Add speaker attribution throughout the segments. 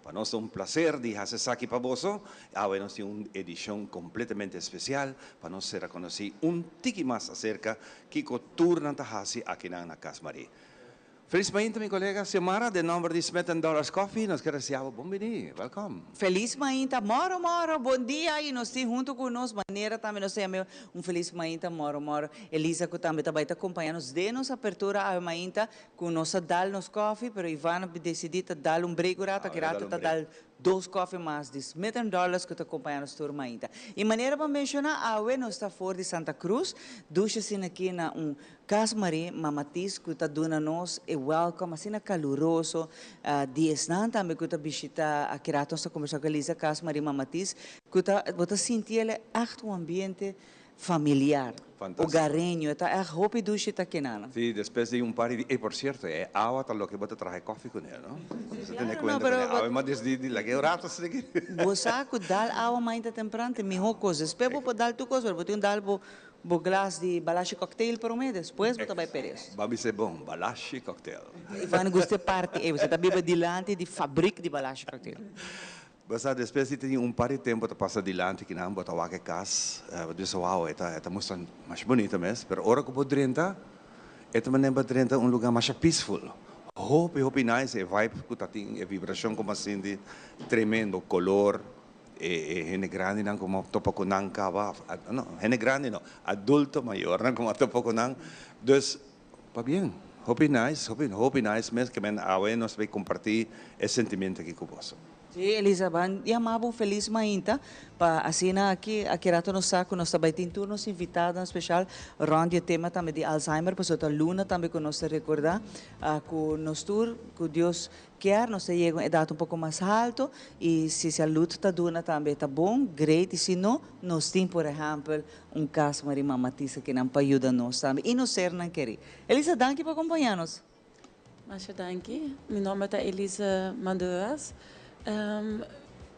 Speaker 1: Pa nos ta un placer di haci esaki pa boso. Awe nos tin un edicion completamente especial pa nos ser conoci un tiki mas acerca kico tur nan ta haci akinan na Cas Marie. Feliz mainta, mi colega Xiomara, den nomber di Smith Dollars Coffee, nos kier desea bon bini. Welcome.
Speaker 2: Feliz mainta, moro moro, bon dia y nos tin hunto cu nos manera tambe nos yama un feliz mainta, moro moro. Elisa cu tambe tambe ta acompaña nos den nos apertura e mainta cu nos a dal nos coffee, pero Ivana a dicidi ta dal un break rato,
Speaker 1: Ah,
Speaker 2: cu rato
Speaker 1: dal un
Speaker 2: ta
Speaker 1: break.
Speaker 2: dal dos coffee mas di Smith Dollars cu ta acompaña nos tur mainta. Y manera pa menciona, awe nos ta for di Santa Cruz, dushi asina aki na un Cas Marie Mamatis cu ta duna nos e welcome asina caluroso di esnan tambe cu ta bishita. Aki rato nos ta conversa cu Elisa. Cas Marie Mamatis cu ta bo ta sinti echt un ambiente familiar,
Speaker 1: Fantastico.
Speaker 2: Hogareño, ta echt hopi dushi ta akinan.
Speaker 1: Si, despues di un par di. E, por cierto, e awa ta loke bo ta traha koffie cu ne, no? Bo tene
Speaker 2: Claro,
Speaker 1: cuenta
Speaker 2: no, pero
Speaker 1: cu awa mas desde di la que rato asina.
Speaker 2: Bo sa cu dal awa mainta tempran ta miho cos. Despues bo dal tur cos, pero bo tin dal bo glas di Balashi cocktail prome, despues bo ta bay peres.
Speaker 1: Babi se bon, Balashi cocktail.
Speaker 2: Ivan gusta parti, bo ta biba dilanti di fabriek di Balashi cocktail.
Speaker 1: Basta despues di tin un par di tempo ta pasa dilanti cu nan bo ta wak e cas, dus wow, e ta mustra mas bunita mes, pero ora cu bo drenta, e ta manera drenta un lugar mas peaceful. Hopi, hopi nice, e vibe cu ta tin, e vibracion como asina di tremendo color, e hende grandi nan cu m'a topa cu nan caba, no, hende grandi no, adulto mayor nan cu m'a topa cu nan. Dus, pa bien, hopi nice, hopi, hopi nice mes, kiermen awe nos bay comparti e sentimento aki cu bo.
Speaker 2: Si, Elisa, ban yama bo feliz mainta pa asina aki rato nos sa cu nos tambe tin tur nos invitado especial rond e tema tambe di Alzheimer, pasobra ta luna tambe cu nos ta recorda cu nos tur, cu Dios kier, nos yega un edad un poco mas halto y si salud ta duna tambe ta bon, great, y si no, nos tin, por ehempel, un Cas Marie Mamatis akinan pa yuda nos tambe y nos sernan keri. Elisa, danki pa acompaña nos.
Speaker 3: Masha danki. Mi nomber ta Elisa Maduras.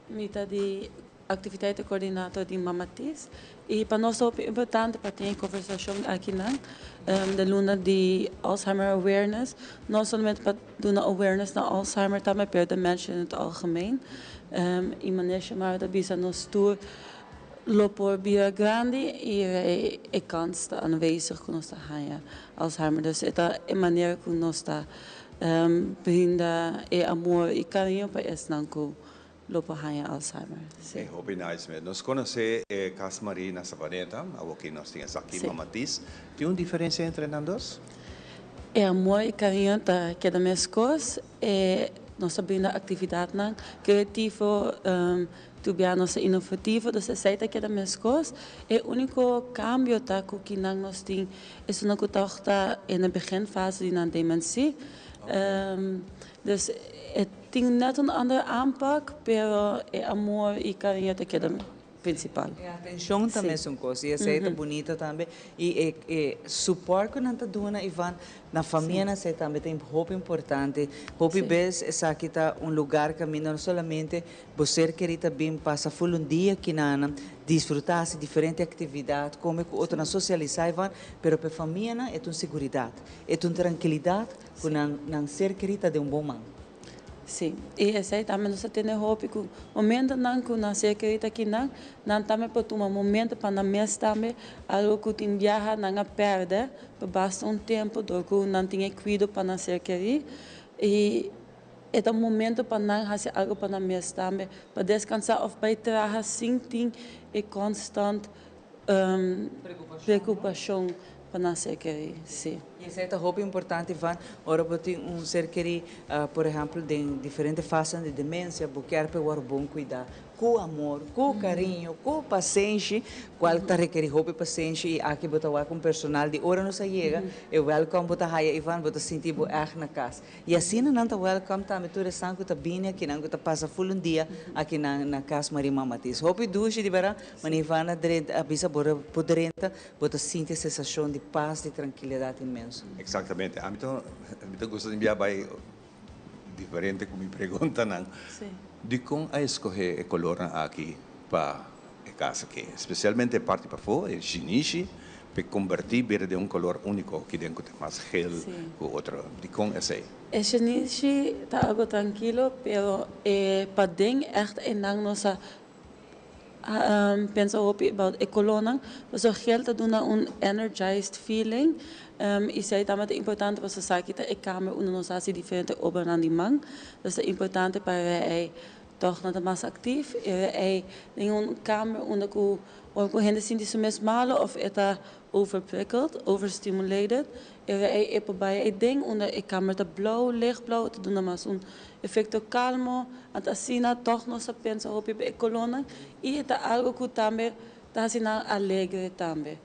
Speaker 3: Mi ta di activiteitencoördinator di Mamatis. Y pa nos ta importante pa tin conversacion aki nan, den luna di Alzheimer Awareness. No solamente pa duna awareness na Alzheimer tambe, pero dementia in het algemeen. Y manera Xiomara ta bisa, nos tur lo por bira grandi y e kans ta aanwezig cu nos ta haya Alzheimer. Dus e ta e manera cu nos ta brinda e amor y cariño pa esnan cu lo por haya Alzheimer. Si.
Speaker 1: Hey, hopi nice, man. Nos conoce Cas Marie na Savaneta, aki nos tin esaki Mamatis. Tin un diferencia entre nan dos?
Speaker 3: E amor y cariño ta keda mescos. E nos ta brinda actividadnan creativo, tur nos innovativo, dus esey ta keda mescos. E unico cambio ta cu akinan nos tin esnan cu ta in de beginfase di nan dementie. Dus e tin net un andere aanpak, pero e amor y cariño ta keda principal.
Speaker 2: E atencion tambe ta un cos. Y esey ta bunita tambe. Y e support cu nan ta duna, Ivan, na famia nan esey tambe ta hopi importante. Hopi bes esaki ta un lugar caminda no solamente bo ser keri ta bin pasa full un dia akinan, disfruta di diferente actividad, come cu otro, socialisa, Ivan, pero pa famia nan e un seguridad, e un trankilidad cu nan ser keri ta den un bon man.
Speaker 3: Si, y esey tambe nos tin hopi cu momentonan cu nan ser keri akinan, nan tambe por tuma momento pa nan mes tambe, algo cu tin biaha nan a perde, pa basta un tempo, door cu nan tin cuido pa nan ser keri, y e ta un momento pa nan haci algo pa nan mes tambe, pa descansa of pa traha sin tin e constant preocupacion pa nan ser keri, si.
Speaker 2: Y esey ta hopi importante, Ivan. Ora bo tin un ser keri, por ehempel, den diferente fase di demencia, bo kier pa bon cuida, cu amor, cu cariño, cu pasenshi, cual ta rekeri hopi pasenshi, y aki bo ta cu personal di ora nos yega, e welcome bo ta haya, Ivan, bo ta sinti bo echt na cas. Y asina nan ta welcome tambe tur esnan cu ta bini akinan, cu ta pasa full un dia aki na Cas Marie Mamatis. Hopi dushi di bera, ma Ivan a bisa bo por drenta, bo ta sinti e sensacion di paz, di trankilidad inmenso.
Speaker 1: Exactamente. Ami ta gusta di envia bay diferente cu mi preguntanan. Di con a scoge e color aki pa e cas aki? Especialmente e parti pafo, e shinishi, Pa converti bira den un color unico cu den cu ta mas geel cu otro. Dicon esey?
Speaker 3: E shinishi ta algo trankilo, pero e paden echt einan nos a pensa hopi about e colornan, pasobra geel ta duna un energized feeling y esey tambe ta importante pasobra esaki ta e kamer unda nos a haci diferente obranan di man, dus ta importante pa e toch nan ta mas actief y e den un kamer unda cu ora cu hende sinti su mes malo of e ta overprikkeld, overstimulated, e por bay ey den unda e kamer ta blauw, lichtblauw, ta duna mas un efecto calmo. Anto asina toch nos ta pensa hopi pa e colornan y e ta algo cu tambe ta haci nan alegre tambe.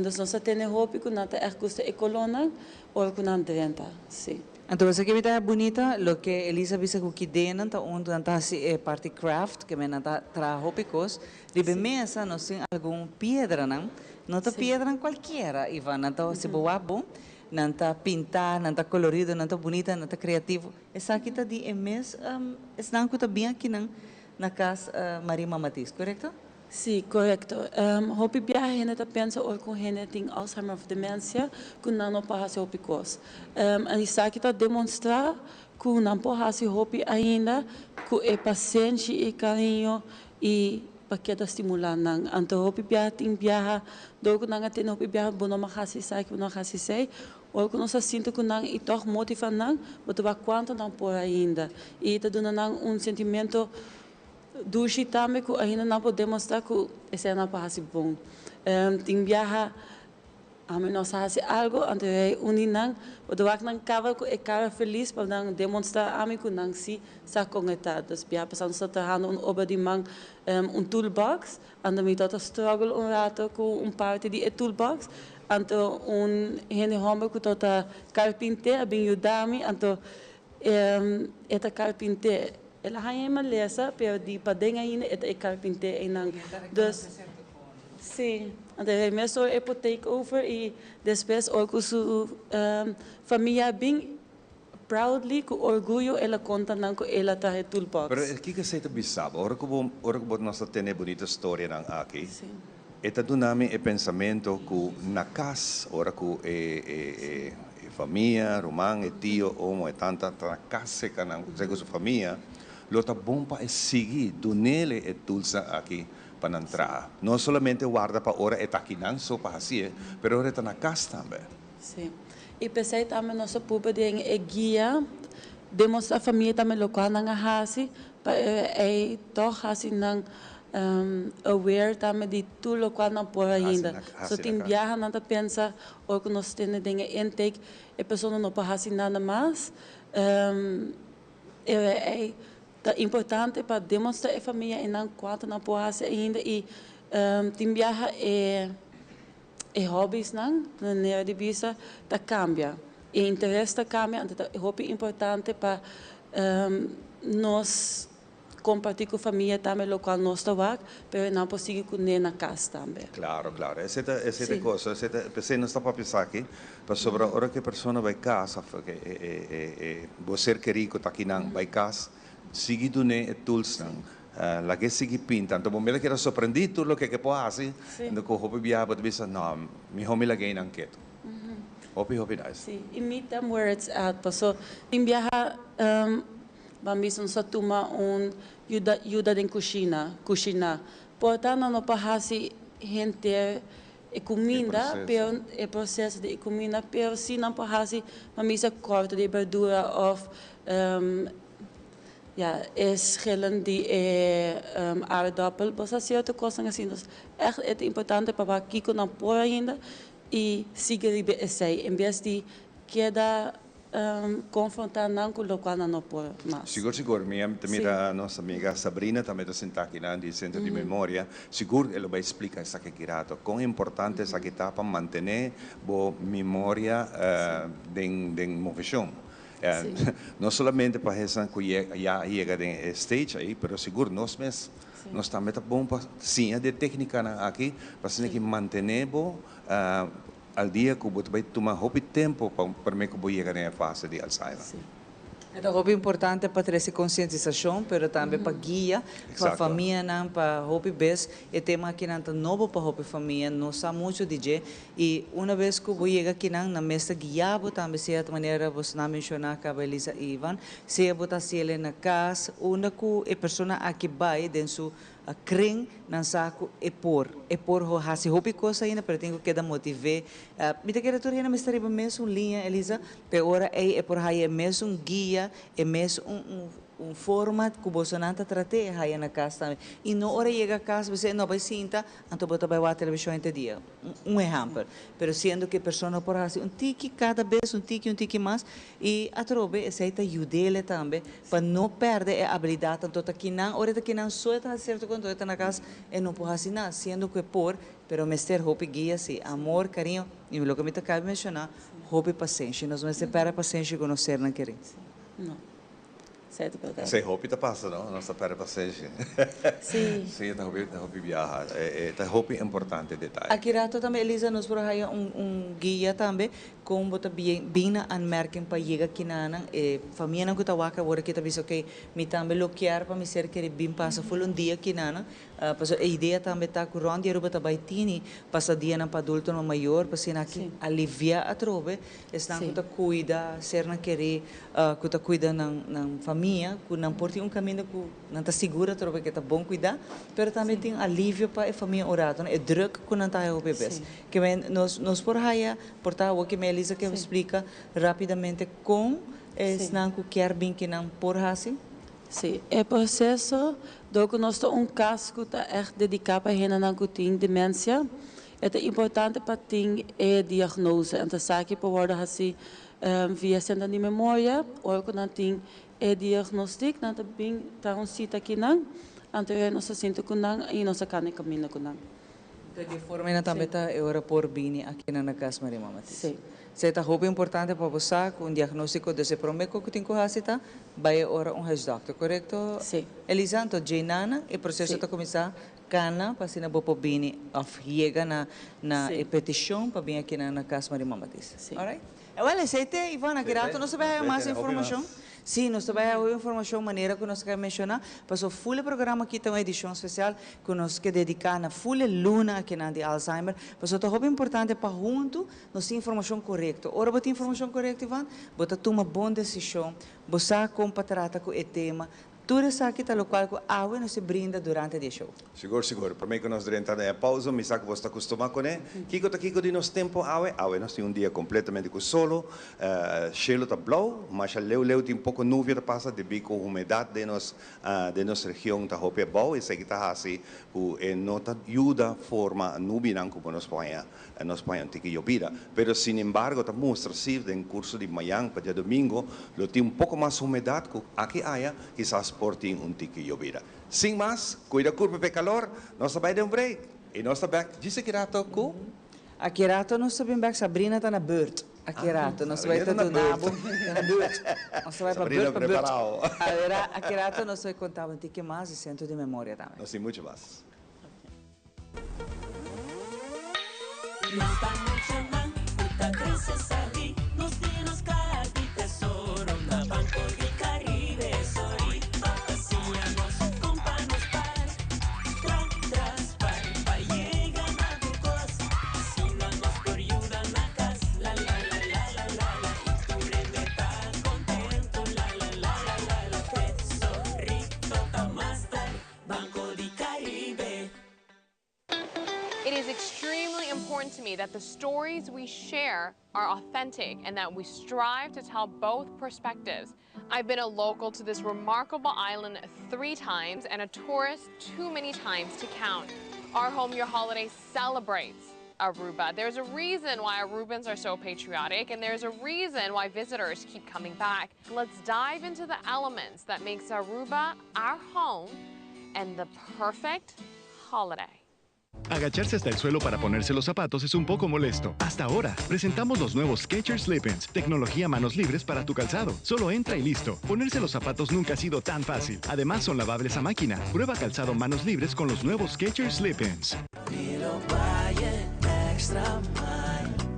Speaker 3: Dus nos ta tene hopi cu nan ta echt gusta e colornan ora cu nan drenta, si.
Speaker 2: Anto esaki mi ta bunita loke Elisa bisa cu kidenan ta un nan ta haci e parti craft ke men nan ta traha hopi cos riba e mesa. Nos tin algun piedranan, no ta piedranan cualkiera, Ivan. Nan ta si bo wak bon, nan ta pinta, nan ta colorido, nan ta bunita, nan ta creativo. Esaki ta di e mes esnan cu ta bin akinan na cas Marie Mamatis, corecto?
Speaker 3: Si, corecto. Hopi biaha hende ta pensa ora cu hende tin Alzheimer of demencia cu nan no por haci hopi cos. Esaki ta demonstra cu nan por haci hopi ainda cu e pasenshi y cariño y pa keda stimula nan. Anto hopi biaha tin biaha door cu nan a tene hopi biaha bo no mag haci esaki, bo no mag haci esey. Ora cu nos a sinta cu nan y toch motiva nan, bo ta wak cuanto nan por ainda. Y ta duna nan un sentimento dushi tambe cu ainda nan por demostra cu esey nan por haci bon. Tin biaha ami nos a haci algo, anto e uni nan, bo ta wak nan caba cu e cara feliz pa nan demonstra ami cu nan si sa con e ta. Dus biaha pasa nos ta trahando un obra di man, un toolbox, anto mi tabata struggle un rato cu un parti di e toolbox, anto un hende homber cu tabata carpinter a bin yuda mi, anto e ta carpinter. El a haña e malesa, pero di paden ainda e ta e carpinter einan. Dus, sí. Anto e mesora e por take over y despues ora cu su famia a bin, proudly, cu orguyo el a conta nan cu el a traha e toolbox.
Speaker 1: Pero kico esey ta bisa bo? Ora cu bo, ora cu bo nos ta tene e bunita storianan aki, e ta duna mi e pensamento cu na cas, ora cu e, e, e. E famia, ruman, e tio, omo, e tanta ta na kas serka nan, serka su famia, lo ta bon pa e sigui dunele e toolsnan aki pa nan traha. No solamente warda pa ora e ta akinan so pa hasié, pero ora e ta na kas tambe.
Speaker 3: Sí. I p'esei tambe nos a purba den e guia demostrá famia tambe lokual nan a hasi pa e tòg hasi nan aware tambe di tur lokual nan por ainda. So tin biaha nan ta pensa ora ku nos tene den e intake e persona no por hasi nada mas. E ta importante pa demostrá e famia einan kuantu nan por hasi ainda i tin biaha e e hobbiesnan, manera di bisa, ta kambia. E interes ta kambia, anto ta hopi importante pa nos comparti cu famia tambe locual nos ta wak, pero nan por sigui cu ne na cas tambe.
Speaker 1: Claro, claro. Esey ta, esey ta e cosa. Esey ta, p'esey nos ta papia esaki, pasobra ora cu e persona bay cas of e, e, e, e bo ser keri cu ta akinan bay cas, sigui dun'é e toolsnan. Lag'é sigui pinta. Anto bo mester keda sorprendí tur loke ke por hasi. Anto cu hopi biaha bo ta bisa, no, miho mi lag'é einan ketu. Hopi, hopi nice.
Speaker 3: Si, y meet them where it's at. Paso tin biaha Ban bisa nos a tuma un yuda yuda den kushina, kushiná. Por ta nan no por hasi henter e kuminda, pero e proseso di e kuminda, pero si nan por hasi, ban bisa kòrta di e berdura òf ya e schillen di e aardappel. Bo sa sierto kosnan asina. Dus ègt e ta importante pa wak kiko nan por ainda i sigui riba esei en bes di keda Confronta nan cu locual nan no por mas.
Speaker 1: Sigur sigur, mi ta mira nos amiga Sabrina tambe ta sinta akinan di Centro di Memoria, sigur e lo bay splica esaki aki rato, con importante esaki ta pa mantene bo memoria den den movecion. No solamente pa esnan cu ya a yega den e stage ayi, pero sigur nos mes, nos tambe ta bon pa siña di e tecnicanan aki pa asina ki mantene bo Al dia ku bo ta bai tuma hopi tempu pa promé ku bo yega den e fase di Alzheimer.
Speaker 3: Sí.
Speaker 2: E ta hopi importante pa trece concientisacion, pero tambe pa guia pa famianan, pa hopi bes e tema akinan ta nobo pa hopi famia, no sa mucho di dje, y una bes cu bo yega akinan, nan mes ta guia bo tambe, sea ta manera bosonan a menciona caba Elisa y Ivan, sea bo ta haciele na cas, unda cu e persona aki bay den su A kren nan sa ku e por. E por hasi hopi kos ainda pero tin ku keda motiv'é. Mi ta kere tur hende mester riba mesun liña, Elisa, p'e ora ei e por haya e mesun guia, e mes un un un forma ku bosonan ta trat'é e haya na kas tambe. I no ora e yega kas bo bisa e no bai sinta, anto bo ta bai wak televishon henter dia. Un ehèmpel. Pero siendo ku e persona por hasi un tiki kada bes, un tiki, un tiki mas, i atrobe esei ta yud'é tambe pa no pèrdè e abilidat. Anto ta kinan, ora e ta kinan so e ta hasi sierto kos, anto e ta na kas e no por hasi nada, siendo ku e por, pero mester hopi guia si, amor, kariño, i loke mi ta kabi menshoná, hopi pasenshi. Nos mester pèrdè pasenshi ku nos sernan kerí.
Speaker 3: No. Esei ta bèrdat.
Speaker 1: Esei hopi ta pasa, no? Nos ta pèrdè pasenshi.
Speaker 3: Sí.
Speaker 1: Sí, ta hopi, ta hopi biaha. E ta hopi importante detaye.
Speaker 2: Aki rato tambe, Elisa, nos por haya un un guia tambe kon bo ta bien bin na aanmerking pa yega kinanan. E famianan ku ta wak awor aki ta bisa, okey, mi tambe lo kier pa mi ser keri bin pasa ful un dia kinanan. Pasobra e idea tambe ta ku rònt di Aruba ta bai tini pasadianan pa adultonan mayor pa asina aki aliviá atrobe esnan ku ta kuida sernan kerí ku ta kuida nan nan famia ku nan por tin un kaminda ku nan ta sigur atrobe ke ta bon kuidá pero tambe tin alivio pa e famia un rato e drùk ku nan ta haya hopi bes. Ke men nos nos por haya por ta awor ke Melissa ke splika rápidamente kon esnan ku kier bin kinan por hasi.
Speaker 3: Sí, e proseso dor ku nos ta un kas ku ta ègt dediká pa hendenan ku tin demensia, e ta importante pa tin e diagnose. Anto esaki por wòrdu hasí via Sentro di Memoria. Ora ku nan tin e diagnostik, nan ta bin traha un sita akinan, anto nos ta sinta ku nan i nos ta kanda e kaminda ku nan.
Speaker 2: Entonces di e forma ena tambe ta e ora por bini aki na Cas Maria Mama Tis.
Speaker 3: Sí.
Speaker 2: Esei ta hopi importante pa bo sa cu un diagnostico des e prome cu tin cu haci ta bay e ora un huisdokter, corecto?
Speaker 3: Sí.
Speaker 2: Elisa, anto djey nana e proceso
Speaker 3: Sí.
Speaker 2: ta cuminsa cana pa asina bo por bini of yega na na
Speaker 3: Sí.
Speaker 2: e peticion pa bini aki na Cas Maria Mama Tis.
Speaker 3: Sí.
Speaker 2: Alright. Ewel esei te Ivana,
Speaker 1: Esei
Speaker 2: aki rato
Speaker 1: te.
Speaker 2: nos ta bay haya
Speaker 1: Esei
Speaker 2: mas
Speaker 1: te, hopi
Speaker 2: informacion.
Speaker 1: mas.
Speaker 2: Sí, nos ta bay haya hopi informacion manera cu nos a menciona, paso full e programa aki ta un edicion special cu nos ke dedica na full e luna akinan di Alzheimer, paso ta hopi importante pa hunto nos tin informacion corecto. Ora bo tin informacion corecto Ivan, bo ta tuma bon decision, bo sa con pa trata cu e tema, Tur esaki ta locual cu awe nos e brinda durante di e show.
Speaker 1: Sigur, sigur. Prome cu nos drenta den e pausa, mi sa cu boso ta custuma cune. Kico ta kico di nos tempo awe? Awe nos tin un dia completamente cu solo. Cielo ta blauw, masha leu leu tin poco nubia ta pasa debi cu humedad den nos den nos region ta hopi abao. Esaki ta haci cu e no ta yuda forma nubianan cu bo nos por haña nos por haña un tiki yobida. Pero sinembargo ta mustra si den curso di mañan pa diadomingo lo tin un poco mas humedad cu aki aya kisas por tin un tiki yobida. Sin mas, cuida curpa p'e calor, nos ta bay den un break y nos ta bek djis aki rato cu.
Speaker 2: Aki rato nos ta bin bek, Sabrina ta na beurt. Aki rato nos ta bay ta duna bo, ta na beurt. Nos ta bay pa
Speaker 1: Sabrina
Speaker 2: beurt pa beurt.
Speaker 1: preparao.
Speaker 2: Awera aki rato nos ta bay conta bo un tiki mas di Centro di Memoria tambe.
Speaker 1: Nos tin mucho mas.
Speaker 4: It is extremely important to me that the stories we share are authentic and that we strive to tell both perspectives. I've been a local to this remarkable island three times and a tourist too many times to count. Our Home Your Holiday celebrates Aruba. There's a reason why Arubans are so patriotic and there's a reason why visitors keep coming back. Let's dive into the elements that makes Aruba our home and the perfect holiday.
Speaker 5: Agacharse hasta el suelo para ponerse los zapatos es un poco molesto. Hasta ahora, presentamos los nuevos Skechers Slip-ins, tecnología manos libres para tu calzado. Solo entra y listo. Ponerse los zapatos nunca ha sido tan fácil. Además, son lavables a máquina. Prueba calzado manos libres con los nuevos Skechers Slip-ins.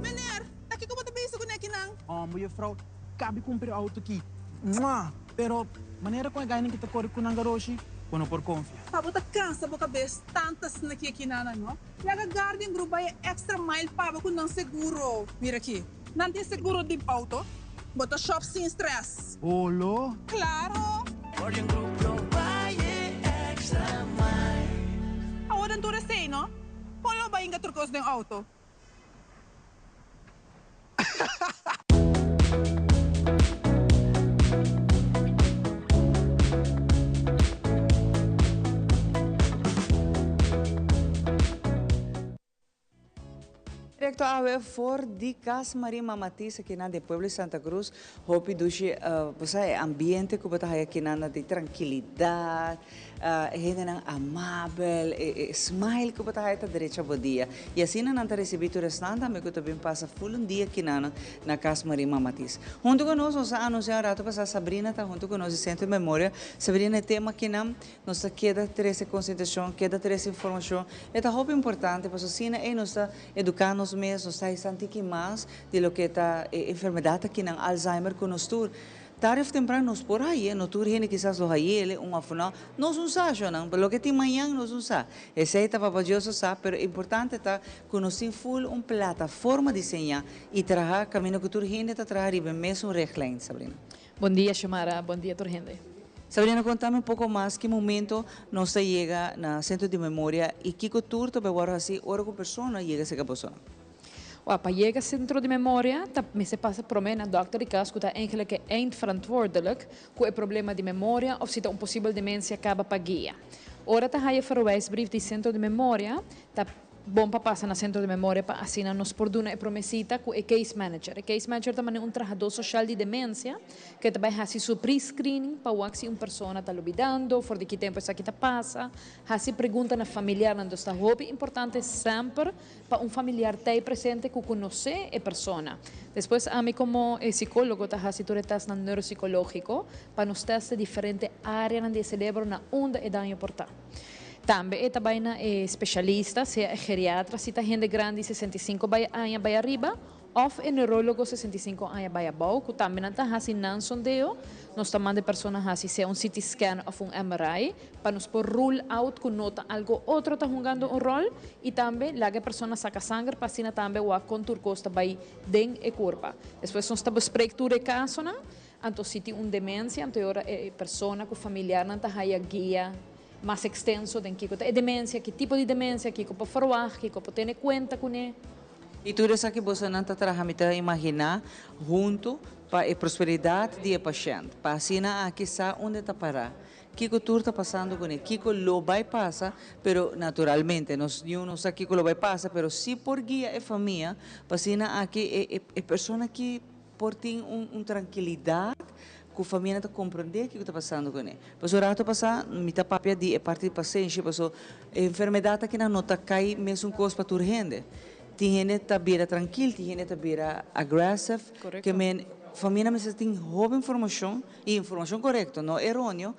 Speaker 6: Meneer, ta kiko bo ta bisa ku nekinan?
Speaker 7: Homber, juffrouw, kabi kumpra e outo aki.
Speaker 6: Mwah! Pero, manera con e gainan ki ta core cu nan garoshi, bo no por confia.
Speaker 7: Pa bo ta cansa bo cabes tanto asina ki aki nana no. Laga Guardian Group bai e extra mile pa bo cu nan seguro. Mira aki, nan tin seguro di auto, bo ta shop sin stress.
Speaker 6: Olo?
Speaker 7: Claro!
Speaker 8: Guardian Group lo bai e extra mile.
Speaker 7: Awor den tur esey no, con lo bai inga tur cos den auto?
Speaker 2: Directo awe for di Cas Marie Mama Tis akinan den pueblo di Santa Cruz. Hopi dushi bo sa e ambiente cu bo ta haya akinan di trankilidad. E hendenan amabel, e smile ku bo ta haya ta drecha bo dia. I asina nan ta risibí tur esnan tambe ku ta bin pasa ful un dia kinan na Kas Marie Mama Tis. Huntu ku nos, nos a anunsiá un ratu pasá Sabrina ta huntu ku nos di Sentro di Memoria. Sabrina, e tema kinan nos ta keda trese konsientashon, keda trese informashon. E ta hopi importante pasobra asina ei nos ta eduká nos mes, nos ta hisa un tiki mas di loke ta e enfermedat akinan, Alzheimer, ku nos tur. Tarde of tempran nos por haye, no tur hende kisas lo hayele, un of no, nos un sa shownan, pero loke tin mañan nos un sa. Esey ta Papa Dios so sa, pero importante ta cu nos tin full un plataforma diseña y traha caminda cu tur hende ta traha riba e mesun richtlijn, Sabrina.
Speaker 9: Bon dia Xiomara, bon dia tur hende.
Speaker 2: Sabrina, contami un poco mas ki momento nos ta yega na Centro di Memoria y kico tur ta bay worde haci ora cu persona yega cerca boso.
Speaker 9: Wak, pa yega Centro di Memoria ta mester pasa prome na dokter di kas ku ta eigenlijk e eindverantwoordelijk ku e problema di memoria of si ta un posibel demensia kaba pa guia. Ora ta haya verwijsbrief di Centro di Memoria ta bon pa pasa na Centro di Memoria pa asina nos por duna e prome sita ku e case manager. E case manager ta mane un trahadó soshal di demensia ku e ta bai hasi su pre-screening pa wak si un persona ta lubidando, for di ki tempu esaki ta pasa, hasi pregunta na familiarnan. Dus ta hopi importante semper Pa un familiar ta ei presente ku konosé e persona. Despues ami komo e sikólogo ta hasi tur e tèstnan neuropsikológiko pa nos tèst e diferente áreanan di e selebro na unda e daño por ta. Tambe e ta bai na e speshalista, sea e geriatra si ta hende grandi 65 bai aña bai ariba Òf e neurólogo 65 aña bai abou ku tambe nan ta hasi nan sondeo, nos ta manda e persona hasi sea un CT scan òf un MRI pa nos por rule out ku no ta algo otro ta hungando un ròl i tambe laga e persona saka sanger pa asina tambe wak kon tur kos ta bai den e kurpa. Despues nos ta bespreek tur e kasonan, anto si tin un demensia anto e ora e persona ku familiarnan ta haya guia mas ekstenso den kiko ta e demensia, ki tipo di demensia, kiko por ferwagt, kiko por tene kuenta kuné.
Speaker 2: I tur esaki bosonan ta traha mi ta imaginá huntu pa e prosperidat di e pashènt, pa asina aki sa unda e ta pará, kiko tur ta pasando kuné, kiko lo bai pasa, pero naturalmente nos niun no sa kiko lo bai pasa, pero si por guia e famia pa asina aki e e persona aki por tin un un trankilidat ku famianan ta komprondé kiko ta pasando kuné. Pasobra rato pasá mi ta papia di e parti di pasenshi, pasobra e enfermedat akinan no ta kai mesun kos pa tur hende. Tin hende ta bira trankil, tin hende ta bira aggressive. Ke men famianan mester tin hopi informashon, i informashon korekto, no eroneo,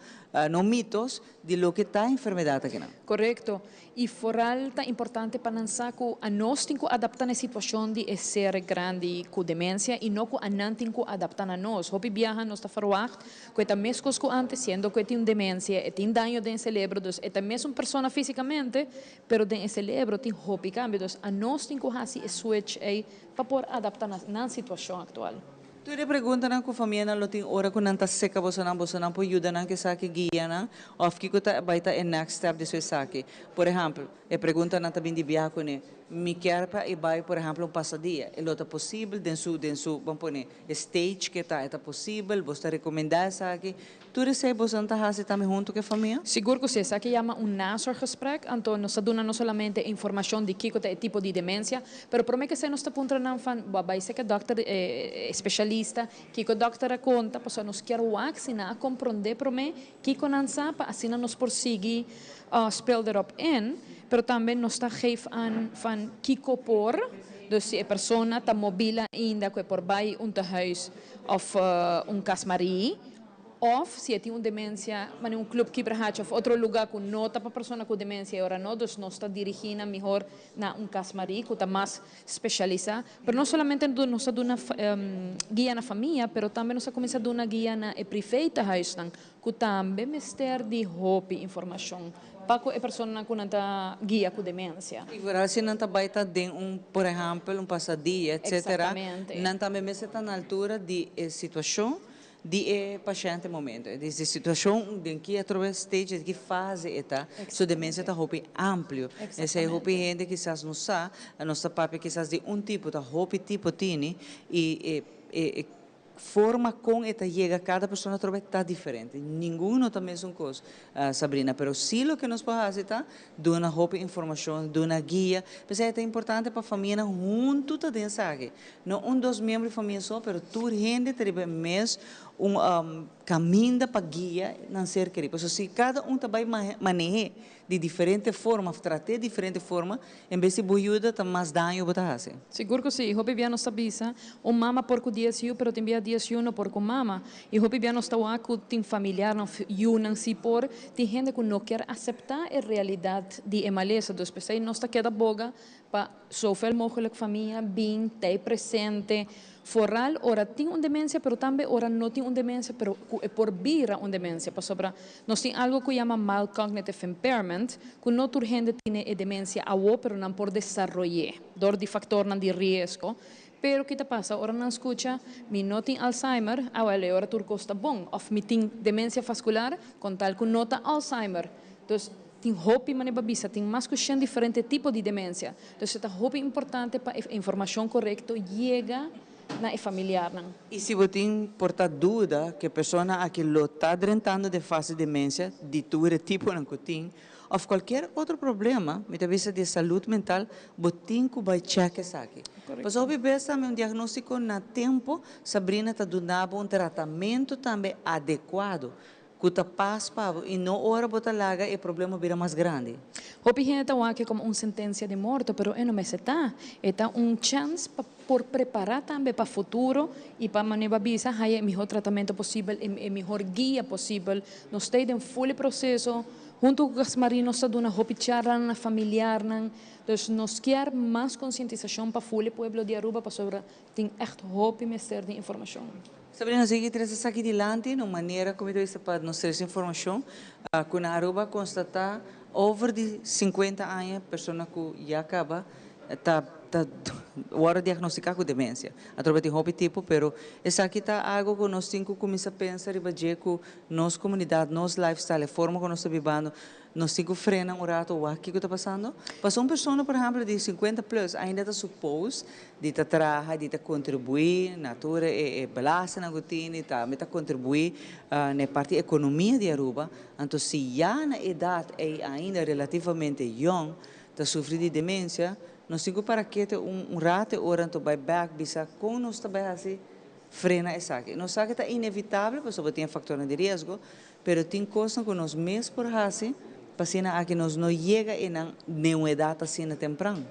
Speaker 2: no mitos, di loke ta enfermedat akinan.
Speaker 9: Korekto. I foral ta importante pa nan sa ku anos tin ku adaptá na e situashon di e ser grandi ku demensia i no ku anan tin ku adaptá na nos. Hopi biaha nos ta ferwagt ku e ta meskos ku antes, siendo ku e tin un demensia, e tin daño den e selebro, dus e ta mesun persona físikamente, pero den e selebro tin hopi kambio. Dus anos tin ku hasi e switch ei pa por adaptá na nan situashon aktual.
Speaker 2: Tur e preguntanan ku famianan lo tin ora ku nan ta seka bosonan, bosonan por yuda nan ku esaki, guia nan, òf kiko ta bai ta e next step di su esaki. Por ehèmpel, e preguntanan ta bin di biaha kuné, Mi kier pa e bai, por ehèmpel, un pasadia. E lo ta posibel den su, den su, ban pone, e stage ku e ta, e ta posibel? Bos ta rekomendá esaki? Tur esei bosonan ta hasi tambe huntu ku e famia?
Speaker 9: Sigur ku si. Esaki yama un nazorggesprek. Anto nos ta duna no solamente informashon di kiko ta e tipo di demensia, pero promé ku esei nos ta puntra nan van, bo a bai seka dòkter, e speshalista, kiko dòkter a konta, pasobra nos kier wak si nan a komprondé promé kiko nan sa pa asina nos por sigui spel derop in. Pero tambe nos ta geef aan van kiko por, dus si e persona ta mobil ainda ku e por bai un tehuis òf un kas marí. Of si e tin un demencia, mane un Club Kibrahacha of otro luga cu no ta pa persona cu demencia e ora no, dus nos ta dirigi nan mihor na un Cas Marie cu ta mas specialisa. Pero no solamente nos ta duna guia na famia, pero tambe nos a cuminsa duna guia na e privé tehuisnan cu tambe mester di hopi informacion pa cu e personanan cu nan ta guia cu demencia.
Speaker 2: Y vooral si nan ta bay ta den un, por ehempel, un pasadia, etcetera, nan tambe mester ta na altura di e situacion di e pashènt e momento. E di situashon den ki atrobe stage, den ki fase e ta, su demensia ta hopi amplio. Esei hopi hende kisas no sa, nos ta papia kisas di un tipo, ta hopi tipo tini i e e forma kon e ta yega kada persona atrobe ta diferente. Ningun no ta mesun kos, Sabrina, pero si loke nos por hasi ta duna hopi informashon, duna guia. P'esei ta importante pa famianan huntu ta den esaki. No un dos miembro di famia so, pero tur hende ta riba e mes un caminda pa guia nan ser keri. Pasobra si cada un ta bay manehe di diferente forma of trate di diferente forma, en bes di bo yuda ta mas daño bo ta haci.
Speaker 9: Sigur cu si. Hopi bia nos ta bisa, un mama por cu dies yu, pero tin bia dies yu no por cu mama. Y hopi bia nos ta wak cu tin familiarnan of yunan si por, tin hende cu no kier acepta e realidad di e malesa. Dus p'esey nos ta keda boga Pa zoveel mogelijk famia bin t'ei presente, vooral ora tin un demencia pero tambe ora no tin un demencia pero cu e por bira un demencia pasobra nos tin algo cu yama mild cognitive impairment cu no tur hende tine e demencia awo pero nan por desaroy'e door di factornan di riesgo pero ki ta pasa ora nan scucha mi no tin Alzheimer awel e ora tur cos ta bon of mi tin demencia vascular con tal cu no ta Alzheimer dus Tin hopi manera pa bisa, tin mas ku shen diferente tipo di demensia. Dus e ta hopi importante pa e informashon korekto yega na e familiarnan.
Speaker 2: I si bo tin por ta duda ku e persona aki lo ta drentando den fase di demensia di tur e tiponan ku tin, òf kualkier otro problema, mi ta bisa di e salud mental, bo tin ku bai chèk esaki. Pasobra hopi bes tambe un diagnóstiko na tempu, Sabrina, ta duna bo un tratamentu tambe adekuado. Ku ta pas pa bo i no ora bo ta laga e problema bira mas grandi.
Speaker 9: Hopi hende ta wak e komo un sentensia di morto, pero e no mester ta. E ta un chèns pa por prepará tambe pa futuro i pa manera bo a bisa haya e mihó tratamentu posibel, e mihor guia posibel. Nos ta ei den ful e proseso. Huntu ku Gasmarie nos ta duna hopi charlanan na familiarnan. Dus nos kier mas konsientisashon pa ful e pueblo di Aruba pasobra Tin ègt hopi mester di informashon.
Speaker 2: Sabrina, sigui trese esaki dilanti na un manera ku mi ta bisa pa nos trese informashon ku na Aruba a konstatá over di sinkuenta aña persona ku ya kaba ta ta wòrdu diagnostiká ku demensia. Atrobe tin hopi tipo pero esaki ta algu ku nos tin ku kuminsá pensa riba dje ku nos komunidat, nos lifestyle, e forma ku nos ta bibando. Nos tin ku frena un rato wak kiko ta pasando. Pasobra un persona por ehempel di sinkuenta plus ainda ta supos di ta traha, di ta kontribuí na tur e e belastingnan ku tin, di tambe ta kontribuí na e parti ekonomia di Aruba. Anto si ya na edat ei ainda relativamente yòn ta sufri di demensia, nos tin ku para kete un rato e ora anto bai bèk bisa kon nos ta bai hasi frena esaki. Nos sa ku ta inevitabel pasobra tin e faktornan di riesgo, Pero tin kosnan ku nos mes por hasi pa asina aki nos no yega e nan den un edat asina tempran.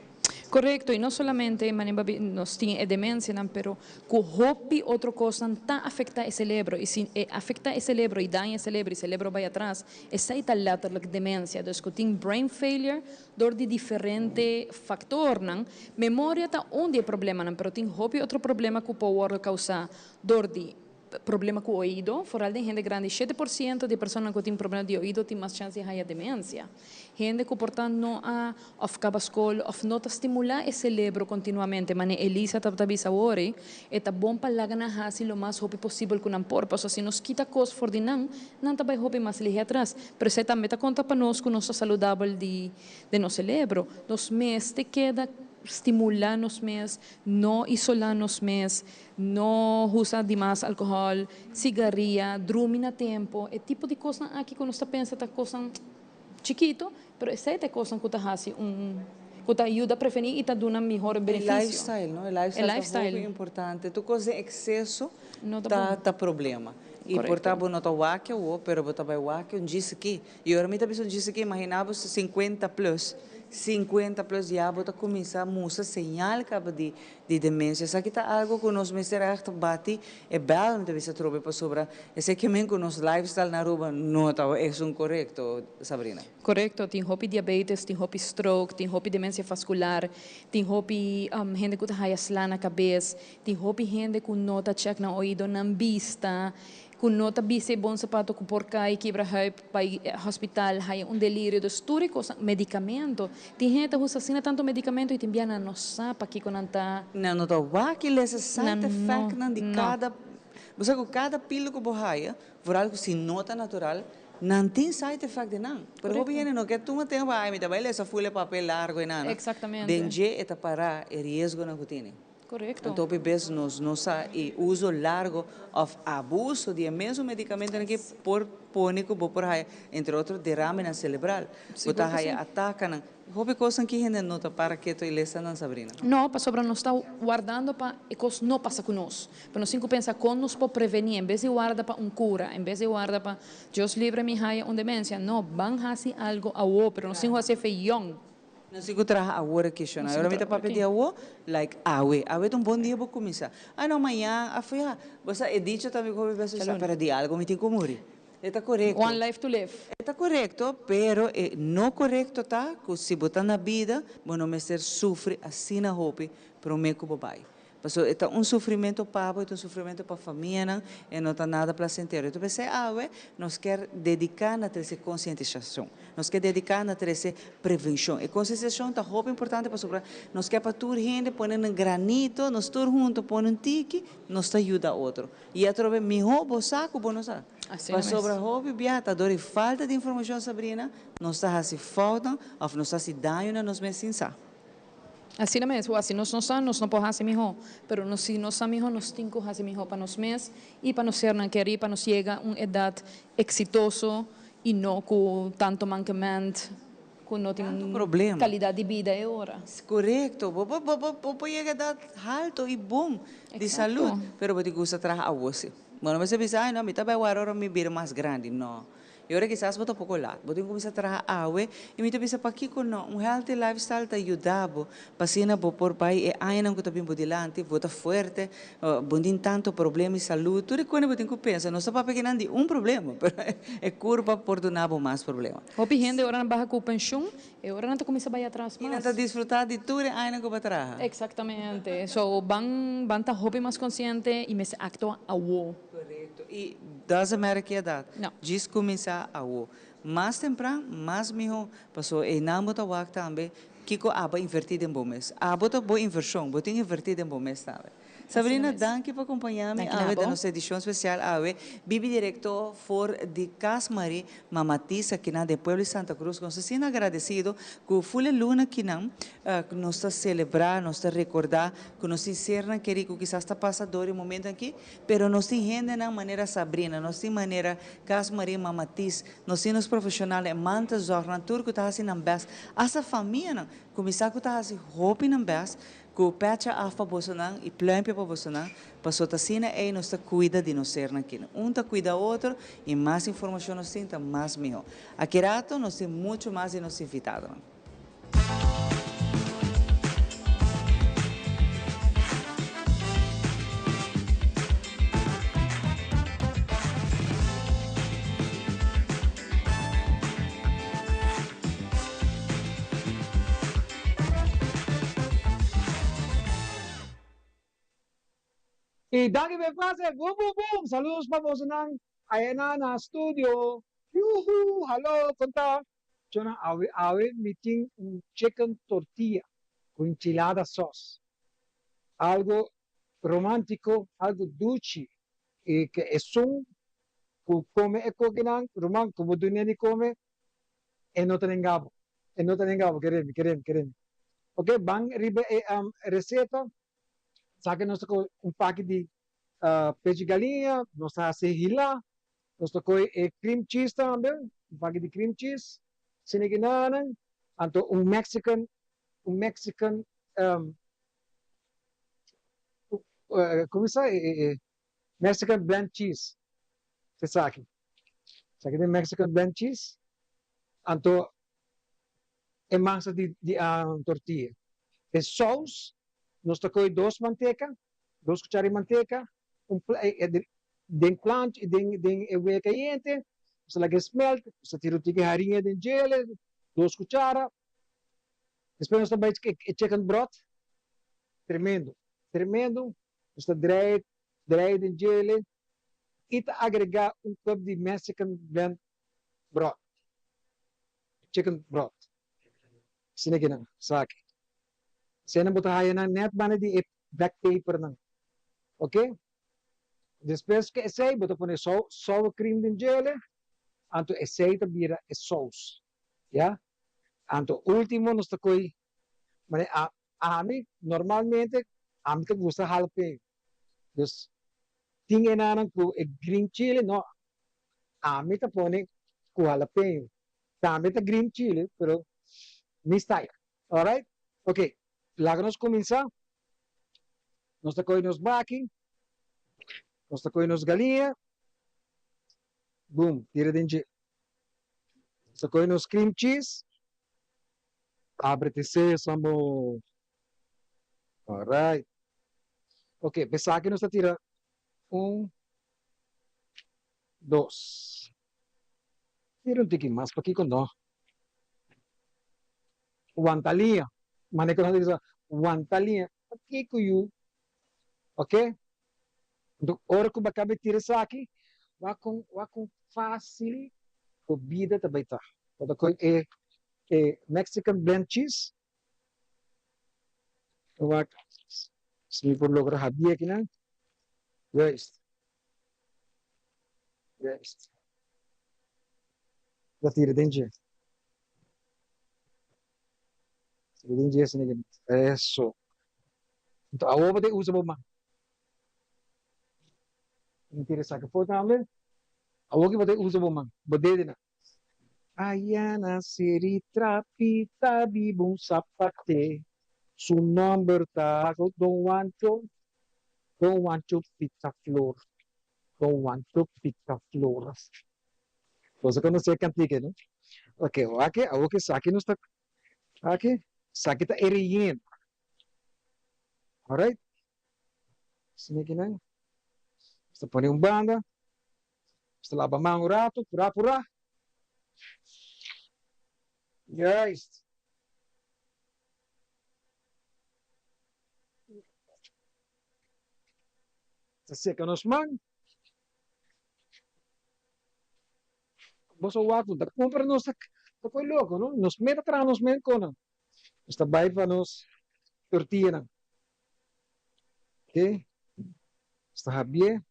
Speaker 9: Korekto, i no solamente manera nos tin e demensianan, pero ku hopi otro kosnan ta afektá e selebro, i si e afektá e selebro i daña e selebro i selebro bai atras, esei ta letterlijk demensia. Dus ku tin brain failure dor di diferente faktornan. Memoria ta un di e problemanan, pero tin hopi otro problema ku por wòrdu kousá dor di Problema ku oido, foral den hende grandi, 7% di e personanan ku tin problema di oido tin mas chans di haya demensia. Hende ku por ta no a òf kaba skol òf no ta stimulá e selebro kontinuamente, manera Elisa tabata bisa awor, e ta bon pa laga nan hasi lo mas hopi posibel ku nan por, pasobra si nos kita kos for di nan, nan ta bai hopi mas lihé atras. Pero esei tambe ta konta pa nos ku nos ta saludabel di den nos selebro. Nos mester keda stimulá nos mes, no isolá nos mes. No usa dimas alcohol, cigaria, drumi na tempo, e tipo di cosnan aki cu nos ta pensa ta cosnan chikito, pero esey ta e cosnan cu ta haci un, cu ta yuda preveni y ta duna mihor beneficio.
Speaker 2: E lifestyle, no? E lifestyle ta hopi importante. Tur cos den exceso ta problema. Y por ta bo no ta wak awo, pero bo ta bay wak un djis aki. Y ora mi ta bisa un djis aki, imagina bo 50 plus, 50 plus ya bo ta cuminsa mustra señal caba di di demencia. Esaki ta algo cu nos mester echt bati e bel, mi ta bisa trobe, pasobra esey ke men cu nos lifestyle na Aruba no ta esun corecto, Sabrina.
Speaker 9: Corecto, tin hopi diabetes, tin hopi stroke, tin hopi demencia vascular, tin hopi hende cu ta haya sla na cabes, tin hopi hende cu no ta check nan oido, nan bista, cu no ta bisti e bon zapato cu por cay, kibra heup, bay hospital, haya un delirio. Dus tur e cosnan, medicamento, tin hende ta usa asina tanto medicamento y tin bia nan no sa pakico nan ta.
Speaker 2: Nan no ta wak y lesa side effectnan di cada, bo sa cu cada pil cu bo haya, vooral cu si no ta natural, nan tin side effect di nan. Pero hopi hende no ke tuma tempo, ay mi ta bay lesa full e papel largo y nan. Den dje e ta para e riesgonan cu tini.
Speaker 9: Korekto.
Speaker 2: Anto hopi bes nos no sa e uso largo of abuso di e mesun medicamentonan ki por pone cu bo por haya, entre otro, deramenan celebral. Bo ta haya atacanan. Hopi cosnan ki hende no ta para keto y lesa nan, Sabrina.
Speaker 9: No, pasobra nos ta wardando pa e cos no pasa cu nos. Pero nos tin cu pensa con nos por preveni en bes di warda pa un cura, en bes di warda pa Dios libre mi haya un demencia. No, ban haci algo awo, pero nos tin cu haci efe yong.
Speaker 2: Nos tin ku traha awor aki, Shona. Ora mi ta papia di awo, like awe. Awe ta un bon dia bo kuminsá. Ai no, mañan, afo ya. Bo sa, e dicho tambe ku hopi bes usa, pero di algu mi tin ku muri. E ta korekto.
Speaker 9: One life to live.
Speaker 2: E ta korekto, pero e no korekto ta ku si bo ta na bida, bo no mester sufri asina hopi promé ku bo bai. Pasobra e ta un sufrimento pa bo, e ta un sufrimento pa famianan, e no ta nada placentero. Enton p'esei awe nos kier dedica na trece concientisacion, nos kier dedica na trece prevencion. E concientisacion ta hopi importante pasobra nos kier pa tur hende pone nan granito, nos tur hunto pone un tiki, nos ta yuda otro. Y atrobe miho bo sa cu bo no sa. Pasobra hopi bia ta dor di falta di informacion Sabrina, nos ta haci foutnan of nos ta haci daño na nos mes sin sa.
Speaker 9: Asina mes, wak, si nos no sa, nos no por hasi mihó. Pero nos si nos sa mihó, nos tin ku hasi mihó pa nos mes i pa nos sernan kerí, pa nos yega un edat eksitoso i no ku tantu mankement, ku no tin
Speaker 2: problema.
Speaker 9: Kalidat di bida e ora.
Speaker 2: Korekto. Bo por bo por bo por yega edat halto i bon di salud, pero bo tin gusta traha awo si. Bo no mester bisa, ay no, mi ta bai wak ora mi bira mas grandi. No. E ora kisas bo ta poko lat. Bo tin kuminsá traha awe i mi ta bisa pakiko no? Un healthy lifestyle ta yuda bo pa asina bo por bai e añanan ku ta bin bo dilanti, bo ta fuerte, bo no tin tantu problema di salud. Tur e kos bo tin ku pensa. Nos ta papia kinan di un problema, pero e kurpa por duna bo mas problema.
Speaker 9: Hopi hende ora nan baha ku penshun, e ora nan ta kuminsá bai atras
Speaker 2: I nan ta
Speaker 9: mas.
Speaker 2: disfrutá di tur e añanan ku bo a traha.
Speaker 9: Eksaktamente. So ban ban ta hopi mas konsiente i mester aktua awo.
Speaker 2: Korekto. I doesn't matter ki edat.
Speaker 9: No.
Speaker 2: Djis kuminsá awo. Mas tempran, mas mihó. Paso einan bo ta wak tambe kiko abo a invertí den bo mes. Abo ta bo invershon. Bo tin invertí den bo mes tambe. Sabrina, danki pa kompañá mi awe den nos edishon spesial awe. Bibi direkto for di Cas Marie Mama Tisa kinan den pueblo di Santa Cruz. Nos ta asina agradesido ku ful e luna kinan nos ta selebrá, nos ta rekordá ku nos tin sernan kerí ku kisas ta pasa dor e momentu aki. Pero nos tin hendenan manera Sabrina, nos tin manera Cas Marie, Mama Tis, nos tin nos profesionalnan, e mantelzorgnan, tur cu ta haci nan best, hasta famianan cuminsa cu ta haci hopi nan best, cu pecha af pa bosonan y pluimpje pa bosonan, paso ta asina ey nos ta cuida di nos sernan aki. Un ta cuida otro y mas informacion nos tin ta mas miho. Aki rato nos tin mucho mas di nos invitadonan.
Speaker 10: Y danki p'e frase, boom boom boom! Saludos pa bosonan ayana na studio. Yuhu! Hallo, con ta? Chona awe awe mi tin un chicken tortilla cu enchilada sauce. Algo romantico, algo duchi y ke esun cu come e kokinan, ruman cu bo dune di come e no ta nenga bo, e no ta nenga bo, kere mi, kere mi, kere mi. Ok, ban riba e receta, sa ke nos ta coge un paki di pechi galiña, nos ta haci hila, Nos ta kohe e cream cheese tambe, un paki di cream cheese, sinikinan, anto un Mexican, un Mexican, como sa e Mexican blend cheese. Esaki. Esaki ta Mexican blend cheese. Anto e masa di di tortilla. E saus nos ta kohe dos manteka, dos kuchara di manteka, un den plancha den den e wea kayente, nos ta laga e smelt, nos ta tira un tiki hariña den djele, dos kuchara. Despues nos ta bai e chicken broth, tremendo, tremendo. Nos ta draai draai den djele i ta agregá un cup di Mexican blend broth, chicken broth. Asina ki nan saki. Asina bo ta haya nan net banda di e black paper nan. Ok. Despues ku esei bo ta pone sour cream den djele, anto esei ta bira e saus. Ya. Anto ultimo nos ta koy manera ami normalmente ami ta gusta jalapeno. Dus tin e nannan ku e green chili no ami ta pone ku jalapeno tambe ta green chili pero mi style alright ok laga nos kuminsa nos ta kohe nos baki nos ta kohe nos galiña boom tira den dje nos ta kohe nos cream cheese abrete sesamo. Alright. Ok, p'esaki nos ta tira un, dos. Tira un tiki mas, pakiko no? Wanta liña. Manera ku nos ta bisa, wanta liña. Pakiko yu? Ok? Enton, ora ku bo a kaba di tira esaki, wak kon, wak kon fásil bo bida ta bai ta. Bo ta kohe e, e Mexican blend cheese. Wak si mi por logra habia akinan. Juist. Juist. Ta tira den dje. Tira den dje asina aki. Eso. Enton awor bo ta usa bo man. Mi tira esaki afó tambe. Awor ki bo ta usa bo man, bo dedenan. Ayana seri trapi ta biba un sapate Su nomber ta Don Juancho Don Juancho Picaflor Don Juancho Picaflor Boso conoce e cantica no? Ok, wak awor cu esaki nos ta aki, esaki ta e relleno. Alright, asina kinan nos ta pone un banda. Nos ta laba man un rato, purá purá. Juist. Ta seka nos man. Boso wak ta kumpra nos ta koe loko no. Nos mes ta traha nos mes konan. Nos ta bai pa nos tortillanan. Ok. Nos ta habié.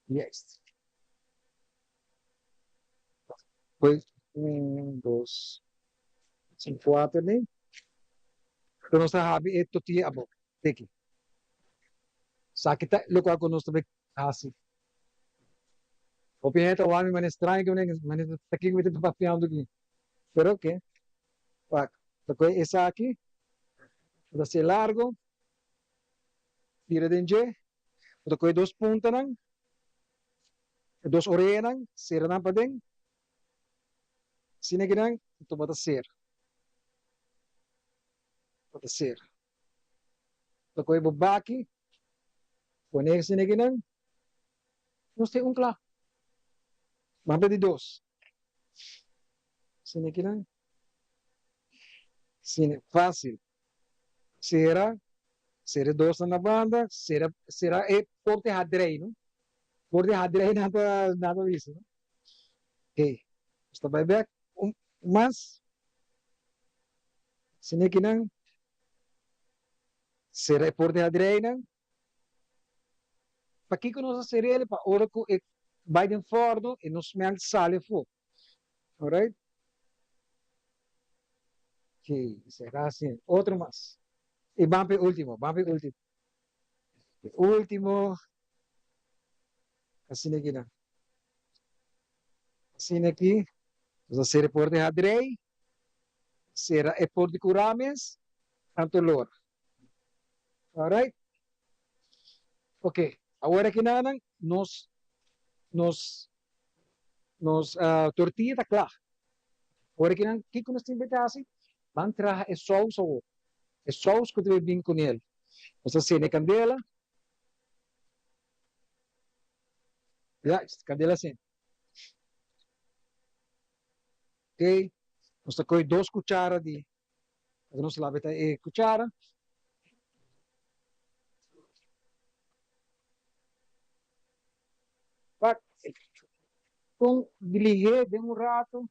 Speaker 10: Juist. Pues un, dos, sin cuatro ni. Pero nos ta habi e tortilla abou. Teki. Esaki ta lokual ku nos ta bay hasi. Hopi hende ta wak mi manera straño ku manera ta kiko mi ta papiando aki. Pero oke. Wak, ta kohe esaki, bo ta hasié largo, tira den dje, bo ta kohe dos puntanan, e dos oreanan, sera nan paden, asina kinan, anto bo ta sera. Bo ta sera. Ta kohe bo baki, pone esei nekinan, nos tin un kla. Ban p'e di dos. Esei nekinan, asina, fásil. Sera, sera e dosnan na banda, sera, sera e por di hadrei, no? Por di hadrei nan ta, nan ta bisa, no? Oké, nos ta bai bèk un mas. Esei nekinan. Sera e porta di hadreinan. Pakiko nos a sera el? Pa ora ku e bai den fòrnu e no smèl sali afó. Alright. Oké, sera asin. Otro mas. I ban pa e último, ban pa e último. E último. Asina aki nan. Asina aki. Nos a sera e porta di hadrei. Sera e por di cura mes tanto lora. Alright. Ok, awor aki nan nos nos nos tortilla ta kla. Awor aki nan kiko nos tin bete hasi? Ban traha e sous awor. E sous ku ta bin bin kunel. Nos ta sende kandela. Ya, kandela sende. Ok, nos ta kohe dos kuchara di nos labe ta e kuchara. Pak, kon lihé den un rato.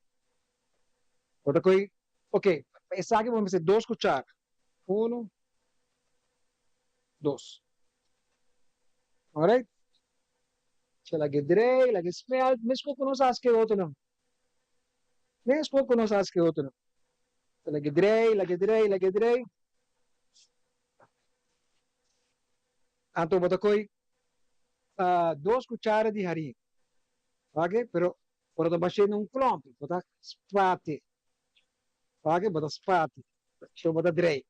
Speaker 10: Bo ta kohe, ok, pa esaki bo mester dos kuchara. Uno, dos. Alright? Sa lag'e drei, lag'e smelt, meskos ku nos hasi ku e otronan. Meskos ku nos hasi ku e otronan. Sa lag'e drei, lag'e drei, lag'e drei. Anto bo ta kohe dos kuchara di harin. Oke, pero ora ta bash'é na un klòmpi, bo ta spati. Oke, bo ta spati. So bo ta drei.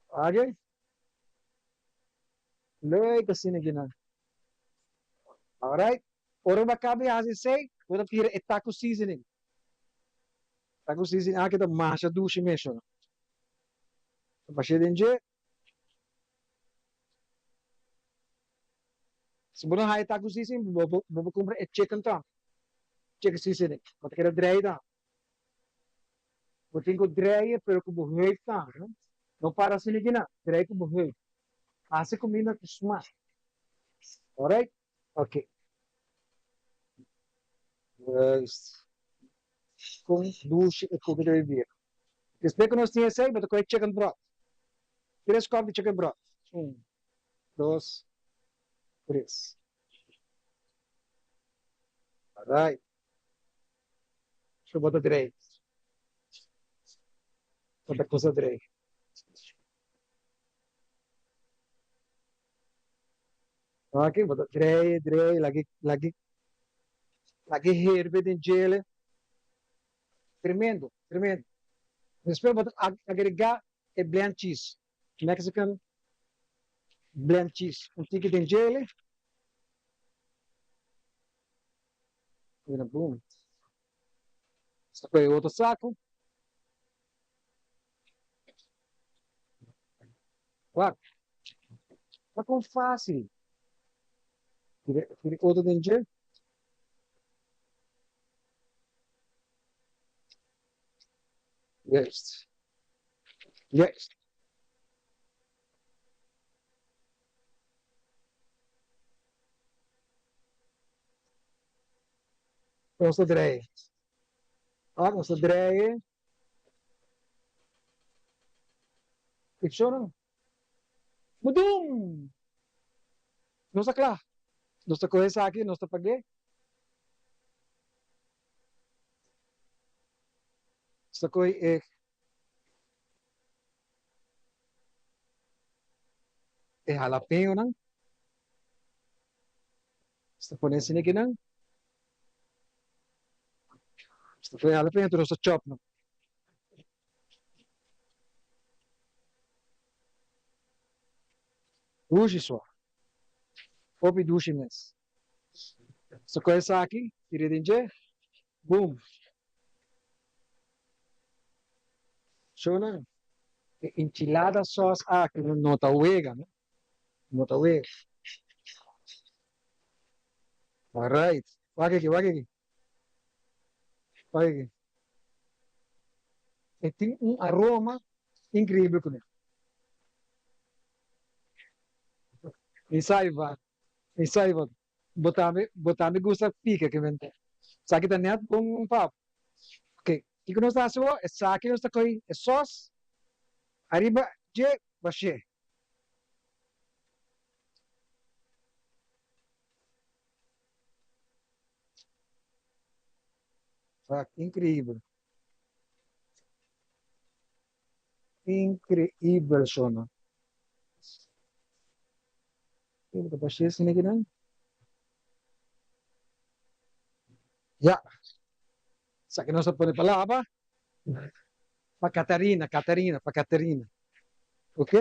Speaker 10: Oke. Leuk asina kinan. Alright. Ora bo a kaba di hasi esei, bo ta tira e taco seasoning. Taco seasoning aki ta masha dushi mes shona. Ta bash'é den dje. Si bo no haya taco seasoning, bo por kumpra e chicken tambe. Chicken seasoning. Bo ta keda drei tambe. Bo tin ku dreie pero ku bo heup tambe, no? No para asina aki nan, drei ku bo heup. Hasi kuminda ku smak. Alright? Ok. Juist. Kon dushi e kuki ta bibia. Despues ku nos tin esei, bo ta kohe chicken broth. Tres kòp di chicken broth. Un, dos, tres. Alright. Su bo ta drei. Bo ta kusa drei. Ok, bo ta drei, drei, lagi, lagi, lagi herbe den djele. Tremendo, tremendo. Despues bo ta agrega e blend cheese, Mexican blend cheese. Un tiki den djele. Boom. Esta koe otro saco. Wak. Ta kon fácil. Tira, tira otro den dje. Juist. Juist. Nos ta drei. Wak, nos ta drei. Picture. Mudum! Nos ta kla. Nos ta kohe esaki, nos ta pag'é. Nos ta kohe e e halapeñonan. Nos ta pone asina akinan. Nos ta pone halapeño, anto nos ta chop nan. Dushi sua. Hopi dushi mes. Nos ta kohe esaki, tira den dje. Boom! Shownan, e enchilada sauce aki no ta wega, no. No ta wega. Alright. Wak aki, wak aki. Wak aki. E tin un aroma increíble kuné. Mi saiba, mi saiba. Bo tambe, bo tambe gusta pica ke men. Esaki ta net bon pap. Ok, kiko nos ta hasi awor? Esaki nos ta kohe e sos ariba dje bashé. Wak, increíbel. Increíbel, shona. Kiko ta bashé asina akinan? Ya. Esaki nos a pone pa laba. Pa Catarina, Catarina, pa Catarina. Ok?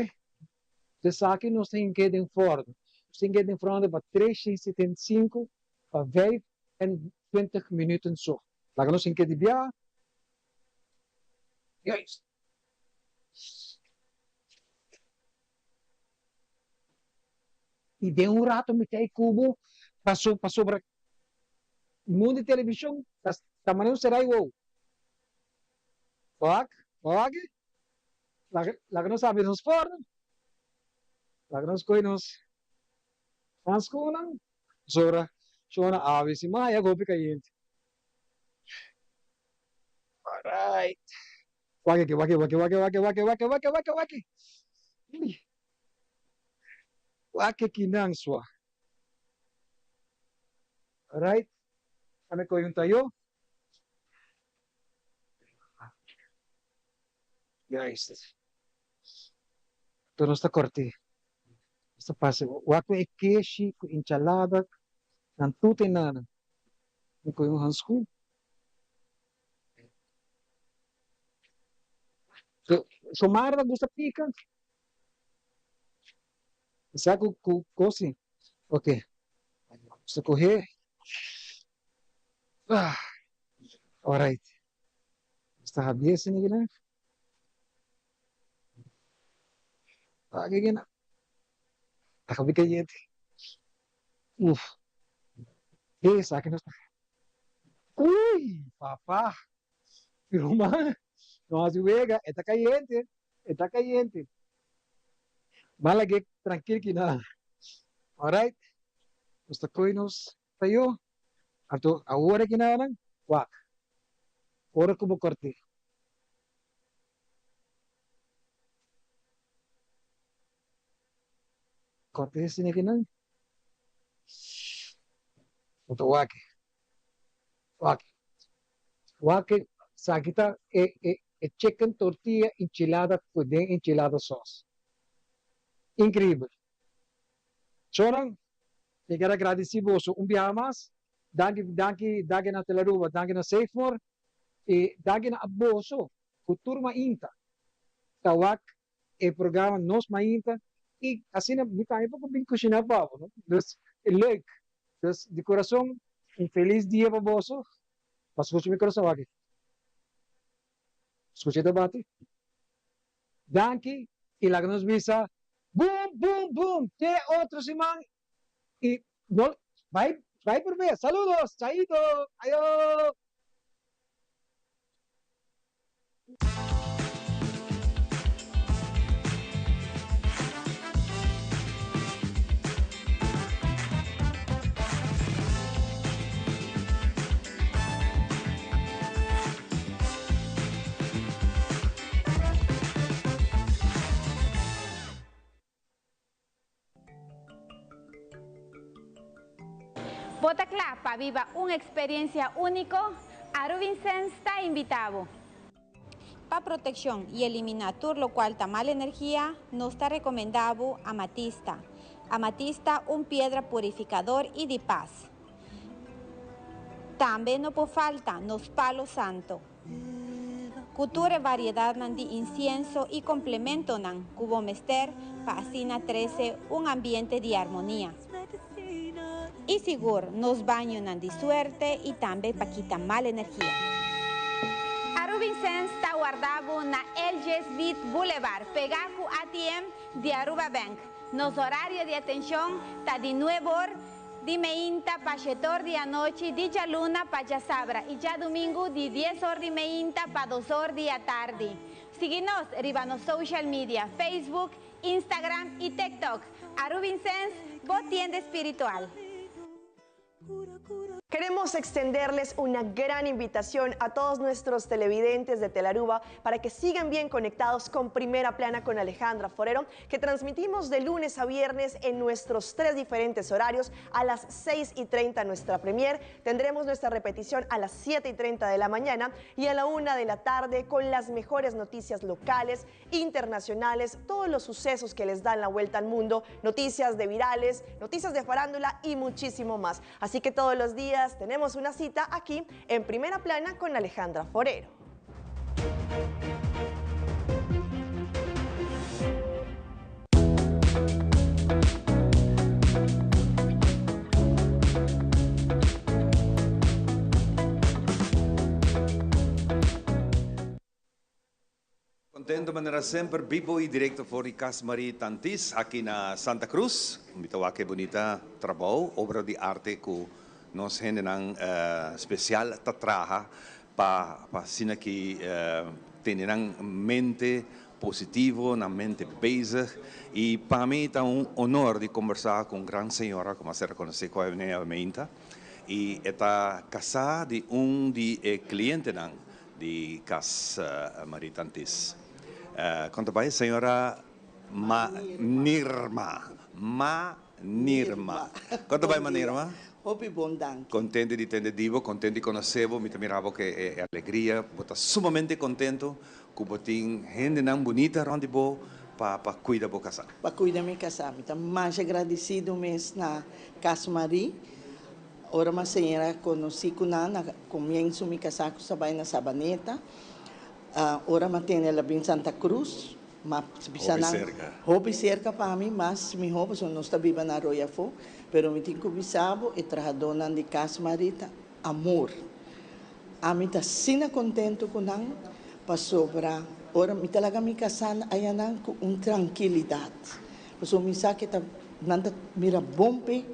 Speaker 10: Esaki nos ta hink'é den fòrnu. Nos ta hink'é den fòrnu pa 375 pa 25 minuten so. Laga nos hink'é di bia. Juist. I den un rato mi ta e kubo paso pasobra mundu di televishon ta ta manera un serai wou. Wak, wak. Laga laga nos habri nos fòrnu. Laga nos kohe nos hanskúnan. Pasobra shona awe si maya hopi kayente. Alright. Wak aki, wak, wak, wak, wak, wak, wak, wak, wak, wak. Wak kinan swa. Alright. Ame kohe un tayo. Juist. Tur nos ta kort'é. Nos ta pasa wak ku e keshi, ku enchalada, nan tur ta enanan. Mi kohe un hanskun. Shomara ta gusta pika. Sa ku ku kosi. Ok. Nos ta kohe. Ah. Alright. Nos ta habié esei kinan. Wak kinan. Ta habi kayente. Uf. Esaki nos ta. Uy, papa. Mi ruman, no hasi wega, e ta kayente, e ta kayente. Ban lag'é trankil kinan. Alright, nos ta kohe nos tayo. Anto awor aki nan, wak, ora ku bo kòrt'é. Kòrt'é asina kinan, bo ta wak. Wak. Wak esaki ta e e e chicken tortilla enchilada cu den enchilada sauce. Increibel. Chonan, mi kier a gradici boso un biaha mas. Danki, danki, danki na Telaruba, danki na Safemore y danki na boso cu tur mainta ta wak e programa Nos Mainta y asina mi tambe por bin cushina pa bo, no? Dus e leuk. Dus di corazon un feliz dia pa boso. Pa scucha mi corazon aki. Scucha e ta bati. Danki y laga nos bisa boom boom boom te otro siman y no bai bai por bes. Saludos chaito ayo.
Speaker 11: Bo ta kla pa biba un eksperensia úniko? Aruvincens ta invitá bo! Pa protekshon i eliminá tur lokual ta mal energia, nos ta rekomendá bo amatista. Amatista un piedra purifikador i di pas. Tambe no por falta nos palo santo. Ku tur e variedatnan di insienso i komplementonan ku bo mester pa asina trese un ambiente di armonia. I sigur nos bañonan di suerte i tambe pa kita mal energia. Arubinsens ta warda bo na LG Smith Boulevard, pegá ku ATM di Aruba Bank. Nos orario di atenshon ta di nuebe or Di meinta pa shetor di anochi, di djaluna pa djasabra i djadumingu di dies or di meinta pa dos or di atardi. Sigui nos riba nos social media, Facebook, Instagram i TikTok. Arubinsens, bo tienda spiritual.
Speaker 12: Queremos extenderles una gran invitación a todos nuestros televidentes de Telaruba para que sigan bien conectados con Primera Plana con Alejandra Forero, que transmitimos de lunes a viernes en nuestros tres diferentes horarios. A las 6 y 30 nuestra premier, tendremos nuestra repetición a las 7 y 30 de la mañana y a la 1 de la tarde con las mejores noticias locales, internacionales, todos los sucesos que les dan la vuelta al mundo, noticias de virales, noticias de farándula y muchísimo más. Así que todos los días tenemos una cita aquí en Primera Plana con Alejandra Forero.
Speaker 1: Contento manera semper, bibo y directo for di Cas Marie Tantis aki na Santa Cruz. Mi ta wak e bunita trabou, obra di arte cu nos hendenan special ta traha pa pa asina ki tene nan mente positivo, nan mente bezig. Y pa mi ta un honor di combersa cu un gran señora como a ser reconoci cu a meinta. Y e ta casa di un di e clientenan di Cas Marie Tantis. Con ta bay señora Ma Nirma? Ma Nirma. Con ta bay Ma Nirma?
Speaker 13: Hopi bon danki.
Speaker 1: Contento di tende di bo, contento di conoce bo. Mi ta mira bo cu e alegria. Bo ta sumamente contento cu bo tin hendenan bunita rond di bo pa pa cuida bo casa.
Speaker 13: Pa cuida mi casa. Mi ta masha gradicido mes na Cas Marie. Ora mi a señora conoci cu nan na comienzo mi casa cu sa bay na Sabaneta. Ora mi a tende el a bin Santa Cruz, mi a bisa
Speaker 1: Hopi
Speaker 13: nan,
Speaker 1: cerca.
Speaker 13: Hopi cerca pa mi, mas miho pasobra nos ta biba na Arroyo afo. Pero mi tin cu bisa bo, e trahadonan di Cas Marie ta amor. Ami ta asina contento cu nan pasobra ora mi ta laga mi casa ayanan cu un trankilidad. Pasobra mi sa ke ta nan ta mira bon p'e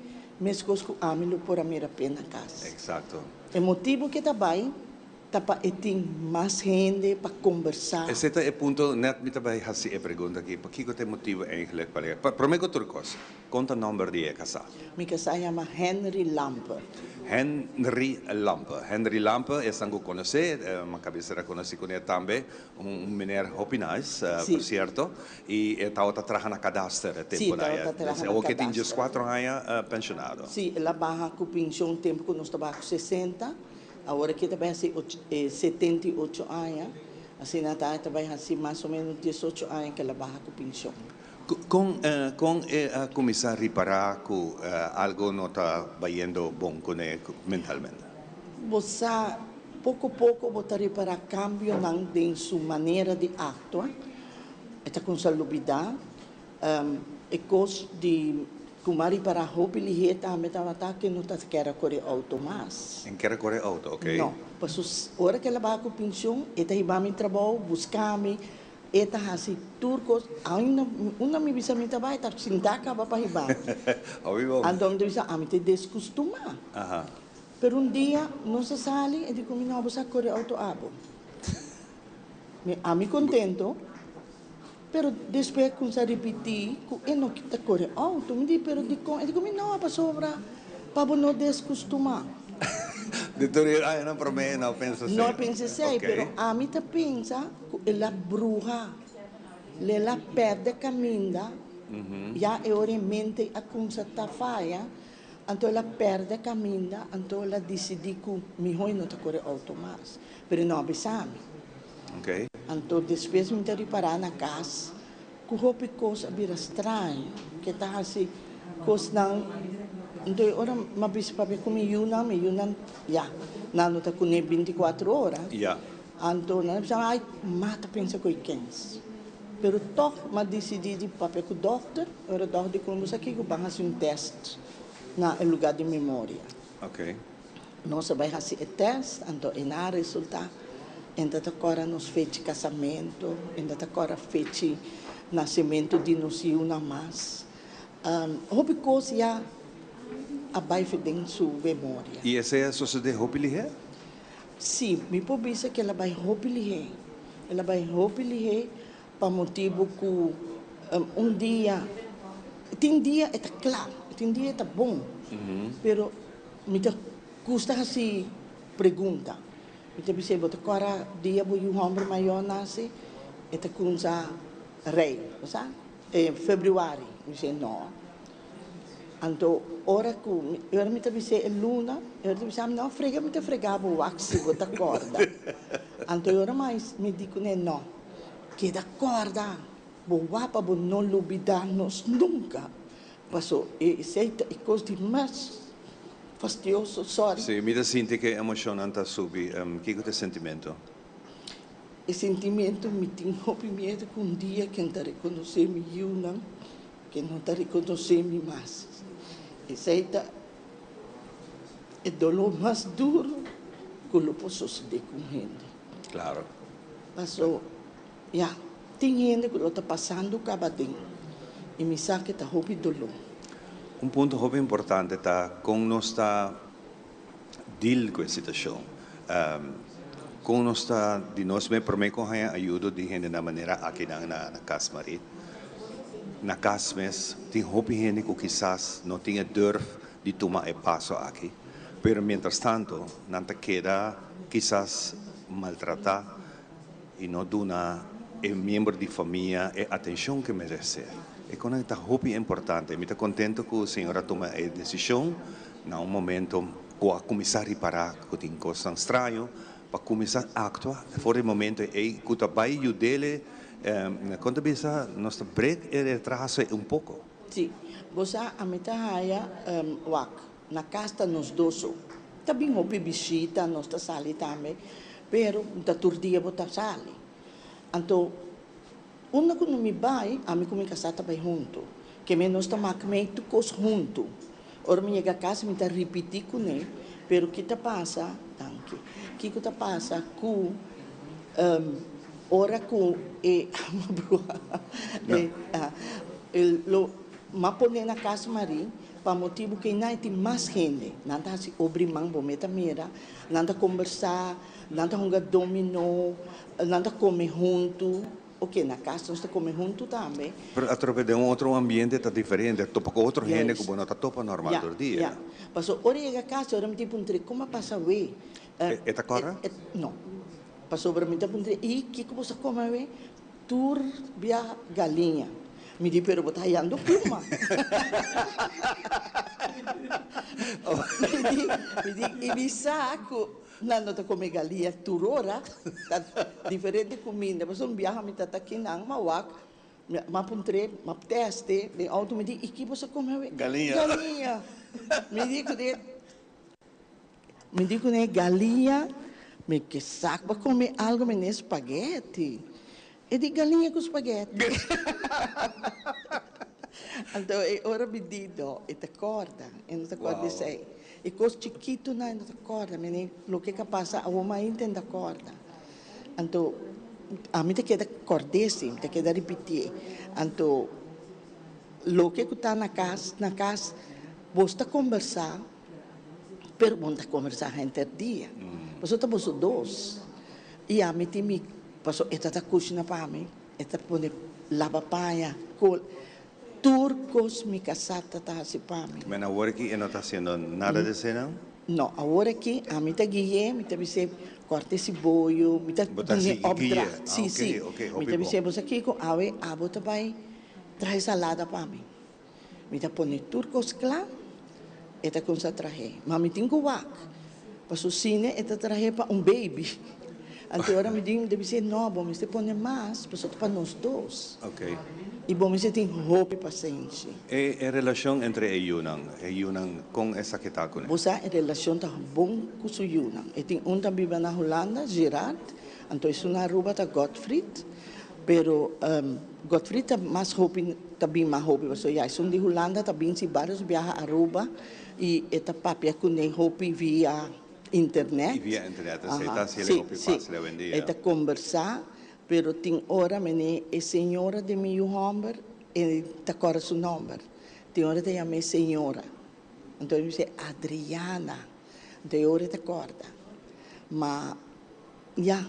Speaker 13: meskos ku ami lo por a mira p'e na kas.
Speaker 1: Eksakto.
Speaker 13: E motibu ke ta bai ta pa e tin mas hende pa kombersá.
Speaker 1: Esei ta e punto nèt mi ta bai hasi e pregunta aki, pakiko ta e motibu eigentlik pa llega? Promé ku tur kos, kon ta nòmber di e kasá?
Speaker 13: Mi kasá yama Henry Lampe.
Speaker 1: Henry Lampe. Henry Lampe, esnan ku konosé, mi kabes ta rekonosí kuné tambe, un mener hopi nice, por sierto. Y e tabata traha na kadaster e tempo
Speaker 13: Sí, tabata traha na
Speaker 1: Awor ke tin
Speaker 13: kadaster.
Speaker 1: dieskuatro aña pensionado.
Speaker 13: Sí, el a baha ku penshon tempo ku nos tabata ku sesenta, awor aki e ta bai hasi 78 aña, asina ta e ta bai hasi mas o menos diesocho aña ku el a baha ku penshon.
Speaker 1: Kon kon e a kuminsá ripará ku algo no ta bayendo bon kuné mentalmente?
Speaker 13: Bo sa, poko poko bo ta ripará kambionan den su manera di aktua. E ta kumsa lubidá e kos di ku m'a ripará hopi lihé tambe tabata ku e no ta kere kore outo mas.
Speaker 1: E no kere kore outo, oké.
Speaker 13: No, pasobra ora ku el a baha ku penshon e ta hiba mi trabou, buska mi, e ta hasi tur kos. Ainda unda mi bisa mi ta bai ta sintá kaba pa hiba mi.
Speaker 1: Hopi bon.
Speaker 13: Anto mi ta bisa ami ta deskustumá. Pero un dia nos a sali e di ku mi, no, bo sa kore outo abo. Mi ami contento, pero despues a cuminsa ripiti cu e no ta core auto. Mi di, pero dicon? E di cu mi no, pasobra pa bo no descustuma.
Speaker 1: Di tur e añanan prome no a pensa esey.
Speaker 13: No a pensa esey, pero ami ta pensa cu el a bruha, el a perde caminda, ya e ora e mente a cuminsa ta faya, anto el a perde caminda, anto el a dicidi cu miho e no ta core auto mas. Pero e no a bisa mi.
Speaker 1: Okay.
Speaker 13: Anto despues mi ta ripará na kas ku hopi kos a bira straño, ke ta hasi kosnan. Anto e ora mi a bisa papia ku mi yunan, mi yunan ya, nan no ta kuné bintikuatro ora.
Speaker 1: Ya.
Speaker 13: Anto nan a bisa, ai, m'a ta pensa ku e kens. Pero tòg m'a disidí di papia ku dòkter. Ora dòkter di ku mi bisa kiko, ban hasi un tèst na e lugá di memoria.
Speaker 1: Okay.
Speaker 13: Nos a bai hasi e tèst, anto e nan a resultá. Enta ta kòrda nos fechi kasamentu, enta ta kòrda fechi nasementu di nos yiunan mas. Hopi kos ya a bai for den su memoria.
Speaker 1: I esei a sosodé hopi lihé?
Speaker 13: Sí, mi por bisa ku el a bai hopi lihé. El a bai hopi lihé pa motibu ku un dia, tin dia e ta kla, tin dia e ta bon, pero Mi ta gusta hasi pregunta. Mi ta bis'é, bo ta kòrda dia bo yu hòmber mayó nase? E ta kumsa rei, bo sa? E febrüari. Mi bis'é, nò. Anto ora ku mi, ora mi ta bis'é e luna, e ora ta bisa mi, nò, frega mi ta frega bo wak si bo ta kòrda. Anto e ora mas mi di kuné, nò, keda kòrda, bo wak pa bo no lubidá nos nunka. Paso esey ta e cos di mas fastioso, sorry.
Speaker 1: Si, mi ta sinti ke emocionnan ta subi. Kiko ta e sentimento?
Speaker 13: E sentimento, mi tin hopi miedo ku un dia ken ta reconoce mi yiunan, ken no ta reconoce mi mas. Esey ta e dolor mas duro ku lo por sosode ku un hende.
Speaker 1: Claro.
Speaker 13: Paso, ya. Tin hende ku lo ta pasando kaba den i mi sa ke ta hopi doló.
Speaker 1: Un punto hopi importante ta kon nos ta deal ku e situashon. Kon nos ta di nos mes promé ku haña ayudo di hende na manera akinan na Cas Marie. Na kas mes tin hopi hende ku kisas no tin e durf di tuma e paso aki, pero mientras tanto nan ta keda kisas maltratá i no duna e miembro di famia e atenshon ku e meresé. E konan ta hopi importante. Mi ta kontento ku señor a tuma e desishon na un momento ku a kuminsá ripará ku tin kosnan straño pa kuminsá aktua for di e momento ei ku ta bai yud'é kon ta bisa nos ta brek e retraso ei un poko.
Speaker 13: Sí, bo sa ami ta haya wak na kas ta nos dos so. Ta bin hopi bishita, nos ta sali tambe, pero no ta tur dia bo ta sali. Anto unda ku no mi bai, ami ku mi kasá ta bai huntu. Ke men nos ta mak mei tur kos huntu. Ora mi yega kas mi ta ripití kuné, pero ki ta pasa, danki, kiko ta pasa ku ora ku e e lo m'a pone na kas Marie pa motibu ku einan e tin mas hende, nan ta hasi obri man bo meta mira, nan ta kombersá, nan ta hunga dominó, nan ta kome huntu. Ok, na cas nos ta come hunto tambe.
Speaker 1: Pero atrobe den un otro ambiente ta diferente, topa cu otro hende cu bo no ta topa normal tur dia.
Speaker 13: Ya, paso ora yega cas ora mi tin puntra como a pasa awe.
Speaker 1: E ta corda?
Speaker 13: No, pasobra mi ta puntra y kico bo sa come awe? Tur bia galiña. Mi di pero bo ta hayando pluma. Mi di, mi di y mi sa cu. Nan no ta come galia tur ora, ta diferente cuminda. Pasobra un biaha mi ta ta kinan, m'a wak, m'a puntr'é, m'a test'é den auto, mi di, i ki bo sa come awe?
Speaker 1: Galiña.
Speaker 13: Galiña. Mi di kuné, mi di kuné galiña, mi ke sa ku bo a come algo mene spaghetti. E di galiña ku spaghetti. Anto e ora mi di, no, e ta kòrda, e no ta kòrda esei. E kos chikitunan e no ta kòrda, mi ni loke ka pasa awor mi ainda no ta kòrda. Anto ami ta keda kòrd'é si, mi ta keda ripitié. Anto loke ku ta na kas, na kas bos ta kombersá, pero bo no ta kombersá henter dia, pasobra ta boso dos. I ami tin mi Paso e ta ta kushina pa mi, e ta pone laba paña, kol, tur kos mi kasá ta ta hasi pa mi.
Speaker 1: Men awor aki e no ta hasiendo nada di eseinan?
Speaker 13: No, awor aki ami ta gui'é, mi ta bis'é kòrta e siboyo, mi ta
Speaker 1: Bo ta
Speaker 13: dun'é
Speaker 1: sigui gui'é?
Speaker 13: opdracht.
Speaker 1: Ah,
Speaker 13: Sí,
Speaker 1: ok,
Speaker 13: sí.
Speaker 1: ok,
Speaker 13: Mi
Speaker 1: hopi
Speaker 13: ta
Speaker 1: bon.
Speaker 13: bis'é, bo sa kiko, awe abo ta bai traha e salada pa mi. Mi ta pone tur kos kla, e ta kumsa trah'é. Ma mi tin ku wak, paso sine e ta trah'é pa un baby. Anto ora mi di, mi ta bis'é, no, bo mester pone mas, paso ta pa nos dos. I bo mester tin hopi pasenshi.
Speaker 1: E e relashon entre e yunan, e yunan kon esaki ta kuné?
Speaker 13: Bo sa e relashon ta bon ku su yunan. E tin un ta biba na Hulanda, Gerard, anto esun na Aruba ta Godfried. Pero Godfried ta mas hopi ta bin mas hopi pasobra ya esun di Hulanda ta bin si varios biaha Aruba y e ta papia cune hopi via internet.
Speaker 1: Y via internet esey ta haciele hopi facil awendia.
Speaker 13: E ta combersa pero tin ora mene e señora di mi yu homber e ta corda su nomber tin ora e ta yama e señora anto e bisa Adriana anto e ora e ta corda ma Ya.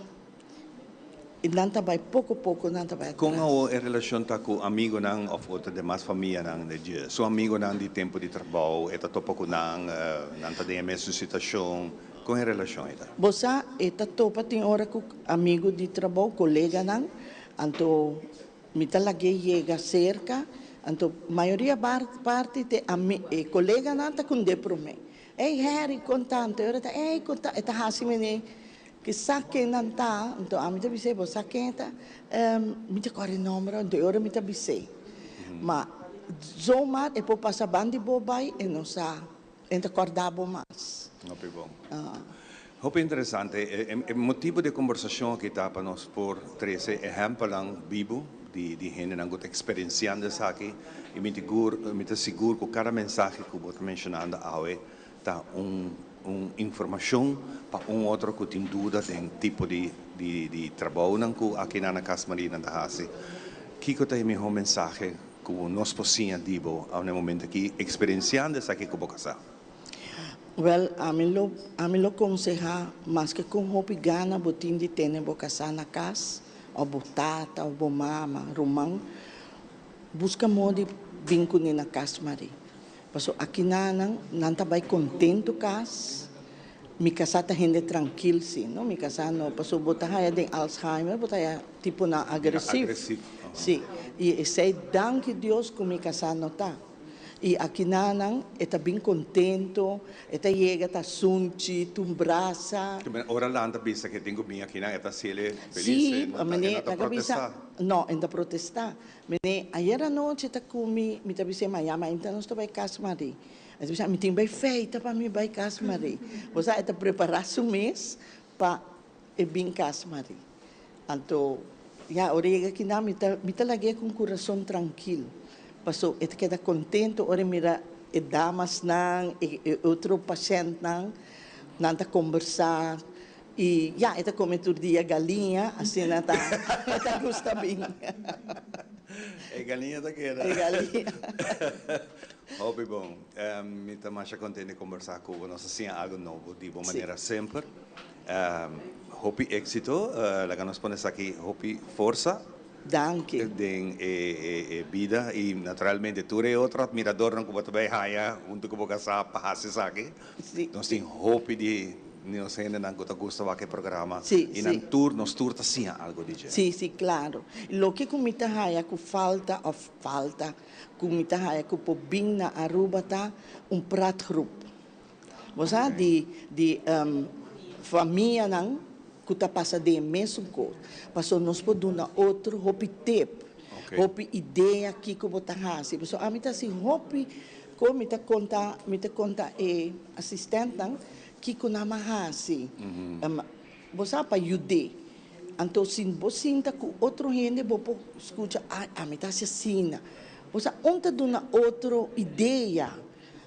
Speaker 13: I nan ta bai poko poko nan ta bai
Speaker 1: Kon
Speaker 13: atras.
Speaker 1: awor e relashon ta ku amigonan òf otro demas famianan de dje? Su amigonan di tempu di trabou, e ta topa ku nan, nan ta den e mesun situashon? Kon e relashon ei ta?
Speaker 13: Bo sa, e ta topa tin ora ku amigu di trabou, koleganan, anto mi ta lag'é yega serka, anto mayoria parti te ami e koleganan ta kund'é promé. Ey Harry, kon ta? Anto e ora ta, ey kon ta? E ta hasi mene Ki sa ken nan ta, anto ami ta bis'é, bo sa ken e ta? Mi ta kòrda e nòmber, anto e ora mi ta bis'é. Ma zomaar e por pasa ban di bo bai, e no sa, e no ta kòrda bo mas.
Speaker 1: Hopi bon. Hopi interesante. E motibu di e kombersashon aki ta pa nos por trese ehèmpelnan bibu di di hendenan ku ta eksperensiando esaki i mi tigur mi ta sigur ku kada mensahe ku bo ta menshonando awe ta un. un informashon pa un otro ku tin duda den tipo di di di trabounan ku akinan na Cas Maria nan ta hasi. Kiko ta e mihó mensahe ku nos por siña di bo na e momento aki eksperensiando esaki ku bo kasá?
Speaker 13: Wèl, ami lo ami lo konsehá maske kon hopi gana bo tin di tene bo kasá na kas, òf bo tata òf bo mama, ruman, buska moda di bin kuné na Cas Maria. Paso akinanan nan ta bai kontentu kas, mi kasá ta hende trankil si, no, mi kasá no, paso bo ta haya den Alzheimer bo ta haya tiponan agresiv, si, i esei danki Dios ku mi kasá no ta. I akinanan e ta bin kontentu, e ta yega ta sunchi, tun brasa.
Speaker 1: Ora lan ta bisa ke tin ku bin akinan e ta hasiel felis,
Speaker 13: Si,
Speaker 1: e no ta protestá.
Speaker 13: No, e no ta protestá. Mene, ayer anochi ta ku mi, mi ta bis'é, ma ya mainta nos ta bai kas Marie. E ta bisa, mi tin bai feita pa mi bai kas Marie. Bo sa, e ta prepará su mes pa e bin kas Marie. Anto, ya, ora e yega kinan, mi ta, mi ta lag'é ku un kurason trankil. Paso e ta keda kontentu ora e mira e damasnan, e e otro pashèntnan, nan ta kombersá. I ya, e ta come tur dia galiña, asina ta e ta gusta bin.
Speaker 1: E galiña ta keda.
Speaker 13: E galiña.
Speaker 1: Hopi bon. Mi ta masha kontent di kombersá ku bo. Nos a siña algu nobo di bo manera semper. Hopi éksito. Laga nos pone esaki hopi forsa.
Speaker 13: Danki.
Speaker 1: Den e bida i naturalmente tur e otro atmiradornan ku bo ta bai haña huntu ku bo kasá pa hasi esaki. Nos tin hopi di nos hendenan ku ta gusta wak e programa i nan tur, nos tur ta siña algu di dje.
Speaker 13: Sí, sí, klaro. Loke ku mi ta haña ku falta òf falta ku mi ta haña ku por bin na Aruba ta un praatgroep. Bo sa di di famianan ku ta pasa den e mesun kos. Pasobra nos por duna otro hopi tip, hopi idea kiko bo ta hasi. Pasobra ami ta hasi hopi Kon mi ta konta mi ta konta e asistentnan kiko nan a hasi. Bo sa pa yud'é. Anto si bo sinta ku otro hende bo por skucha ay ami ta hasi asina. Bo sa un ta duna otro idea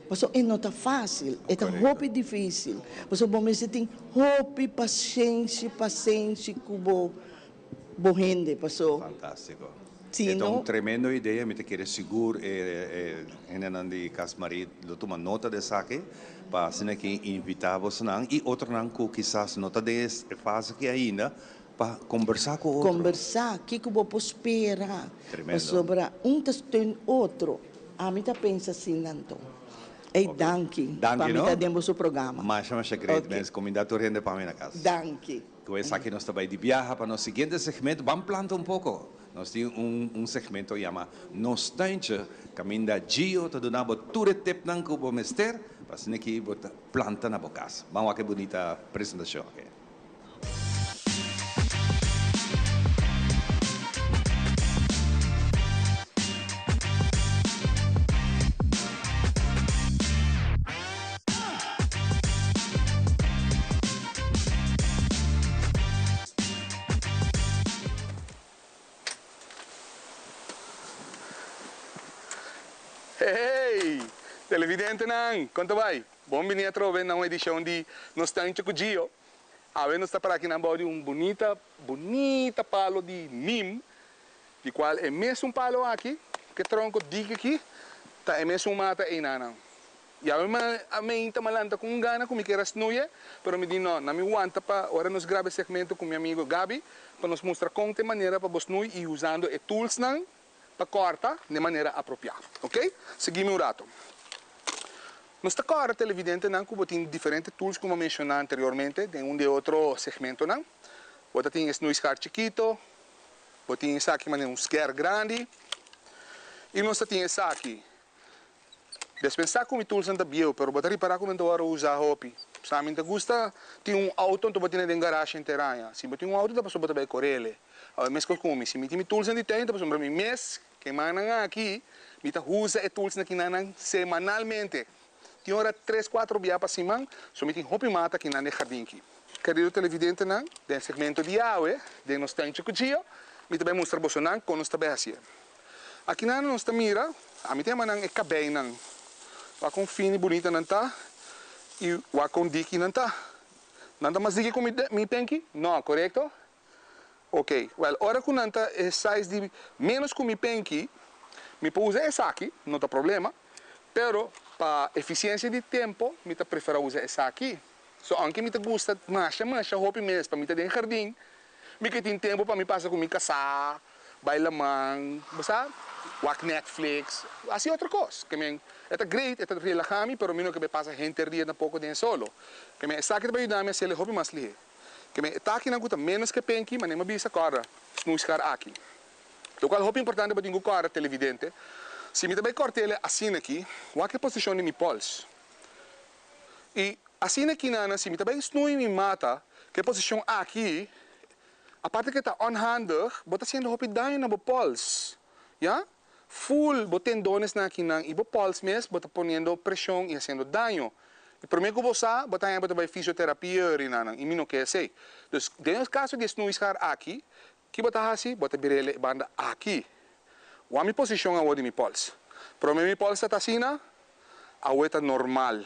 Speaker 13: pasobra e no ta fásil, e ta hopi difísil. Pasobra bo mester tin hopi pashenshi pasenshi ku bo bo hende paso.
Speaker 1: Fantástiko.
Speaker 13: Si
Speaker 1: E ta un
Speaker 13: no.
Speaker 1: tremendo idea, mi ta kere sigur e hendenan di Cas Marie lo tuma nota di esaki pa asina ki invita bosonan y otronan cu kisas no ta den e fase aki ainda pa combersa cu otro.
Speaker 13: Combersa, kico bo por spera,
Speaker 1: Tremendo.
Speaker 13: pasobra un ta steun otro, ami ta pensa asina anto. Ey danki pa
Speaker 1: Danki
Speaker 13: mi
Speaker 1: no.
Speaker 13: ta den boso programa.
Speaker 1: Masha masha great
Speaker 13: Ok.
Speaker 1: mes, cuminda tur hende pa mi na cas.
Speaker 13: Danki.
Speaker 1: Ku esaki nos ta bai di biaha pa nos siguiente segmento. Ban planta un poko. Nos tin un un segmento yama Nos Tuintje, kaminda Gio ta duna bo tur e tipnan ku bo mester pa asina ki bo ta planta na bo kas. Ban wak e bunita presentashon aki.
Speaker 14: Hey! Televidentenan, kon ta bai? Bon bini atrobe na un edishon di Nos Tuintje ku Gio. Awe nos ta para akinan bou di un bunita, bunita palo di nim, di kual e mesun palo aki, ku e tronko dik aki, ta e mesun mata einanan. I awe mi a meinta mi a lanta ku un gana ku mi kier a snoeie, pero mi di no, na mi wanta pa ora nos graba e segmento ku mi amigo Gaby pa nos mustra kon ta e manera pa bo snoei i usando e toolsnan pa kòrta den manera apropiá. Ok? Sigui mi un rato. Nos ta kòrda televidentenan ku bo tin diferente tools ku mi a menshoná anteriormente den un di e otro segmentonan. Bo ta tin e snoeiskaar chikito, bo tin esaki manera un skèr grandi i nos ta tin esaki. Despensá ku mi toolsnan ta bieu, pero bo ta ripará ku mi ta wòrdu usá hopi. Sa mi ta gusta tin un outo anto bo tene den garashe henter aña. Si bo tin un outo ta pasobra bo ta bai korele. Awe meskos ku mi, si mi tin mi toolsnan di tuin ta pasobra mi mes ke mannan aki mi ta usa e toolsnan kinan semanalmente. Tin ora tres kuatro bia pa siman, so mi tin hopi mata kinan den hardin ki. Kerido televidentenan, den segmento di awe, den nos tuintje ku Gio, mi ta bai mustra bosonan kon nos ta bai hasié. Akinan nos ta mira, ami ta yama nan e kabeinan. Wak kon fini bunita nan ta. I wak kon diki nan ta. Nan ta mas diki ku mi penki? No, korekto? Ok, wèl, ora ku nan ta e size di ménos ku mi penki, mi por usa esaki, no ta problema, pero pa efisiensia di tempu mi ta preferá usa esaki. So, aunke mi ta gusta masha masha hopi mes pa mi ta den hardin, mi ke tin tempu pa mi pasa ku mi kasá, bai laman, bo sa, wak Netflix, hasi otro kos. Ke men, e ta great, e ta relaha mi, pero mi no ke bai pasa henter dia tampoko den e solo. Ke men, esaki ta bai yuda mi hasi el hopi mas lihé. Ke men, e takinan ku ta ménos ke penki, manera mi a bisa, kòrda, snoeiskar aki. Lokual hopi importante pa tin ku kòrda, televidente, si mi ta bai kòrt'el asina aki, wak e posishon di mi pòls. I asina ki nan si mi ta bai snui mi mata ku e posishon aki, aparte ku e ta onhandig, bo ta hasiendo hopi daño na bo pols, ya. Ful bo tendonesnan akinan i bo pols mes bo ta poniendo preshon i hasiendo daño. I promé ku bo sa, bo ta haña bo ta bai fisioterapia ori nanan i mi no ke esei. Dus den e kaso di e snuishaar aki, ki bo ta hasi? Bo ta bir'el e banda aki. Wak mi posishon awor di mi pols. Promé mi pols ta ta asina, Awe ta normal.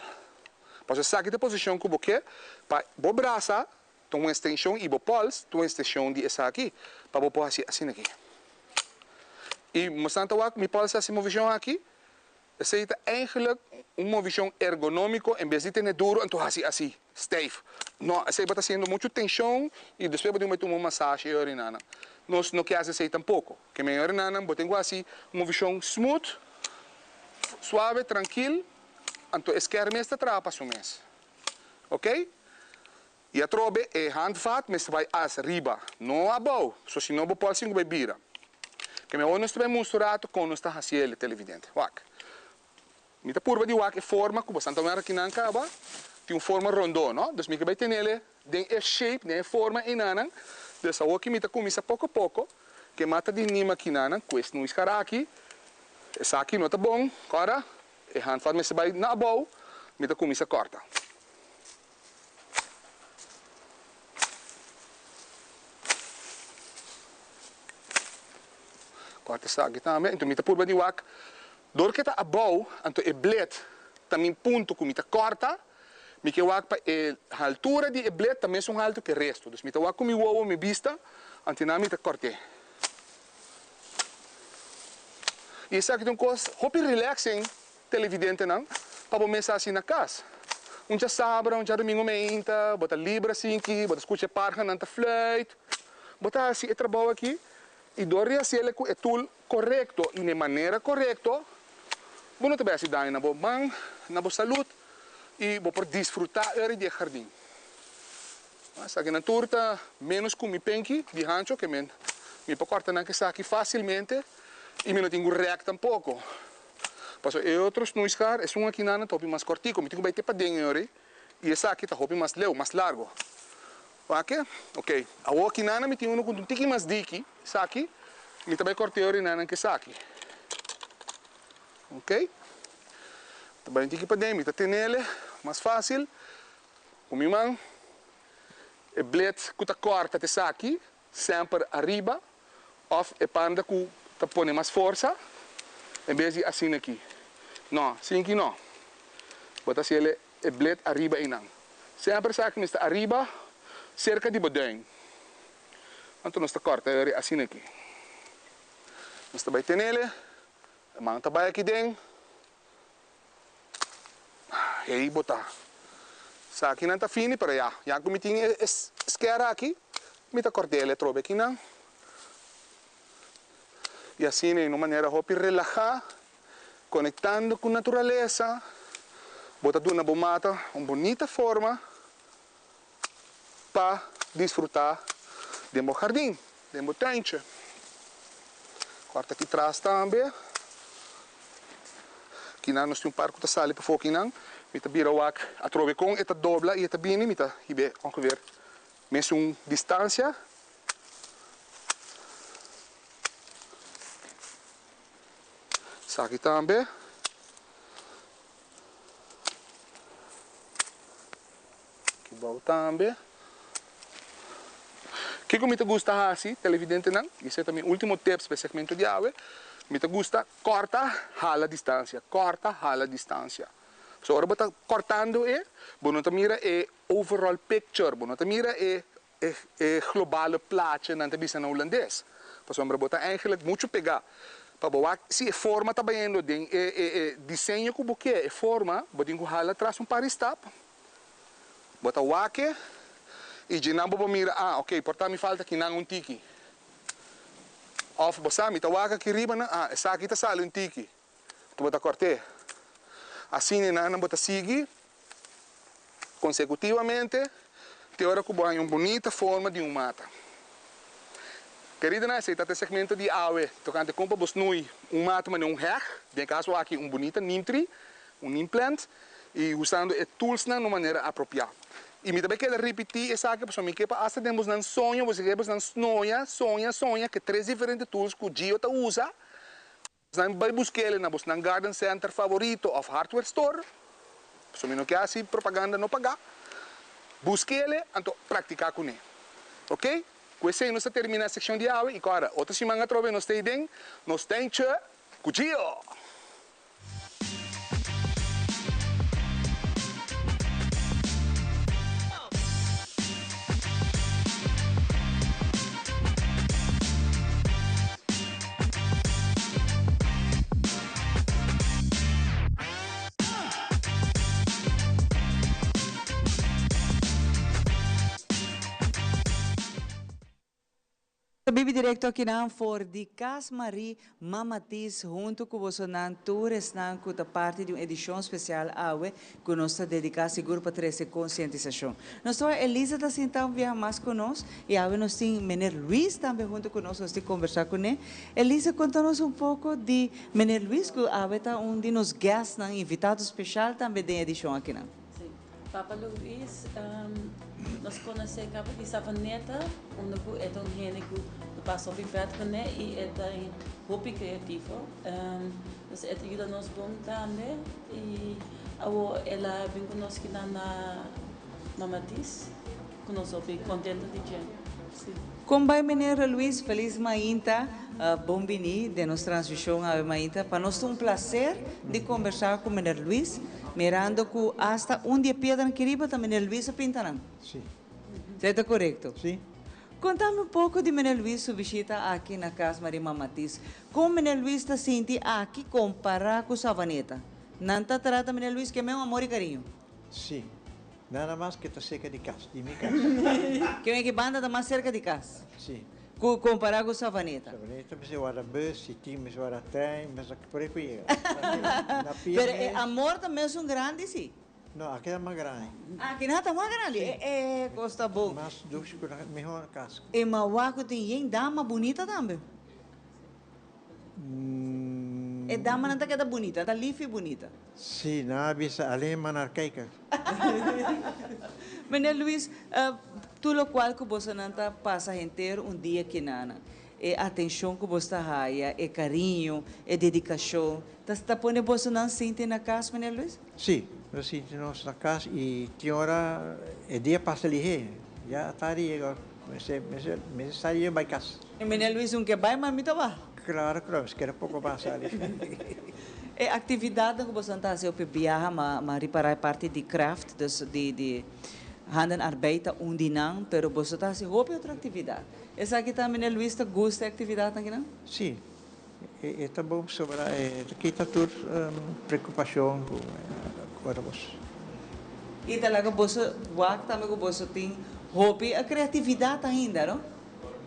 Speaker 14: Pasobra esaki ta e posishon ku bo ke pa bo brasa ta un estenshon i bo pòls ta un estenshon di esaki pa bo por hasi asina aki. I mosnan ta wak mi pòls ta hasi movishon aki, esei ta eigenlik un movishon ergonómiko en bes di tene duru anto hasi asi, stijf. No, esei bo ta hasiendo muchu tenshon i despues bo tin ku bai tuma un masashi e ora nan. Nos no ke hasi esei tampoko. Ke mi ora nan bo tin ku hasi un movishon smooth. Suave, trankil, anto e sker mes ta traha pa su mes. Ok? I atrobe e handvat mester bai as riba, no abou, so si no bo por sin ku bai bira. Ke mi awor nos ta bai mustra un rato kon nos ta hasi el, televidente. Wak. Mi ta purba di wak e forma ku bo santa wèr akinan kaba, tin un forma rondó, no? Dus mi ke bai tenele den e shape, den e forma einanan. Dus awor ki mi ta kuminsá poko poko, ke mata di nima akinanan, ku e snoeiskar aki, Esaki no ta bon, kòrda, e handvat mester bai na abou, mi ta kuminsá kòrta. Kòrta esaki tambe, enton mi ta purba di wak, dor ke ta abou, anto e blet ta mi punto ku mi ta kòrta, mi ke wak pa e haltura di e blet ta mesun haltu ke resto, dus mi ta wak ku mi wowo, mi bista, anto mi ta kòrt'é. I esaki ta un kos hopi relaxing, televidentenan, pa bo mes hasi na kas. Un djasabra, un djadumingu meinta, bo ta liber asinki, bo ta skucha e parhanan ta fluit, bo ta hasi e trabou aki i dor di hasiel ku e tool korekto i na e manera korekto, bo no ta bai hasi daño na bo man, na bo salud i bo por disfrutá ora di e hardin. Esakinan tur ta ménos ku mi penki di hancho ke men mi por kòrta nan ku esaki fásilmente i mi no tin ku rèk tampoko. Pasobra e otro snoeiskar, esun akinan ta hopi mas kòrtiku, mi tin ku bai te paden e ora ei i esaki ta hopi mas leu, mas largo. Wak? Oké, awor akinan mi tin unu ku ta un tiki mas diki, esaki mi ta bai kòrta e ora einan ku esaki. Oké, ta bai un tiki paden, mi ta tenele mas fásil. Ku mi man, e blet ku ta kòrta ta esaki semper ariba òf e panda ku ta pone mas forsa en bes di asina aki. No, asinki no. Bo ta hasiel e blet ariba einan. Semper esaki mester ariba serka di bo duim. Anto nos ta kòrta e asina aki. Nos ta bai tenele, e man ta bai aki den. Hey bo ta sa kinan ta fini pero ya ya ku mi tin e sker aki mi ta kòrt'el atrobe kinan i asina den un manera hopi relahá konektando ku naturalesa bo ta duna bo mata un bunita forma pa disfrutá den bo hardin, den bo tuintje. Kòrta aki tras tambe. Kinan nos tin un par ku ta sali pafó kinan. Mi ta bira wak atrobe kon e ta dobla i e ta bini, mi ta hib'é ongeveer mesun distansia. Esaki tambe. Ki bou tambe. Kiko mi ta gusta hasi, televidentenan? I esei ta mi ultimo tips pa e segmento di awe. Mi ta gusta kòrta hala distansia, kòrta hala distansia. So ora bo ta kòrtando e, bo no ta mira e overall picture, bo no ta mira e e globale plaatje nan ta bisa na hulandes. Pasobra bo ta eigenlijk muchu pegá pa bo wak si e forma ta bayendo den e e e diseño ku bo ke, e forma, bo tin ku hala atras un par di stap, bo ta wak e i dje nan bo por mira, ah ok, por ta mi falta kinan un tiki. Òf bo sa mi ta wak aki riba nan, ah esaki ta sali un tiki. Anto bo ta kòrt'é. Asina nan bo ta sigui konsekutivamente te ora ku bo haña un bunita forma di un mata. Keridonan, esei ta ta e segmento di awe tokante kon pa bo snui un mata manera un hèg, den e kaso aki un bunita neem tree, un neem plant, i usando e toolsnan na un manera apropiá. I mi ta bai keda ripití esaki pasobra mi ke pa asta den bosnan soño, boso ke bosnan snoña, soña, soña ku e tres diferente tools ku Gio ta usa. Bosnan bai busk'el na bosnan garden center favorito of hardware store, pasobra mi no ke hasi propaganda no pagá. Busk'el anto praktiká kuné. Ok? Ku esei nos ta terminá sekshon di awe i kòrda, otro siman atrobe nos ta ei den nos tentje ku Gio!
Speaker 2: Ta bibi directo akinan for di Cas Marie Mama Tis hunto cu bosonan tur esnan cu ta parti di un edicion special awe cu nos ta dedica sigur pa trece concientisacion. Nos ta wak Elisa ta sinta un biaha mas cu nos y awe nos tin Meneer Luis tambe hunto cu nos, nos tin conversa cune. Elisa conta nos un poco di Meneer Luis cu awe ta un di nos guestnan invitado special tambe den edicion akinan.
Speaker 3: Sí. Papa Luis, nos conoce caba di Savaneta, unda cu e ta un hende cu ta pasa hopi pret cune y e ta hopi creativo. Dus e ta yuda nos bon tambe y awo el a bin cu nos kinan na Mama Tis, cu nos hopi contento di dje. Sí.
Speaker 2: Con bay meneer Luis, feliz mainta, bon bini den nos transmision awe mainta. Pa nos ta un placer di conversa cu meneer Luis, mirando cu hasta un di e piedranan aki riba ta meneer Luis a pinta nan.
Speaker 15: Si.
Speaker 2: Esey ta corecto?
Speaker 15: Si.
Speaker 2: Contami un poco di meneer Luis su bishita aki na Cas Maria Mama Tis. Con meneer Luis ta sinti aki compara cu Savaneta? Nan ta trata meneer Luis ke men amor y cariño?
Speaker 15: Si. Nada mas ke ta serka di kas, di mi kas.
Speaker 2: Ke wen ki banda ta mas serka di kas?
Speaker 15: Si.
Speaker 2: Ku kompará ku Savaneta?
Speaker 15: Savaneta mester warda bus, si tin mester warda trein, mester por e ku yega. Na pia
Speaker 2: Pero e
Speaker 15: mes.
Speaker 2: amor ta mesun grandi si?
Speaker 15: No, aki ta mas grandi.
Speaker 2: Aki nan ta mas grandi?
Speaker 15: Si.
Speaker 2: E kos ta bon.
Speaker 15: Mas dushi ku na mihor kas.
Speaker 2: E mawa ku tin yen dama bunita tambe. E damanan ta keda bunita, ta lif i bunita.
Speaker 15: Sí, nan a bisa alleen maar naar kijken.
Speaker 2: Meneer Luis, tur locual cu bosonan ta pasa henter un dia kinana, e atencion cu bos ta haya, e cariño, e dedicacion, ta ta pone bosonan sinti na cas, meneer Luis?
Speaker 15: Sí, nos sinti nos na cas y tin ora e dia pasa lihé, ya tardi yega, mester mester mester sali ya bay cas.
Speaker 2: Meneer Luis, un ke bay, mami ta baha.
Speaker 15: Claro, claro, mester keda poco mas ali.
Speaker 2: E actividadnan cu bosonan ta haci hopi biaha, ma ma ripara e parti di craft, dus di di handenarbeid ta un di nan, pero boso ta haci hopi otro actividad. Esaki ta, meneer Luis, ta gusta e actividadnan akinan?
Speaker 15: Sí, E ta bon pasobra e ta kita tur preocupacion cu ora boso.
Speaker 2: Y ta laga boso wak tambe cu boso tin hopi creatividad ainda, no?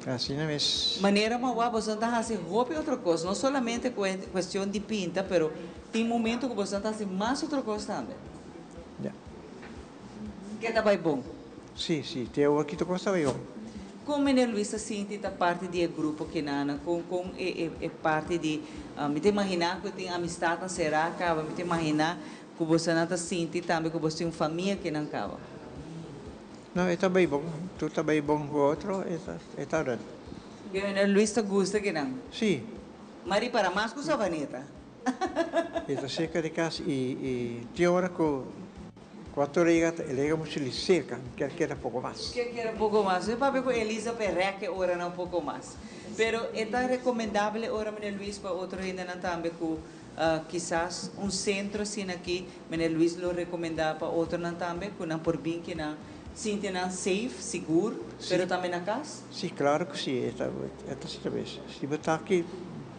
Speaker 15: Asina mes.
Speaker 2: Manera bo a wak boso ta haci hopi otro cos, no solamente cuestion di pinta, pero tin momento cu boso ta haci mas otro cos tambe.
Speaker 15: Ya.
Speaker 2: Ke ta bai bon?
Speaker 15: Sí, sí, te awor ki ta cos ta bai bon.
Speaker 2: Con Meneer Luis ta sinti ta parti di e grupo kinana? Con con e e e parti di mi ta imagina cu tin amistadnan cera caba, mi ta imagina cu bosonan ta sinti tambe cu boso tin un famia kinan caba.
Speaker 15: No, e ta bai bon, tur ta bai bon cu otro, e ta e ta red.
Speaker 2: Ke Meneer Luis ta gusta kinan?
Speaker 15: Sí.
Speaker 2: Ma ripara mas cu Savaneta.
Speaker 15: E ta cerca di cas y y tin ora cu Cuanto rega ta rega mucho li cerca, mi kier keda poco mas.
Speaker 2: Kier keda poco mas. Mi papia cu Elisa pa e rek e oranan un poco mas. Pero e ta recomendabel e ora, meneer Luis, pa otro hendenan tambe cu Kisas un sentro asina aki Meneer Luis lo rekomendá pa otronan tambe ku nan por bin ki nan sinti nan safe, sigur, pero tambe na kas?
Speaker 15: Sí, klaro ku sí, e ta e ta asina bes. Si bo ta aki,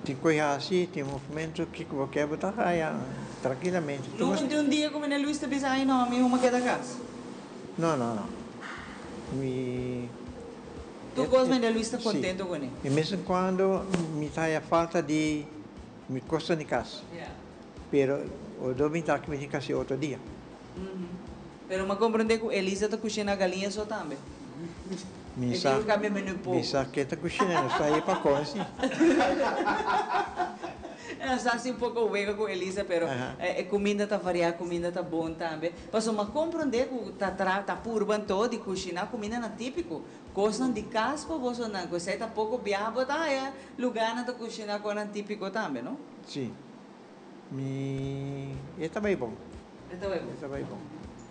Speaker 15: tin ku e hasi, tin movementu, kiko bo ke bo ta haya trankilamente.
Speaker 2: Nunka tin un dia ku Meneer Luis ta bisa, Ai no, mi huma keda kas?
Speaker 15: No, no, no. Mi.
Speaker 2: Tur kos Meneer Luis ta kontento kuné?
Speaker 15: Sí. I mes en kuando mi ta haya falta di mi kosnan di kas. Pero odo mi ta aki mi tin kasi otro dia.
Speaker 2: Pero mi a comprende cu Elisa ta cushina galiña so tambe.
Speaker 15: Mi sa, mi sa ke ta cushina, nos ta ahí pa come si.
Speaker 2: Nos ta haci un poco wega cu Elisa pero e cuminda ta varia, cuminda ta bon tambe. Pasobra mi a comprende cu ta tra, ta purba anto di cushina cumindanan tipico. Cosnan di cas pa bosonan, cu esey ta poco biaha bo ta haya lugarnan ta cushina conan tipico tambe, no?
Speaker 15: Si. Mi e ta bay bon.
Speaker 2: E ta bay bon.
Speaker 15: E ta bay bon.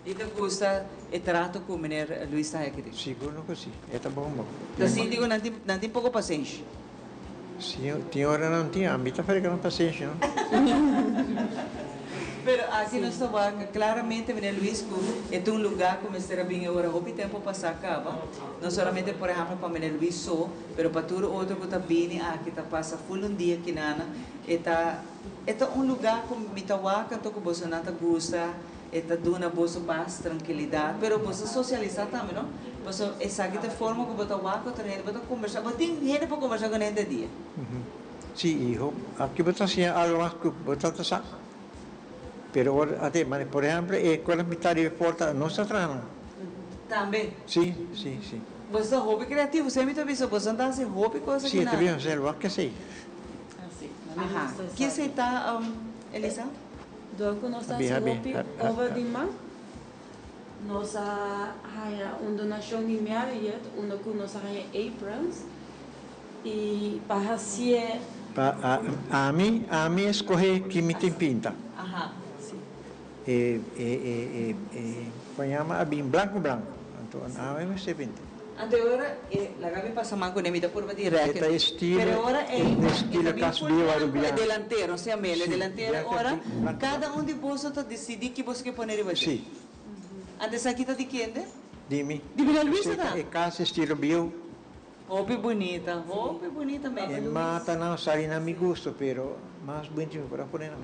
Speaker 2: I ta gusta e trato cu meneer Luis ta haya aki?
Speaker 15: Sigur no cu si. E ta bon bon.
Speaker 2: Ta sinti cu nan tin nan tin poco pasenshi?
Speaker 15: Si, tin ora nan tin. Ami ta frega nan pasenshi no.
Speaker 2: Pero aki nos ta wak claramente meneer Luis cu e ta un lugar cu mester a bin e ora hopi tempo pasa caba. No solamente por ehempel pa meneer Luis so, pero pa tur otro cu ta bini aki ta pasa full un dia kinana. E ta e ta un lugá ku mi ta wak anto ku bosonan ta gusta, e ta duna boso pas, trankilidat, pero boso sosialisá tambe no, pasobra esaki ta e forma ku bo ta wak otro hende, bo ta kombersá, bo tin hende pa kombersá ku nan henter dia.
Speaker 15: Sí, iho, aki bo ta siña algu mas ku bo ta ta sa. Pero ora ate, mane por ehèmpel e kuala mitad di e porta nos ta traha nan.
Speaker 2: Tambe?
Speaker 15: Sí, sí, sí.
Speaker 2: Boso ta hopi kreativo, semper mi ta bisa boso ta hasi hopi kos
Speaker 15: aki nan. Sí, e ta bien, osea, wak esei.
Speaker 2: Aha. Ki esei ta, Elisa?
Speaker 3: Dor ku nos ta hasi hopi obra di man, nos a haña un donashon di Marriott unda ku nos a haña aprons i pa hasié.
Speaker 15: Pa ami, ami a skohe ki mi tin pinta.
Speaker 2: Aha.
Speaker 15: E e e e e payama a bin blanco blanco anto ami mester pinta.
Speaker 2: Anto e ora e laga mi pasa man cune mi ta purba di
Speaker 15: rek. E ta estilo
Speaker 2: Pero e ora
Speaker 15: e
Speaker 2: ei
Speaker 15: estilo
Speaker 2: e ta bin
Speaker 15: cas
Speaker 2: full
Speaker 15: bieu
Speaker 2: blanco e
Speaker 15: arubiano.
Speaker 2: delantero sea mele e
Speaker 15: Si,
Speaker 2: delantero e
Speaker 15: blanco
Speaker 2: ora
Speaker 15: blanco
Speaker 2: cada
Speaker 15: blanco.
Speaker 2: un di boso ta dicidi ki boso ke pone riba dje.
Speaker 15: Si.
Speaker 2: Anto esaki ta di kende?
Speaker 15: Di mi.
Speaker 2: Di Miguel Luis
Speaker 15: Esei
Speaker 2: ta?
Speaker 15: ta e cas estilo bieu.
Speaker 2: Hopi bunita, hopi bunita mes.
Speaker 15: E matanan sali na mi gusto, pero mas bunita mi por a pone nan.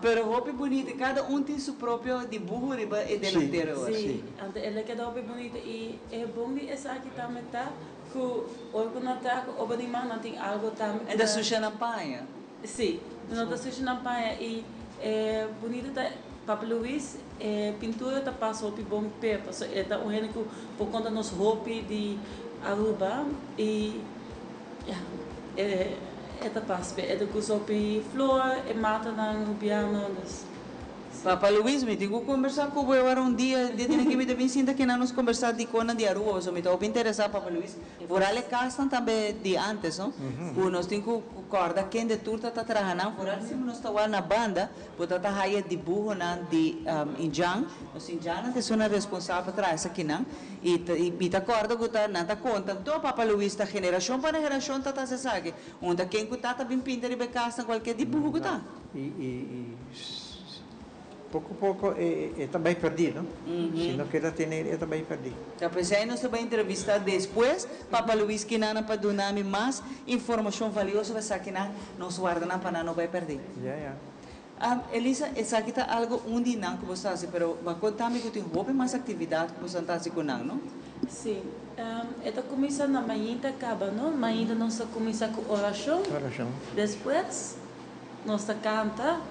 Speaker 2: Pero hopi bunita, cada un tin su propio dibuho riba e delantero ora.
Speaker 3: Sí, anto el a keda hopi bunita y e bon di esaki tambe ta cu ora cu nan traha cu obra di man nan tin algo tambe
Speaker 2: E ta susha nan paña.
Speaker 3: Sí, nan ta susha nan paña y e bunita ta Papa Luis e pintura ta pasa hopi bon p'e pasobra e ta un hende ku por konta nos hopi di Aruba i ya e e ta pas p'e. E ta gusta hopi flor, e matanan rubiano dus.
Speaker 2: Papa Luis, mi tin ku kombersá ku bo awor un dia, dia tin aki mi ta bin sinta kinan nos kombersá di konan di Aruba pasobra mi ta hopi interesá Papa Luis. Vooral e kasnan tambe di antes no, ku nos tin ku kòrda kende tur ta ta traha nan, vooral si nos ta wak na banda. Bo ta ta haya dibuhonan di indjan. Nos indjannan ta esunnan responsabel pa traha esakinan. I ta i mi ta kòrda ku ta nan ta konta anto Papa Luis ta generashon pa generashon ta ta hasi esaki. Un ta ken ku ta ta bin pinta riba e kasnan kualke dibuho ku ta.
Speaker 15: I i i poko poko e e ta bai pèrdí no. Si no keda tene e ta bai pèrdí.
Speaker 2: Ta p'esei nos ta bai entrevistá despues Papa Luis Kinana pa duna mi mas informashon valioso pa esakinan nos warda nan pa nan no bai pèrdí.
Speaker 15: Ya ya.
Speaker 2: Elisa, esaki ta algo un di nan ku bo sa hasi, pero bo a konta mi ku tin hopi mas aktividat ku bo sa ta hasi ku nan, no?
Speaker 3: Sí. E ta kuminsá na mainta kaba, no? Mainta nos ta kuminsá ku orashon.
Speaker 15: Orashon.
Speaker 3: Despues nos ta kanta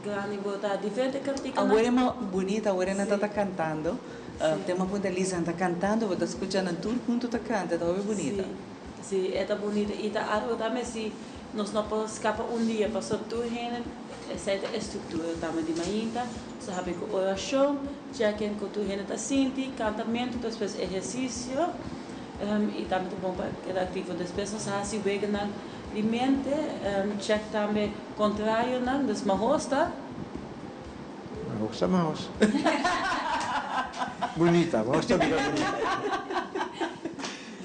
Speaker 3: grandi bo ta diferente kantikanan.
Speaker 2: Awor e mas bunita, awor e nan ta ta kantando. Te mas punta Elisa, nan ta kantando, bo ta skucha nan tur huntu ta kanta, ta hopi bunita.
Speaker 3: Sí, e ta bunita i ta algo tambe si nos no por skapa un dia pasobra tur hende esei ta e struktura tambe di mainta, nos ta habi ku orashon, check-in ku tur hende ta sinti, kantamentu, despues ehersisio i tambe ta bon pa keda aktivo. Despues nos a hasi weganan di mente, check tambe kontrarionan, dus mahos ta.
Speaker 15: Mahos ta mahos. Bunita, mahos ta bira bunita.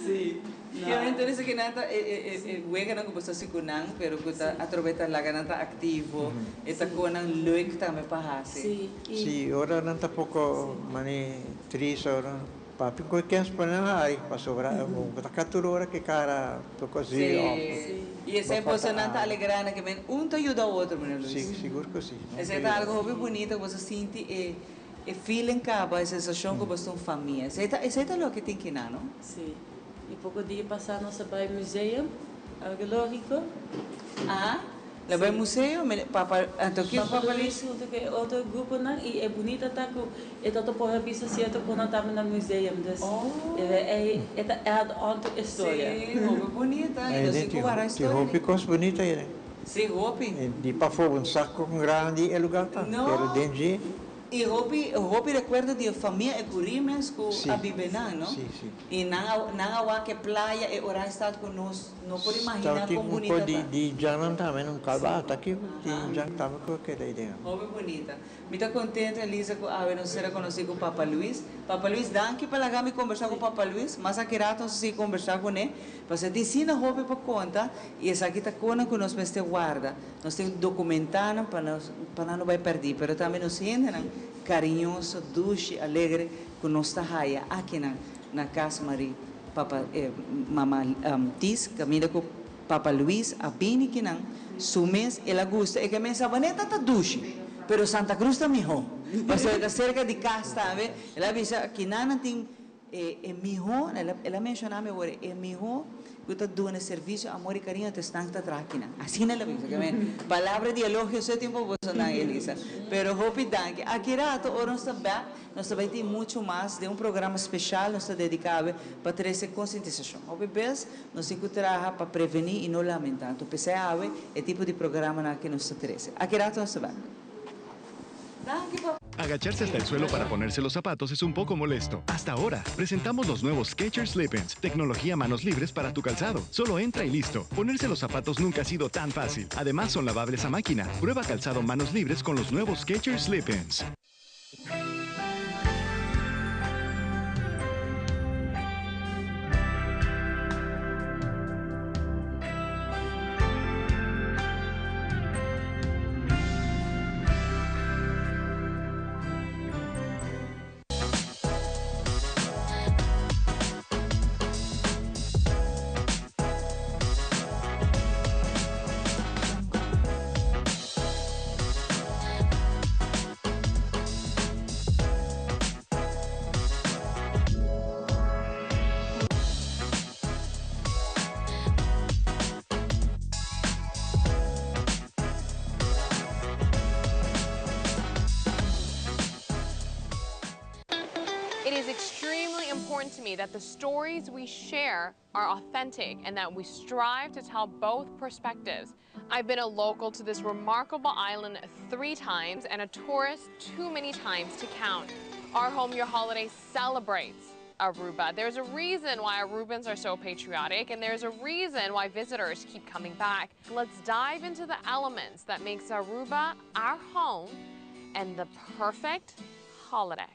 Speaker 2: Sí. Realmente esakinan ta e weganan ku bo sa hasi ku nan, pero ku ta atrobe ta laga nan ta aktivo, e ta kon nan leuk tambe pa hasi.
Speaker 15: Sí, ora nan ta poko mane tris ora papi ku e kens pone nan hari pasobra bo ta ka tur ora ku e kara poko zuur òf.
Speaker 2: Sí, i esei bosonan ta alegrá nan ke men un ta yuda otro, meneer Luis.
Speaker 15: Sí, sigur ku sí.
Speaker 2: Esei ta algo hopi bunita ku boso sinti e e feeling kaba, e sensashon ku boso ta un famia. Esei ta esei ta loke tin kinan, no?
Speaker 3: Sí. I poko dia pasá nos a bai museum arkeológiko.
Speaker 2: Aha, la bai museo, mene papa, anto kiko papa
Speaker 3: Luis? Huntu ku e otro gruponan i e bunita ta ku e ta por a bisa sierto konan tambe na museum, dus e e ta add on to e storia.
Speaker 2: Sí, hopi bunita i nos tin ku wara e storia.
Speaker 15: Tin hopi kos bunita ei.
Speaker 2: Sí, hopi.
Speaker 15: Di pafó un saco con grandi e lugar ta, pero den dje.
Speaker 2: I hopi hopi rekuerdo di e famia e Curimes ku a biba nan, no?
Speaker 15: Sí, sí.
Speaker 2: I nan a nan a wak e playa e Oranjestad ku nos no por imaginá kon
Speaker 15: Tabatin un
Speaker 2: bunita
Speaker 15: ko
Speaker 2: ta.
Speaker 15: di djannan tambe, un kalbata aki di djan tambe ku a keda ei den.
Speaker 2: Hopi bunita. Mi ta kontento Elisa ku awe nos ser a konosí ku Papa Luis. Papa Luis danki pa laga mi kombersá ku Papa Luis. Mas aki rato nos a sigui kombersá kuné. Pasobra tin asina hopi pa konta i esaki ta konan ku nos mester warda. Nos tin ku dokumentá nan pa nos pa nan no bai pèrdí, pero tambe nos hendenan kariñoso, dushi, alegre ku nos ta haya akinan na Kas Marie Papa Mama Tis, kaminda ku Papa Luis a bini kinan su mes el a gusta e ke men Sabaneta ta dushi, pero Santa Cruz ta mihó, pasobra e ta serka di kas tambe. El a bisa kinan nan tin E e mihó, el a el a menshoná mi awor, e mihó ku ta duna servisio, amor i kariño ta esnan ku ta traha akinan. Asina el a bisa. Ke men, palabra di elogio so e tin pa bosonan, Elisa. Pero hopi danki. Aki rato ora nos ta bèk, nos ta bai tin muchu mas den un programa speshal nos ta dediká awe pa trese konsientisashon. Hopi bes nos tin ku traha pa prevení i no lamentá. Anto p'esei awe e tipo di programanan aki nos ta trese. Aki rato nos ta bèk. Danki pa.
Speaker 5: Agacharse hasta el suelo para ponerse los zapatos es un poco molesto. Hasta ahora, presentamos los nuevos Skechers Slip-ins, tecnología manos libres para tu calzado. Solo entra y listo. Ponerse los zapatos nunca ha sido tan fácil. Además, son lavables a máquina. Prueba calzado manos libres con los nuevos Skechers Slip-ins.
Speaker 4: It is extremely important to me that the stories we share are authentic and that we strive to tell both perspectives. I've been a local to this remarkable island three times and a tourist too many times to count. Our Home Your Holiday celebrates Aruba. There's a reason why Arubans are so patriotic and there's a reason why visitors keep coming back. Let's dive into the elements that makes Aruba our home and the perfect holiday.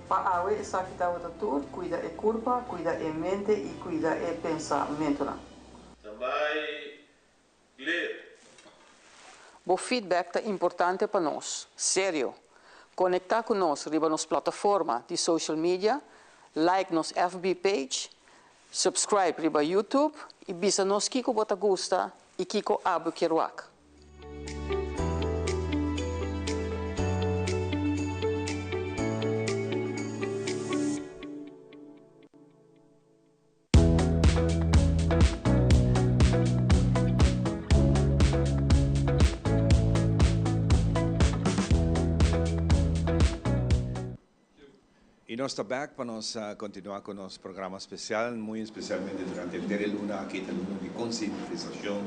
Speaker 16: Pa awe esaki tabata tur, cuida e curpa, cuida e mente y cuida e pensamentonan.
Speaker 17: Tambay clear.
Speaker 16: Bo feedback ta importante pa nos. Serio! Conecta cu nos riba nos plataforma di social media, like nos FB page, subscribe riba YouTube y bisa nos kico bo ta gusta y kico abo kier wak.
Speaker 1: Y nos ta bek pa nos continua cu nos programa special, muy especialmente durante henter e luna aki ta luna di concientisacion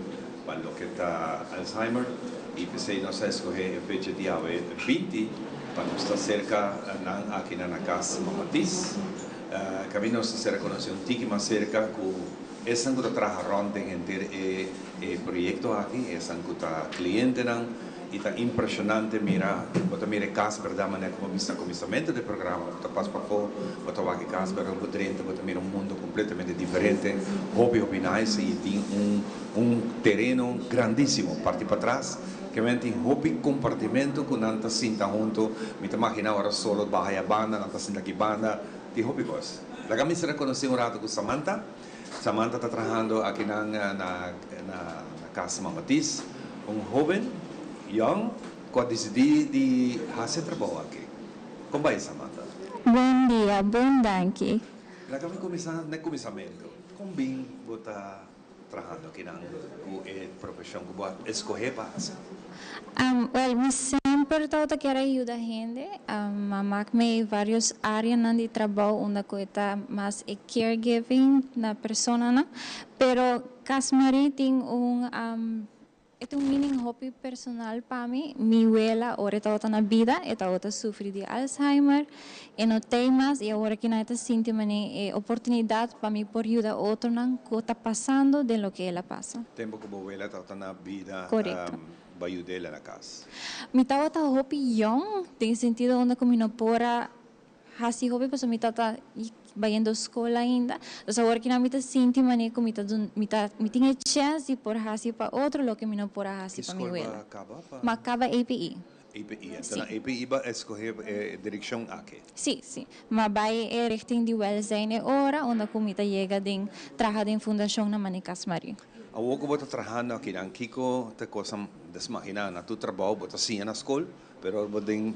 Speaker 1: pa loke ta Alzheimer y p'esey nos a escoge e fecha di awe 20 pa nos ta cerca nan aki na na cas Mama Tis. Caminda nos ta ser a conoce un tiki mas cerca cu esnan cu ta traha rond den henter e proyecto aki, esnan cu ta clientenan. Y ta impresionante mira, bo ta mira e cas berdad manera cu bo a bisa na cuminsamento di e programa, bo ta pas pafo, bo ta wak e cas pero bo drenta bo ta mira un mundo completamente diferente, hopi hopi nice y tin un un tereno grandisimo parti patras ke men tin hopi compartimento cu nan ta sinta hunto, mi ta magina ora solo baha ya banda nan ta sinta aki banda, tin hopi cos. Laga mi sera conoci un rato cu Samantha. Samantha ta trahando akinan na na Cas Mamatis, un hoben yong cu a dicidi di haci e trabou aki. Con bay Samantha?
Speaker 18: Bon dia, bon danki.
Speaker 1: Laga mi cuminsa na e cuminsamento. Con bin bo ta trahando akinan cu e profesion cu bo a escoge pa haci?
Speaker 18: Wel, mi semper tabata kier a yuda hende. A mak mi varios areanan di trabou unda ku e ta mas e caregiving na personanan. Pero Cas Marie tin un e tin un meaning hopi personal pa mi. Mi wela ora e tabata na bida e tabata sufri di Alzheimer. E no tei mas y awor aki nan e ta sinti mane e oportunidad pa mi por yuda otronan cu ta pasando den loke el a pasa.
Speaker 1: Tempo cu bo wela tabata na bida
Speaker 18: Corecto.
Speaker 1: bo a yud'el na cas?
Speaker 18: Mi tabata hopi yong den sentido unda cu mi no por a haci hopi pasobra mi tabata bayendo scol ainda. Entonces awor aki nan mi ta sinti mane cu mi ta dun mi ta mi tin e chance di por haci pa otro loke mi no por a haci
Speaker 1: Ki
Speaker 18: pa mi
Speaker 1: scol bo
Speaker 18: wela.
Speaker 1: a caba pa?
Speaker 18: Mi a caba APE.
Speaker 1: API. Anto
Speaker 18: Sí.
Speaker 1: na API bo a escoge e direccion aki?
Speaker 18: Sí, sí. Mi a bai e richting di welzijn e ora unda cu mi ta yega den traha den fundacion na Mane Cas Marie.
Speaker 1: Awor cu bo ta trahando akinan, kico ta cosa desmagina? Na tur trabao bo ta siña na scol, pero ora bo den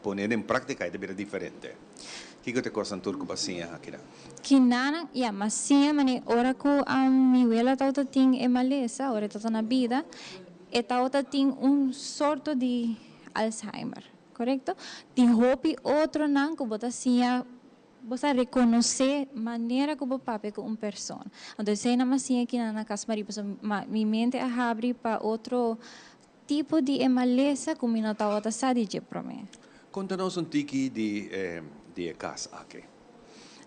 Speaker 1: pone den practica e ta bira diferente. Kico ta e cosnan tur cu bo a siña akinan?
Speaker 18: Kinanan, ya, mi a siña mane ora cu mi wela tabata tin e malesa, ora e tabata na bida, E tabata tin un sorto di Alzheimer, korekto? Tin hopi otronan ku bo ta siña, bo sa rekonosé manera ku bo papia ku un persona. Anto esei nan a siña kinan na Cas Marie, pasobra mi mente a habri pa otro tipo di e malesa ku mi no tabata sa di dje promé.
Speaker 1: Konta nos un tiki di di e kas aki.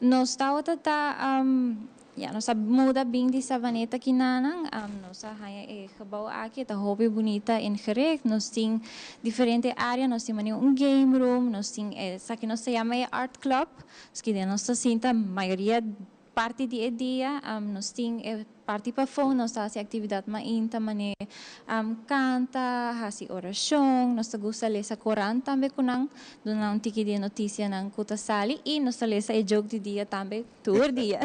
Speaker 18: Nos tabata ta, ya, nos a muda bin di Savaneta kinanan. Nos a haña e gebouw aki, e ta hopi bunita ingericht. Nos tin diferente area, nos tin manera un game room, nos tin esaki nos ta yama e art club. Ski den nos ta sinta mayoria parti di e dia. Nos tin e Parti pafó nos ta hasi aktividat mainta manera kanta, hasi orashon, nos ta gusta lesa korant tambe ku nan, duna nan un tiki di e notisianan ku ta sali i nos ta lesa e joke di dia tambe tur dia.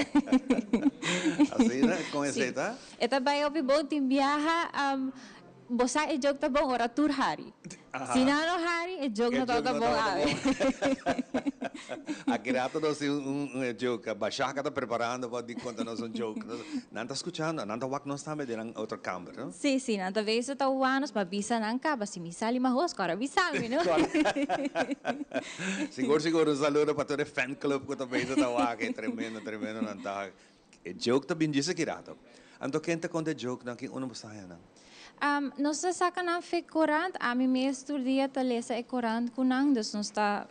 Speaker 1: Asina? Kon esei ta?
Speaker 18: E ta bai hopi bon, tin biaha bo sa e joke ta bon ora tur hari. Si nan no hari, e joke no tabata bon awe.
Speaker 1: Aki rato nos tin un joke. Bashaka ta preparando pa di konta nos un joke. Nan ta skuchando, nan ta wak nos tambe den nan otro kamber, no?
Speaker 18: Si, si, nan ta bes ta wak nos, ma bisa nan kaba. Si mi sali mahos, kòrda bisa mi, no?
Speaker 1: Sigur, sigur, un saludo pa tur e fan club ku ta bezig ta wak. E tremendo, tremendo nan ta. E joke ta bin djis aki rato. Anto ken ta konta e joke nan? Ken unu bo sa haña nan?
Speaker 18: Nos ta saka nan fe korant. Ami mes tur dia ta lesa e korant ku nan. Dus nos ta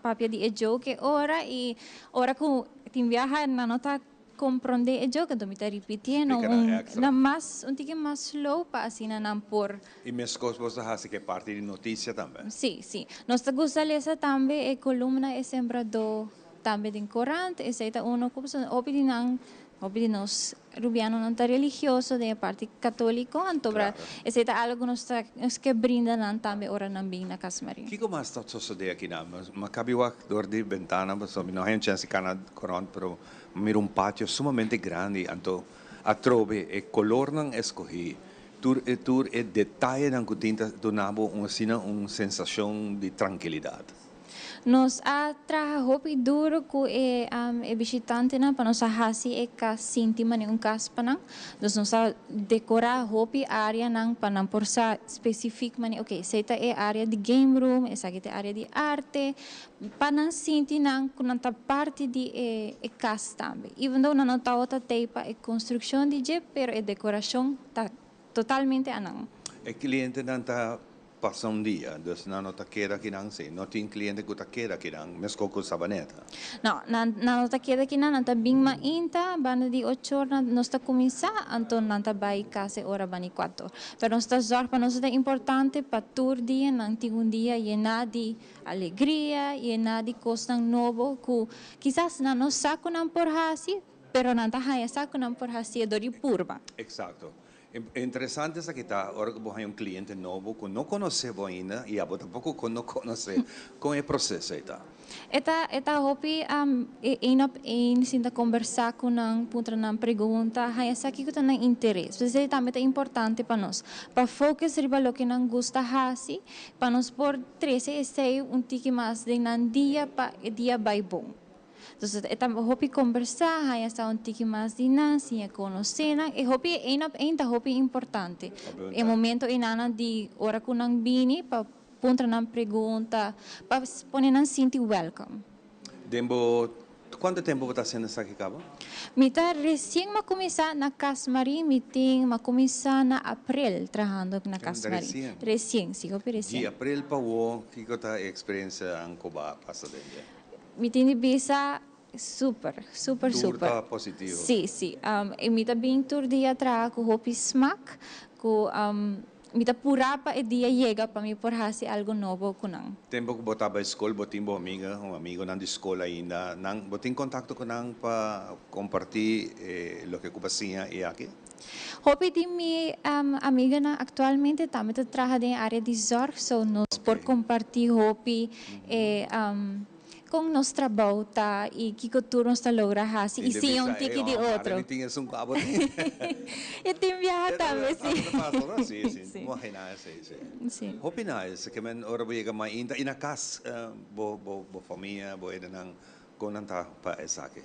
Speaker 18: papia di e joke e ora i ora ku tin biaha nan no ta komprondé e joke anto mi ta ripitié nan un nan mas un tiki mas slow pa asina nan por.
Speaker 1: I meskos bo ta hasi ku e parti di notisia tambe?
Speaker 18: Sí, sí. Nos ta gusta lesa tambe e kolumna E Sembradó. Tambe den korant, esei ta uno ku pasobra hopi di nan, hopi di nos rubianonan ta religioso den e parti katoliko, antobra esei ta algo ku nos ta nos ke brinda nan tambe ora nan bin na Cas Maria.
Speaker 1: Kiko mas ta sosodé aki nan? Mi a kabi wak dor di bentana pasobra mi no haña un chèns di kana korant, pero mi mira un patio sumamente grandi, anto atrobe e kolornan eskohí, tur e tur e detayenan ku tin ta duna bo un asina un sensashon di trankilidat.
Speaker 18: Nos a traha hopi duro ku e e bishitantenan pa nos a hasi e kas sinti manera un kas pa nan. Dus nos a dekorá hopi áreanan pa nan por sa spesifik manera oke esei ta e área di game room, esaki ta e área di arte, pa nan sinti nan ku nan ta parti di e e kas tambe. Even though nan no tabata tei pa e konstrukshon di dje pero e dekorashon ta totalmente a nan.
Speaker 1: E klientenan ta. pasa un dia, dus nan no ta keda kinan si. No tin cliente cu ta keda kinan, mesco cu Sabaneta.
Speaker 18: No, nan nan no ta keda kinan, nan ta bin mainta, banda di ocho or nan nos ta cuminsa, anto nan ta bay cas e ora bani cuato. Pero nos ta zorg pa nos ta importante pa tur dia nan tin un dia yena di alegria, yena di cosnan nobo cu kisas nan no sa cu nan por haci, pero nan ta haya sa cu nan por haci dor di purba.
Speaker 1: Exacto. Interesante esaki ta ora ku bo haña un kliente nobo ku no konosé bo ainda i abo tampoko no konosé kon e proseso ei ta.
Speaker 18: E ta e ta hopi een op een sinta kombersá ku nan, puntra nan pregunta, haña sa kiko ta nan interes. P'esei tambe ta importante pa nos pa focus riba loke nan gusta hasi pa nos por trese esei un tiki mas den nan dia pa e dia bai bon. Entonces e ta hopi kombersá, haña sa un tiki mas di nan, siña konosé nan. E hopi e een op een ta hopi importante. E momento einanan di ora ku nan bini pa puntra nan pregunta, pa pone nan sinti welcome.
Speaker 1: Den bo kuantu tempu bo ta hasiendo esaki kaba?
Speaker 18: Mi ta resien m'a kuminsá na Cas Marie, mi tin m'a kuminsá na aprel trahando na Cas Marie.
Speaker 1: Resien?
Speaker 18: Resien, si, hopi resien.
Speaker 1: Di aprel pa awor kiko ta e eksperensia ku bo a pasa den dje?
Speaker 18: Mi tin di bisa super, super,
Speaker 1: Tur
Speaker 18: super.
Speaker 1: ta positivo.
Speaker 18: Si, si. Y mi ta bin tur dia traha cu hopi smak, cu mi ta pura pa e dia yega pa mi por haci algo nobo cu nan.
Speaker 1: Tempo cu bo ta bay scol bo tin bo amiga o amigonan di scol ainda, nan, bo tin contacto cu nan pa comparti loke cu bo a siña y aki?
Speaker 18: Hopi di mi amiganan actualmente tambe ta traha den e area di zorg, so nos por comparti hopi e con nos trabou ta y kico tur nos ta logra haci y siña un tiki di otro.
Speaker 1: Mi tin esun cu abo tin.
Speaker 18: E tin biaha tambe, si.
Speaker 1: Ta pasa, no? Si, si. Imagina esey, si.
Speaker 18: Si.
Speaker 1: Hopi nice. Ke men ora bo yega mainta y na cas bo bo famia, bo edenan Kon nan ta pa esaki?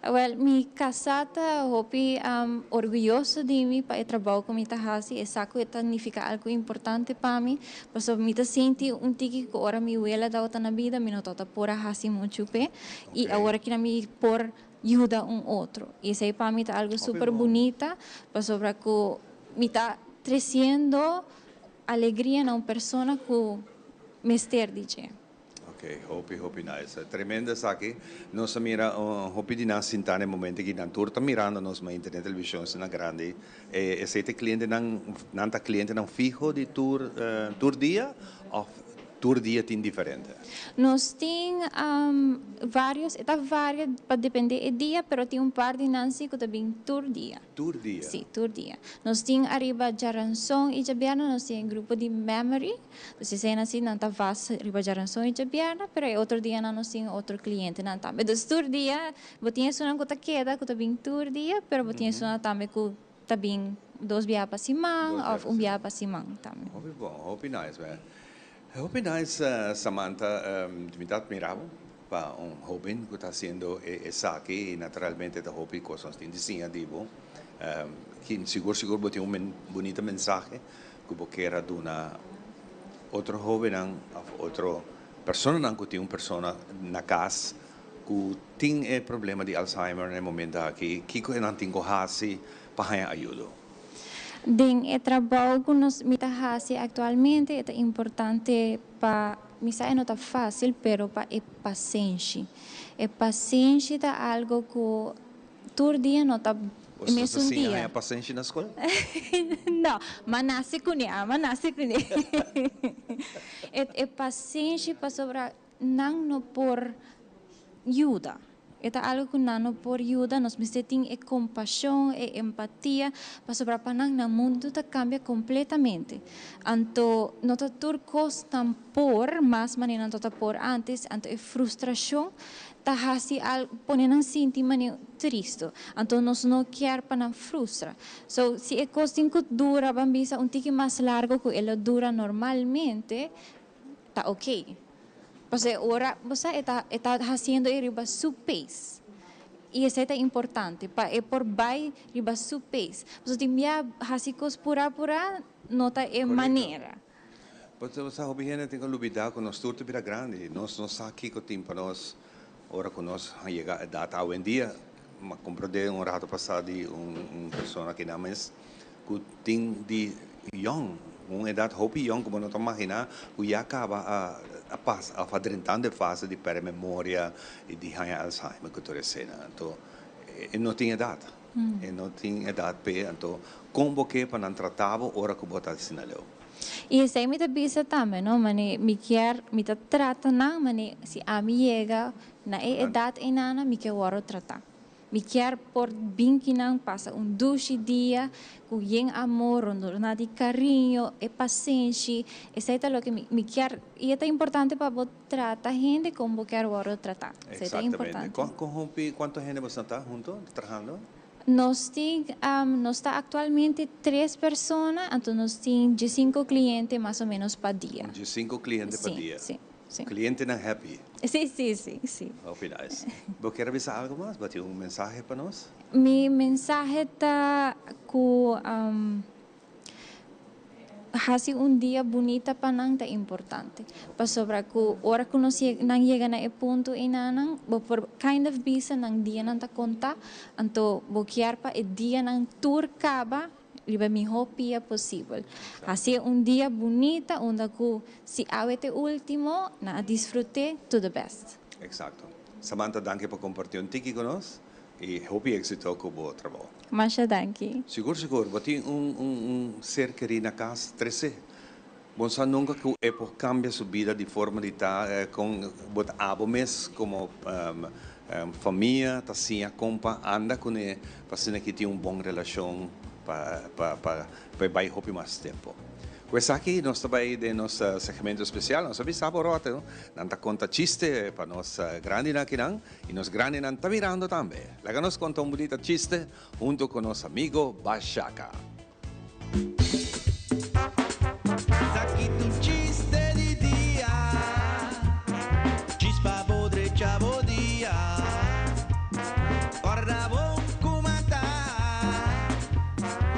Speaker 18: Awel, mi kasá ta hopi orguyoso di mi pa e trabou ku mi ta hasi. E sa ku e ta nifiká algu importante pa mi, pasobra mi ta sinti un tiki ku ora mi wela tabata na bida mi no tabata por a hasi muchu p'e, i awor aki nan mi por yuda un otro. I esei pa mi ta algu super bunita, pasobra ku mi ta tresiendo alegria na un persona ku mester di dje.
Speaker 1: Ok, hopi hopi nice. Tremendo esaki. Nos a mira hopi di nan sinta na e momento aki. Nan tur ta mirando nos ma internet television asina grandi. E esei ta e clientenan, nan ta clientenan fiho di tur tur dia of tur dia tin diferente?
Speaker 18: Nos tin varios, e ta varia pa depende e dia, pero tin un par di nan si cu ta bin tur dia.
Speaker 1: Tur dia?
Speaker 18: Si, tur dia. Nos tin ariba djaranson y djabièrnè nos tin e grupo di memory. Dus esei si nan ta vas riba djaranson i djabièrnè, pero e otro dianan nos tin otro klientenan tambe. Dus tur dia bo tin esunnan ku ta keda, ku ta bin tur dia, pero bo tin esunnan tambe ku ta bin dos biaha pa siman òf un biaha pa siman tambe.
Speaker 1: Hopi bon, hopi nice man. Hopi nice Samantha, mi ta admira bo pa un hoben ku ta hasiendo esaki i naturalmente ta hopi kos nos tin di siña di bo. Sigur sigur bo tin un bunita mensahe ku bo kier a duna otro hóbennan òf otro personanan ku tin un persona na kas ku tin e problema di Alzheimer na e momento aki, kiko e nan tin ku hasi pa haña ayudo?
Speaker 18: Den e trabou ku nos mi ta hasi aktualmente e ta importante pa, mi sa e no ta fásil, pero pa e pasenshi. E pasenshi ta algo ku Tur dia no ta
Speaker 1: Boso
Speaker 18: mesun
Speaker 1: ta siña
Speaker 18: dia.
Speaker 1: haña pasenshi na skol?
Speaker 18: No, m'a nase kuné, a m'a nase kuné. E e pasenshi pasobra nan no por yuda. E ta algu ku nan no por yuda, nos mester tin e kompashon, e empatia, pasobra pa nan nan mundu ta kambia kompletamente. Anto no ta tur kos nan por mas manera nan tabata por ántes, anto e frustrashon ta hasi al pone nan sinti mane tristo anto nos no kier pa nan frustra so si e kos tin ku dura ban bisa un tiki mas largo ku e lo dura normalmente ta ok pasobra e ora bo sa e ta e ta hasiendo e riba su pace y esei ta importante pa e por bai riba su pace pasobra tin bia hasi kos pura pura no ta e manera.
Speaker 1: Pasobra sa hopi hende tin ku lubidá ku nos tur ta bira grandi. Nos no sa kiko tin pa nos ora ku nos a yega edat. Awendia, mi a komprendé un rato pasá di un persona aki nan mes ku tin di yòn. Un edat hopi yòn ku bo no ta imaginá ku ya kaba a a pasa òf a drentando e fase di pèrdè memoria i di haña Alzheimer ku tur eseinan. Anto e no tin edat. E no tin edat p'e. Anto kon bo ke pa nan trata bo ora ku bo ta asina leu?
Speaker 18: I esei mi ta bisa tambe no, mane mi kier mi ta trata nan mane si ami yega na e edat einana mi ke wòrdu tratá. Mi kier por bin kinan pasa un dushi dia ku yen amor, rondorná di kariño, e pasenshi, esei ta loke mi mi kier i e ta importante pa bo trata hende kon bo kier wòrdu tratá. Esei ta
Speaker 1: Exactamente.
Speaker 18: importante.
Speaker 1: Kon kon hopi kuantu hende boso ta hunto trahando?
Speaker 18: Nos tin nos ta aktualmente tres persona, anto nos tin diesinko kliente mas o ménos pa dia.
Speaker 1: Un diesinko kliente pa
Speaker 18: Sí,
Speaker 1: dia.
Speaker 18: sí, sí.
Speaker 1: Klientenan happy.
Speaker 18: Sí, sí, sí, sí.
Speaker 1: Hopi nice. Bo kier a bisa algo mas? Bo tin un mensahe pa nos?
Speaker 18: Mi mensahe ta ku hasi un dia bunita pa nan ta importante. Pasobra ku ora ku nos nan yega na e punto einanan, bo por kind of bisa nan dianan ta konta, anto bo kier pa e dianan tur kaba riba e mihó pia posibel. Hasi e un dia bunita unda ku si awe ta e último, nan a disfrut'é to the best.
Speaker 1: Eksakto. Samantha danki pa kompartí un tiki ku nos i hopi éksito ku bo trabou.
Speaker 18: Masha danki.
Speaker 1: Sigur sigur, bo tin un un un ser kerí na kas trese. Bo sa nunka ku e por kambia su bida di forma di ta kon bo ta abo mes komo famia ta siña kon pa anda kuné pa asina ki tin un bon relashon pa pa pa e bai hopi mas tempu. Ku esaki nos ta bai den nos segmento spesial. Nos a bisa bo ròt nan ta konta chiste pa nos grandinan akinan i nos grandinan ta mirando tambe. Laga nos konta un bunita chiste hunto ku nos amigo Bashaka.
Speaker 8: Sakit un chiste di dia, chispa bo drecha bo dia. Corda bon cu mata,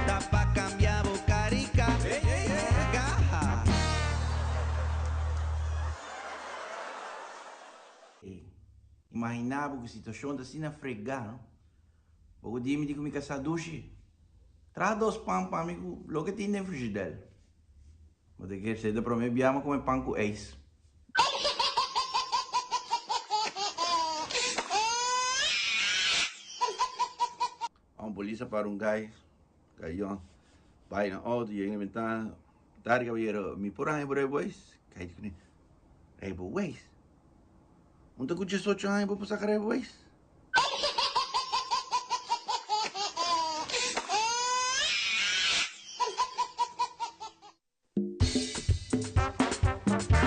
Speaker 8: ta pa cambia bo carica.
Speaker 19: Imagina bo ku situacion ta asina frega, no? Bo ku di mi di ku mi kasá dushi. Traha dos pan pa mi ku loke tin den frigidèr. Bo ta kere ser de promé bia mi a kome pan ku eis. Un polis a para un gai, gai yòn, bai na outo, yega na bentana, Tarde kabayero, mi por haña bo rijbewijs? Gai di kuné, Rijbewijs? Un ta ku diesocho aña bo por saka rijbewijs?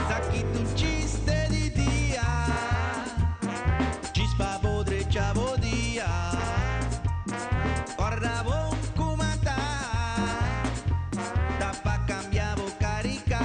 Speaker 8: Sakit un chiste di dia, chispa bo drecha bo dia. Corda bon cu mata, ta pa cambia bo carica.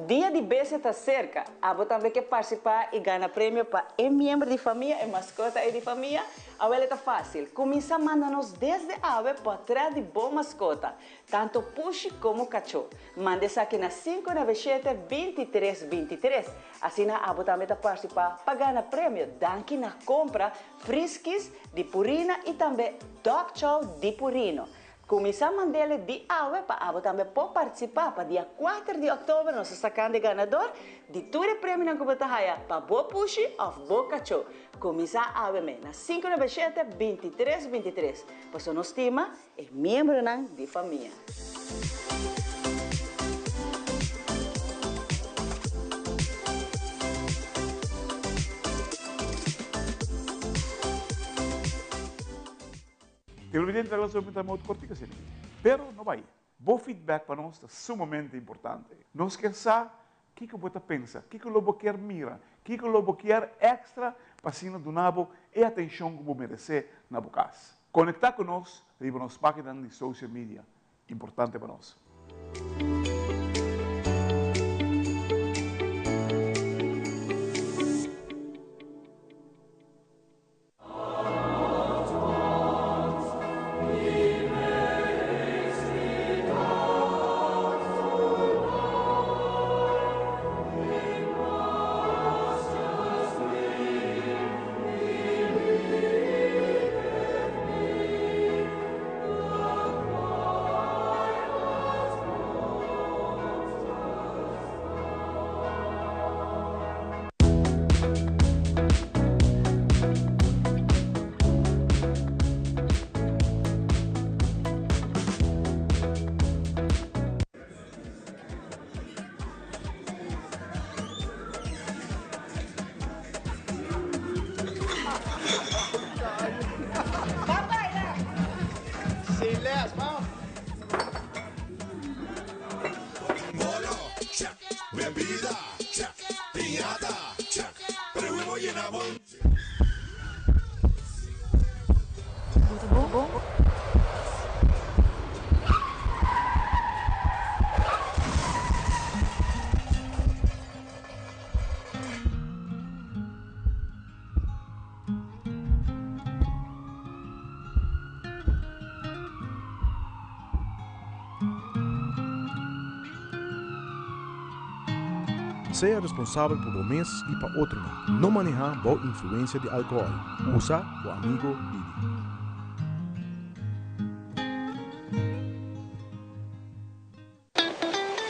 Speaker 2: Dia di Bestia ta serka. Abo tambe ke partisipá i gana premio pa e miembro di famia, e maskota ei di famia? Awel e ta fásil. Kuminsá manda nos desde awe pòtrèt di bo maskota. Tanto pushi komo kachó. Manda esaki na 597 23 23. Asina abo tambe ta partisipá pa gana premio danki na kompra Friskies di Purina i tambe Dog Chow di Purino. Kuminsá mand'ele di awe pa abo tambe por partisipá pa dia kuater di òktober nos ta sakando e ganador di tur e premionan ku bo ta haya pa bo pushi òf bo kachó. Kuminsá awe me na 597 23 23. Pasobra nos stima E miembronan di famia.
Speaker 20: Televidente ta lansa un timeout kortiku asina aki. Pero no bai. Bo feedback pa nos ta sumamente importante. Nos kier sa kiko bo ta pensa, kiko lo bo kier mira, kiko lo bo kier extra pa asina duna bo e atencion ku bo merece na bo kas. Konektá ku nos riba nos páginanan di social media. Importante pa nos.
Speaker 21: Sea responsabel pa bo mes y pa otronan. No maneha bou influencia di alcohol. Usa bo amigo Didi.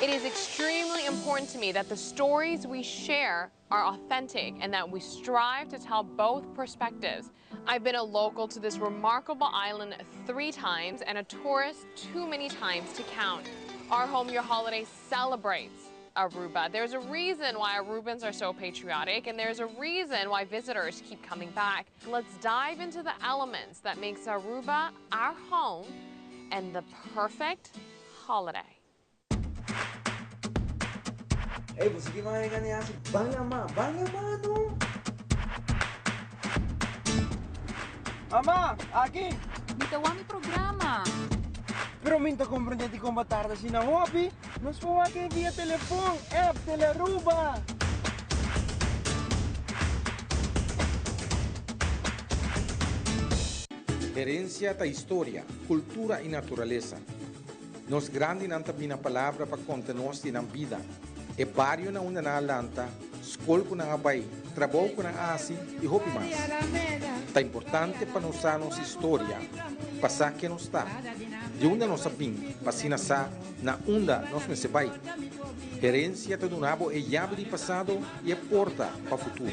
Speaker 4: It is extremely important to me that the stories we share are authentic and that we strive to tell both perspectives. I've been a local to this remarkable island three times and a tourist too many times to count. Our Home Your Holiday celebrates Aruba. There's a reason why Arubans are so patriotic and there's a reason why visitors keep coming back. Let's dive into the elements that makes Aruba our home and the perfect holiday.
Speaker 22: Ey, bo sigui manga gani hasi? Ban yama, ban yama no!
Speaker 6: Mama, aki!
Speaker 23: Mi ta wak mi programa.
Speaker 6: Pero mi n'ta comprende dikon bo tarda asina hopi. Nos por wak e via telefon, app, Telearuba.
Speaker 24: Herencia ta historia, cultura y naturalesa. Nos grandinan ta bina palabra pa konta nos di nan bida, e bario na unda nan a lanta, skol ku nan a bai, trabou ku nan a hasi i hopi mas. Ta importante pa nos sa nos historia, pa sa ken nos ta, di unda nos a bin, pa asina sa na unda nos mester bai. Herensia ta duna bo e yabi di pasado i e porta pa futuro.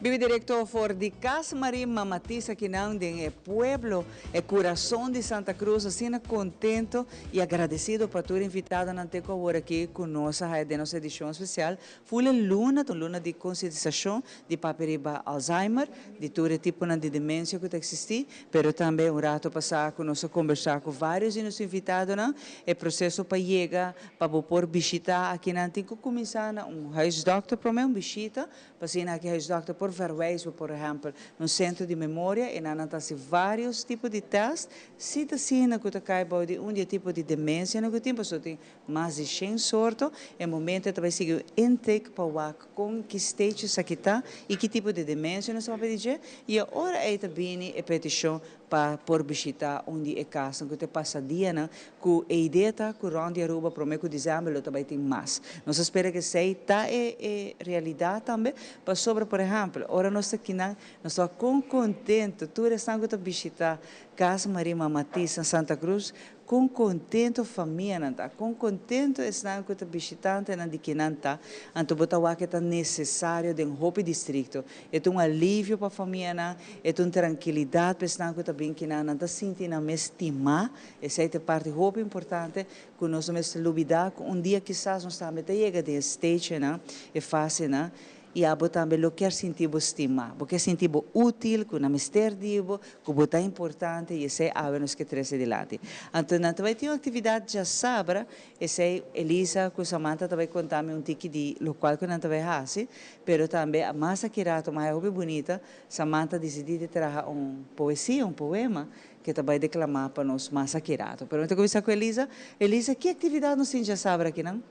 Speaker 2: Bibi directo for di Cas Marie Mama Tisa akinan den e pueblo, e curason di Santa Cruz, asina contento y agradecido pa tur invitadonan te cu awor aki cu nos a haya den nos edicion especial. Ful e luna ta un luna di concientisacion di papia riba Alzheimer, di tur e tiponan di demencia cu ta existi, pero tambe un rato pasa cu nos a combersa cu varios di nos invitadonan, e proceso pa yega pa bo por bishita akinan tin cu cuminsa na un huisdokter prome, un bishita, pa asina aki huisdokter por verwijs bo por ehempel na un centro di memoria y nan nan ta haci varios tipo di test, si ta asina cu ta cay bao di un di e tipo di demencianan cu tin, pasobra tin Mas di shen sorto, e momento e ta bai sigui un intake pa wak kon ki stage esaki ta i ki tipo di demensia nos ta papia di dje i e ora ei ta bini e petishon pa por bishita un di e kasnan ku ta e pasadianan ku e idea ta ku rònt di Aruba promé ku desèmber lo ta bai tin mas. Nos ta spera ku esei ta e e realidat tambe pasobra por ehèmpel ora nos ta kinan nos ta wak kon kontentu tur esnan ku ta bishita Kas Marie Mama Tis na Santa Cruz Kon kontentu famianan ta, kon kontentu esnan ku ta bishitantenan di kinan ta, anto bo ta wak e ta nesesario den hopi distrikto. E ta un alivio pa famianan, e ta un trankilidat pa esnan ku ta bin kinan, nan ta sinti nan mes stimá, esei ta e parti hopi importante ku nos no mester lubidá ku un dia kisas nos tambe ta yega den e stagenan, e fasenan. I abo tambe lo kier sinti bo stimá. Bo kier sinti bo útil, ku nan mester di bo, ku bo ta importante, i esei awe nos ke trese dilanti. Anto nan ta bai tin un aktividat djasabra, esei Elisa ku Samantha ta bai konta mi un tiki di lokual ku nan ta bai hasi, pero tambe mas aki rato mas e hopi bunita, Samantha disidí di traha un poesia, un poema, ke ta bai deklamá pa nos mas aki rato. Pero mi ta kuminsá ku Elisa. Elisa, ki aktividat nos tin djasabra akinan?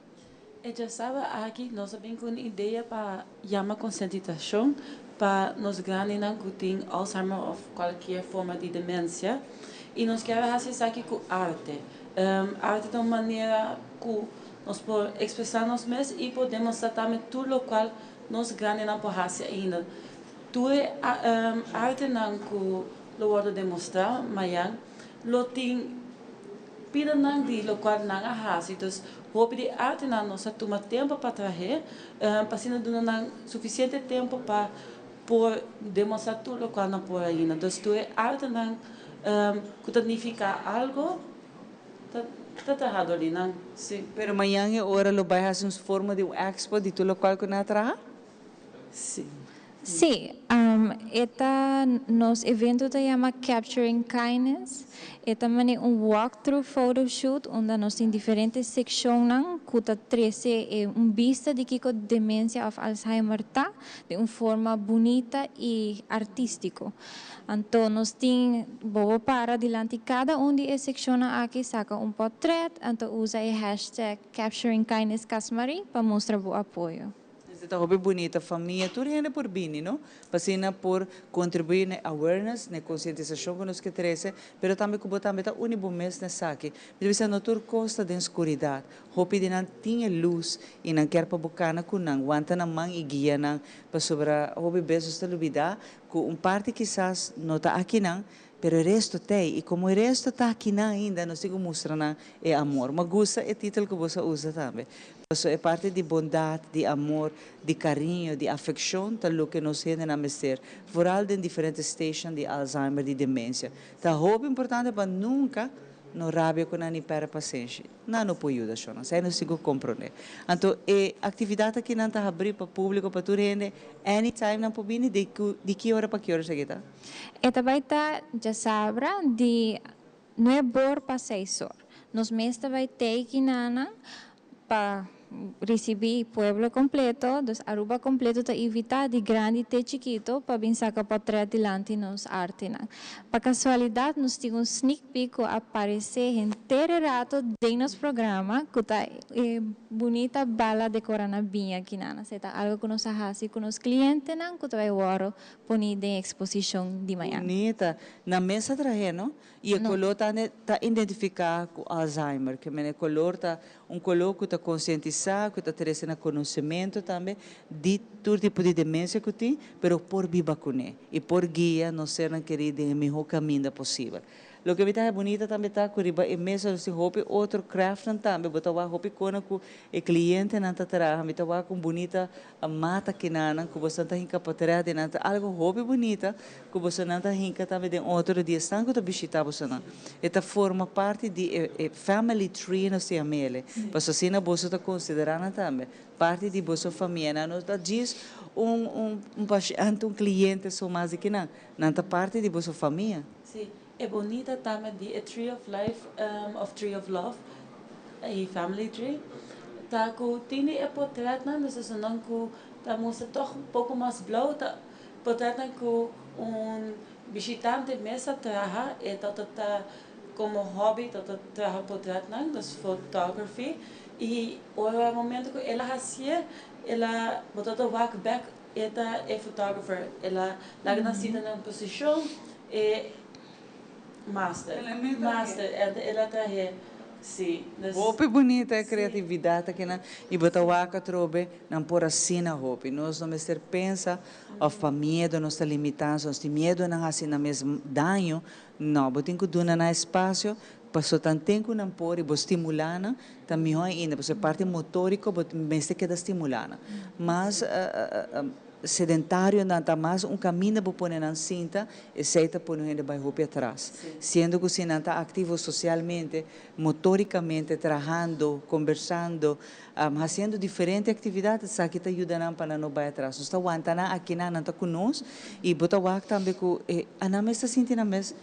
Speaker 3: E djasaba aki nos a bin ku un idea pa yama konsientitashon pa nos grandinan ku tin Alzheimer òf kualkier forma di demensia i nos kier a hasi esaki ku arte. Arte ta un manera ku nos por ekspresá nos mes i por demostrá tambe tur lokual nos grandinan por hasi ainda. Tur e artenan ku lo wòrdu demostrá mañan lo tin pidanan di lokual nan a hasi. Dus hopi di artenan nos a tuma tempu pa trah'é pa asina duna nan sufisiente tempu pa por demostrá tur lokual nan por ainda. Dus tur e artenan ku ta nifiká algu ta traha dor di nan, si.
Speaker 2: Pero mañan e ora lo bai hasi un forma di un expo di tur lokual ku nan a traha?
Speaker 3: Si.
Speaker 18: Sí, e ta nos evento ta yama Capturing Kindness. E ta mane un walk-through photo shoot unda nos tin diferente seccionnan cu ta trece e un bista di kico demencia of Alzheimer ta den un forma bunita y artistico. Anto nos tin bo por para dilanti cada un di e seccionnan aki saca un potret anto usa e hashtag Capturing Kindness Casmarie pa mustra bo apoyo.
Speaker 2: Esei ta hopi bunita, famia, tur hende por bini, no? Pa asina por contribui na e awareness, na e concientisacion cu nos ke trece, pero tambe cu bo tambe ta uni bo mes na esaki. Mi ta bisa no tur cos ta den scuridad. Hopi di nan tin e luz y nan kier pa bo cana cu nan, wanta nan man y guia nan, pasobra hopi bes nos ta lubida cu un parti kisas no ta akinan, pero e resto t'ey. Y como e resto ta akinan ainda, nos tin cu mustra nan e amor. Mi a gusta e titel cu boso a usa tambe. Pasobra e parti di bondad, di amor, di cariño, di afeccion ta loke nos hendenan mester, vooral den diferente station di Alzheimer, di demencia. Ta hopi importante pa nunca no rabia cu nan ni perde pasenshi. Nan no por yuda shon, esei nos tin cu comprende. Anto e actividad aki nan ta habri pa publico, pa tur hende, anytime nan por bini, di di ki ora pa ki ora esaki ta?
Speaker 18: E ta bay ta djasabra di nuebor pa seis or. Nos mes ta bay tey kinan pa ricibi pueblo completo, dus Aruba completo ta invita di grandi te chikito pa bin saca portret dilanti nos artenan. Pa casualidad nos tin un sneak peek cu a aparece henter e rato den nos programa cu ta e bunita bala decora na biña kinan. Esey ta algo cu nos a haci cu nos clientenan cu ta bay worde poni den exposicion di mañan.
Speaker 2: Bunita. Na mes a trahe, no? Y e color ta ta identifica cu Alzheimer. Ke men e color ta un color cu ta concientisa, cu ta trece na conocemento tambe di tur tipo di demencia cu tin, pero por biba cune y por guia nos sernan keri den e miho caminda posibel. Loke mi ta haña bunita tambe ta cu riba e mesa nos tin hopi otro craftnan tambe, bo ta wak hopi cona cu e clientenan ta traha, mi ta wak un bunita mata kinanan cu boso ta hinca potret di nan, ta algo hopi bunita cu bosonan ta hinca tambe den otro di esnan cu ta bishita bosonan. E ta forma parti di e e family tree nos ta yam'ele, pasobra asina boso ta considera nan tambe parti di boso famia. Nan no ta djis un un un pashente, un cliente so mas di kinan, nan ta parti di boso famia.
Speaker 3: Sí, e bunita tambe di e Tree of Life of Tree of Love, e family tree, ta cu tin di e potretnan, dus esunnan cu ta mustra toch un poco mas blauw ta Portretnan ku un bishitante mes a traha, e ta ta komo hobby ta ta traha portretnan, dus photography, i ora momento ku el a hasié el a bo ta ta wak bek e ta e photographer, el a laga nan sinta na un posishon e master, master, el a trah'é. Sí, dus.
Speaker 2: Hopi bunita e creatividad akinan y bo ta wak atrobe nan por asina hopi. Nos no mester pensa of pa miedo nos ta limita, nos tin miedo nan haci nan mes daño. No, bo tin cu duna nan espacio paso tanten cu nan por y bo stimula nan ta miho ainda pasobra e parti motorico bo mester keda stimula nan. Mas Sedentarionan ta mas un kaminda bo pone nan sinta, esei ta pone un hende bai hopi atras. Siendo ku si nan ta aktivo sosialmente, motorikamente, trahando, kombersando, hasiendo diferente aktividat, esaki ta yuda nan pa nan no bai atras. Nos ta wanta nan akinan, nan ta ku nos i bo ta wak tambe ku e nan mes ta sinti nan mes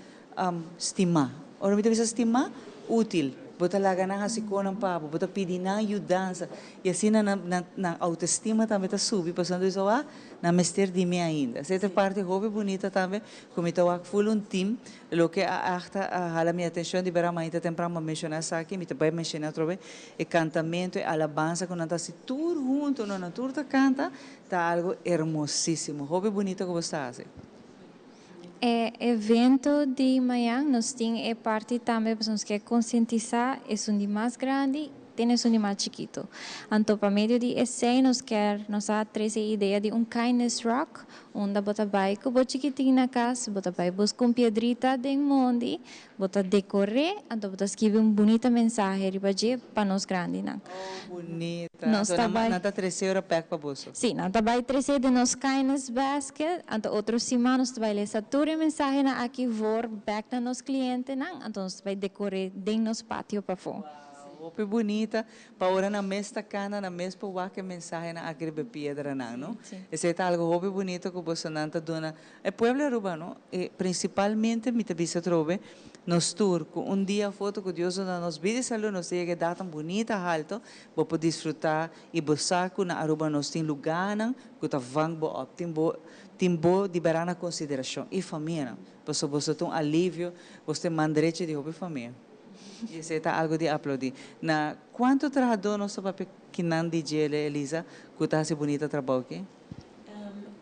Speaker 2: Stimá. Ora mi ta bisa stimá, útil. Bo ta laga nan hasi konan pa bo, bo ta pidi nan yudansa i asina nan nan nan autoestima tambe ta subi pasobra nan ta bisa wak, nan mester di mi ainda. Esei ta parti hopi bunita tambe ku mi ta wak ful un tim. Loke a akta a hala mi atenshon di bera mainta tempran bo a menshoná esaki, mi ta bai menshoná atrobe, e kantamentu, e alabansa ku nan ta hasi tur huntu, no nan tur ta kanta, ta algu hermosísimo. Hopi bunita ku bo sta hasi.
Speaker 18: E evento di mañan nos tin e parti tambe pasobra nos ke konsientisá esun di mas grandi Tene esun di mas chikito. Anto pa medio di esey nos kier nos a trece e idea di un kindness rock unda bo ta bay cu bo chikitin na cas, bo ta bay busca un piedrita den mondi, bo ta decor'e, anto bo ta skibi un bunita mensahe riba dje pa nos grandinan.
Speaker 2: Oh bunita.
Speaker 18: Nos
Speaker 2: Anto
Speaker 18: ta
Speaker 2: nan
Speaker 18: bay.
Speaker 2: nan ta trece ora bek pa boso.
Speaker 18: Si, nan ta bay trece den nos kindness basket, anto otro siman nos ta bay lesa tur e mensahenan aki voor bek na nos clientenan, anto nos ta bay decor'e den nos patio pafó.
Speaker 2: Hopi bunita, pa ora nan mes ta cana, nan mes por wak e mensahenan aki riba e piedranan, no? Esey ta algo hopi bunito cu bosonan ta duna e pueblo Aruba, no? E principalmente mi ta bisa atrobe, nos tur, cu un dia of otro cu Dios duna nos bida y salud, nos ta yega edad tan bunita halto, bo por disfruta y bo sa cu na Aruba nos tin lugarnan cu ta vang bo op, tin bo tin bo di bera na consideracion y famianan, pasobra boso ta un alivio, boso ta e man derecho di hopi famia. I esei ta algu di aplaudí. Na kuantu trahadó nos ta papia kinan di djele, Elisa, ku ta hasi bunita trabou aki?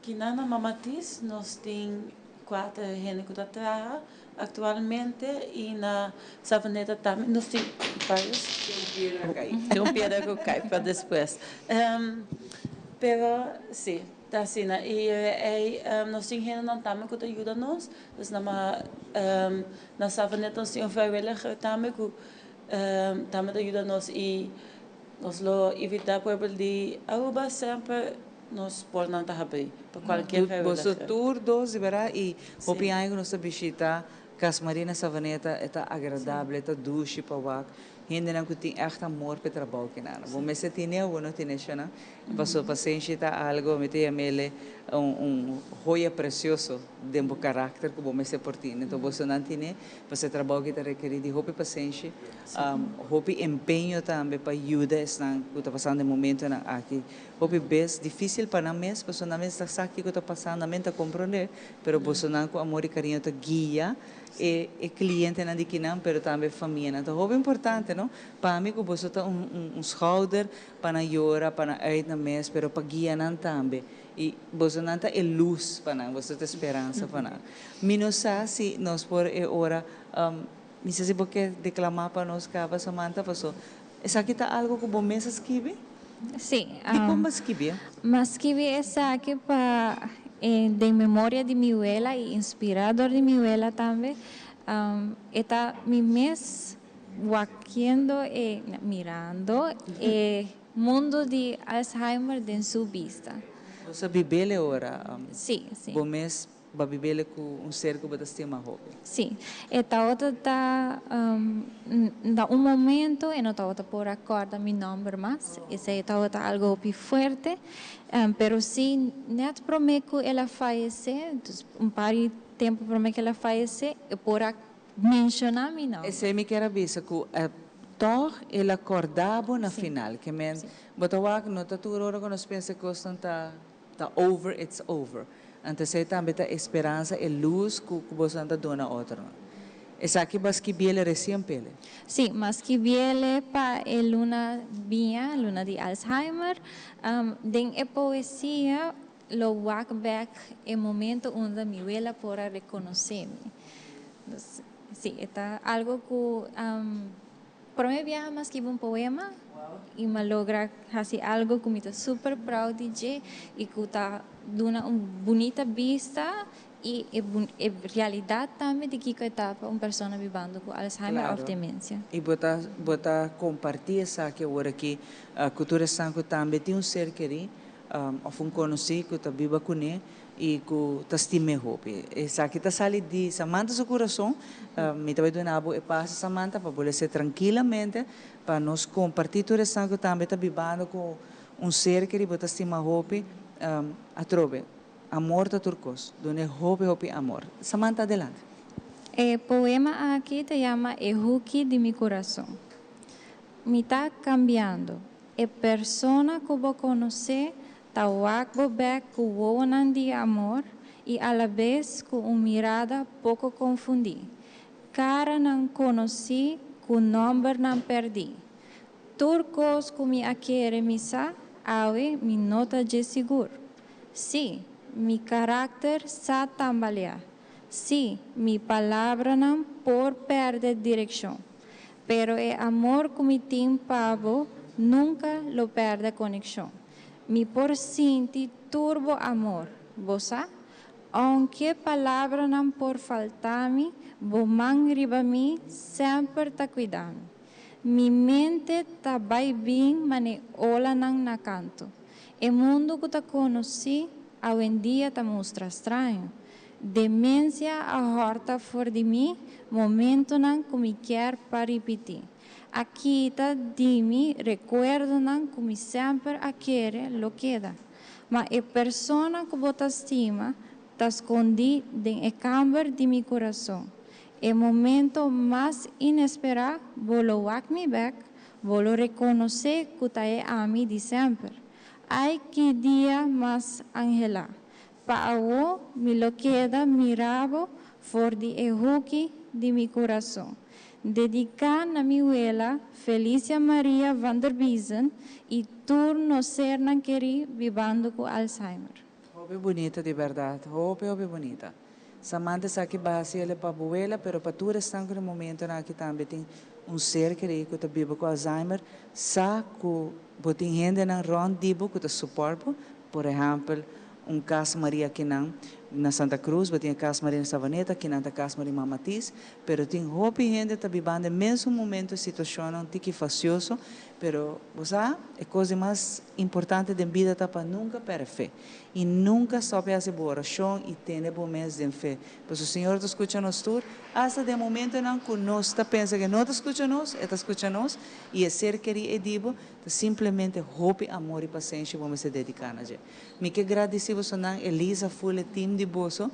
Speaker 3: Kinan na Mamatis nos tin kuater hende ku ta traha aktualmente i na Savaneta tambe nos tin vários.
Speaker 2: Tin un piedra kai.
Speaker 3: Tin un piedra ku kai pa despues. Pero si. Ta asina y ey nos tin hendenan tambe cu ta yuda nos, dus na na Savaneta nos tin un vrijwilliger tambe cu tambe ta yuda nos y nos lo invita pueblo di Aruba semper nos pornan ta habri pa cualkier
Speaker 2: Boso
Speaker 3: vrijwilliger.
Speaker 2: tur dos di berdad y hopi aña cu nos ta bishita Cas Marina Savaneta e ta agradable, e ta dushi pa wak. Hendenan ku tin ègt amor pa e trabou kinan. Bo mester tine o bo no tine shona. Pasobra pasenshi ta algo, mi ta yam'el un un hoya presioso den bo karakter ku bo mester por tine. Enton bosonan tine, pasobra e trabou aki ta rekerí di hopi pasenshi, hopi empeño tambe pa yuda esnan ku ta pasando e momentonan aki. Hopi bes difísil pa nan mes, pasobra nan mes ta sa kiko ta pasando, nan mes ta komprondé, pero bosonan ku amor i kariño ta guia e e clientenan di kinan pero tambe e famianan. Ta hopi importante no pa mi cu boso ta un un un schouder pa nan yora, pa nan uit nan mes pero pa guia nan tambe y bosonan ta e luz pa nan, boso ta e speransa pa nan. Mi no sa si nos por e ora mi sa si bo ke declama pa nos caba Samantha paso esaki ta algo cu bo mes a skibi?
Speaker 18: Sí.
Speaker 2: Dicon bo a skibi?
Speaker 18: Mi a skibi esaki pa den memoria di mi wela y inspira dor di mi wela tambe. E ta mi mes wakiendo e, mirando e mundo di Alzheimer den su bista.
Speaker 2: Bo sa bibel e ora?
Speaker 18: Sí, sí.
Speaker 2: Bo mes Bo a bibele ku un ser ku bo ta stima hopi.
Speaker 18: Sí. E tabata ta na un momento e no tabata por a kòrda mi nòmber mas. Esei tabata algu hopi fuerte. Pero sí, nèt promé ku el a fayesé, dus un par di tempu promé ku el a fayesé, e por a menshoná mi nòmber.
Speaker 2: Esei mi kier a bisa ku tòg el a kòrda bo na final. Ke men, bo ta wak no ta tur ora ku nos pensa kosnan ta Ta over, it's over. Anto esei tambe ta e speransa, e lus ku ku bosonan ta duna otronan. Esaki bo a skibiele resien, Pele?
Speaker 18: Sí, m'a skibiele pa e luna biña, luna di Alzheimer. Den e poesia lo wak bek e momento unda mi wela por a rekonosé mi. Dus, sí, e ta algo ku Prome biaha m'a skibi un poema y m'a logra haci algo cu mi ta super proud di dje y cu ta duna un bunita bista y e e realidad tambe di kico e ta pa un persona bibando cu Alzheimer of demencia.
Speaker 2: Y bo ta bo ta comparti esaki awor aki cu tur esnan cu tambe tin un ser keri of un conoci cu ta biba cune i ku ta stim'é hopi. Esaki ta sali di Samantha su kurason. Mi ta bai duna bo e pase, Samantha, pa bo lese trankilamente, pa nos kompartí tur esnan ku tambe ta bibando ku un ser keri bo ta stima hopi. Atrobe, amor ta tur kos. Dun'é hopi, hopi amor. Samantha, adelante.
Speaker 18: E poema aki ta yama E huki di mi kurason. Mi ta kambiando. E persona ku bo konosé Ta wak bo bek ku wowonan di amor i alabes ku un mirada poko konfundí. Karanan konosí ku nòmbernan pèrdí. Tur kos ku mi a kere mi sa, awe mi no ta dje sigur. Sí, mi karakter sa tambaleá. Sí, mi palabranan por pèrdè direkshon. Pero e amor ku mi tin pa bo nunka lo pèrdè konekshon. Mi por sinti tur bo amor, bo sa? Ounke palabranan por falta mi, bo man riba mi semper ta kuida mi. Mi mente ta bai bin mane olanan na kantu. E mundu ku ta konosí awendia ta mustra straño. Demensia a hòrta for di mi momentunan ku mi kier pa ripití. A kita di mi rekuerdonan ku mi semper a kere lo keda. Ma e persona ku bo ta stima ta skondí den e kamber di mi kurason. E momento mas inesperá bo lo wak mi bèk, bo lo rekonosé ku ta e ami di semper. Ai ki dia mas anhelá! Pa awo mi lo keda mira bo for di e huki di mi kurason. Dediká na mi wela Felicia Maria van der Biezen i tur nos sernan kerí bibando ku Alzheimer.
Speaker 2: Hopi bunita di berdad, hopi hopi bunita. Samantha esaki ba hasi el pa bo wela pero pa tur esnan ku na momentonan aki tambe tin un ser kerí ku ta biba ku Alzheimer sa ku bo tin hendenan rònt di bo ku ta support bo, por ehèmpel un Cas Maria akinan na Santa Cruz, bo tin e Cas Maria na Savaneta, akinan ta Cas Maria Mama Tis, pero tin hopi hende ta bibando e mesun momento e situacionnan tiki facioso, pero bo sa e cos di mas importante den bida ta pa nunca perde fe y nunca stop di haci bo oracion y tene bo mes den fe, pasobra Señor ta scucha nos tur, hasta den momentonan cu nos ta pensa cu e no ta scucha nos, e ta scucha nos y e ser keri e di bo ta simplemente hopi amor y pasenshi bo mester dedica na dje. Mi ke gradisí bosonan, Elisa, full e team di boso.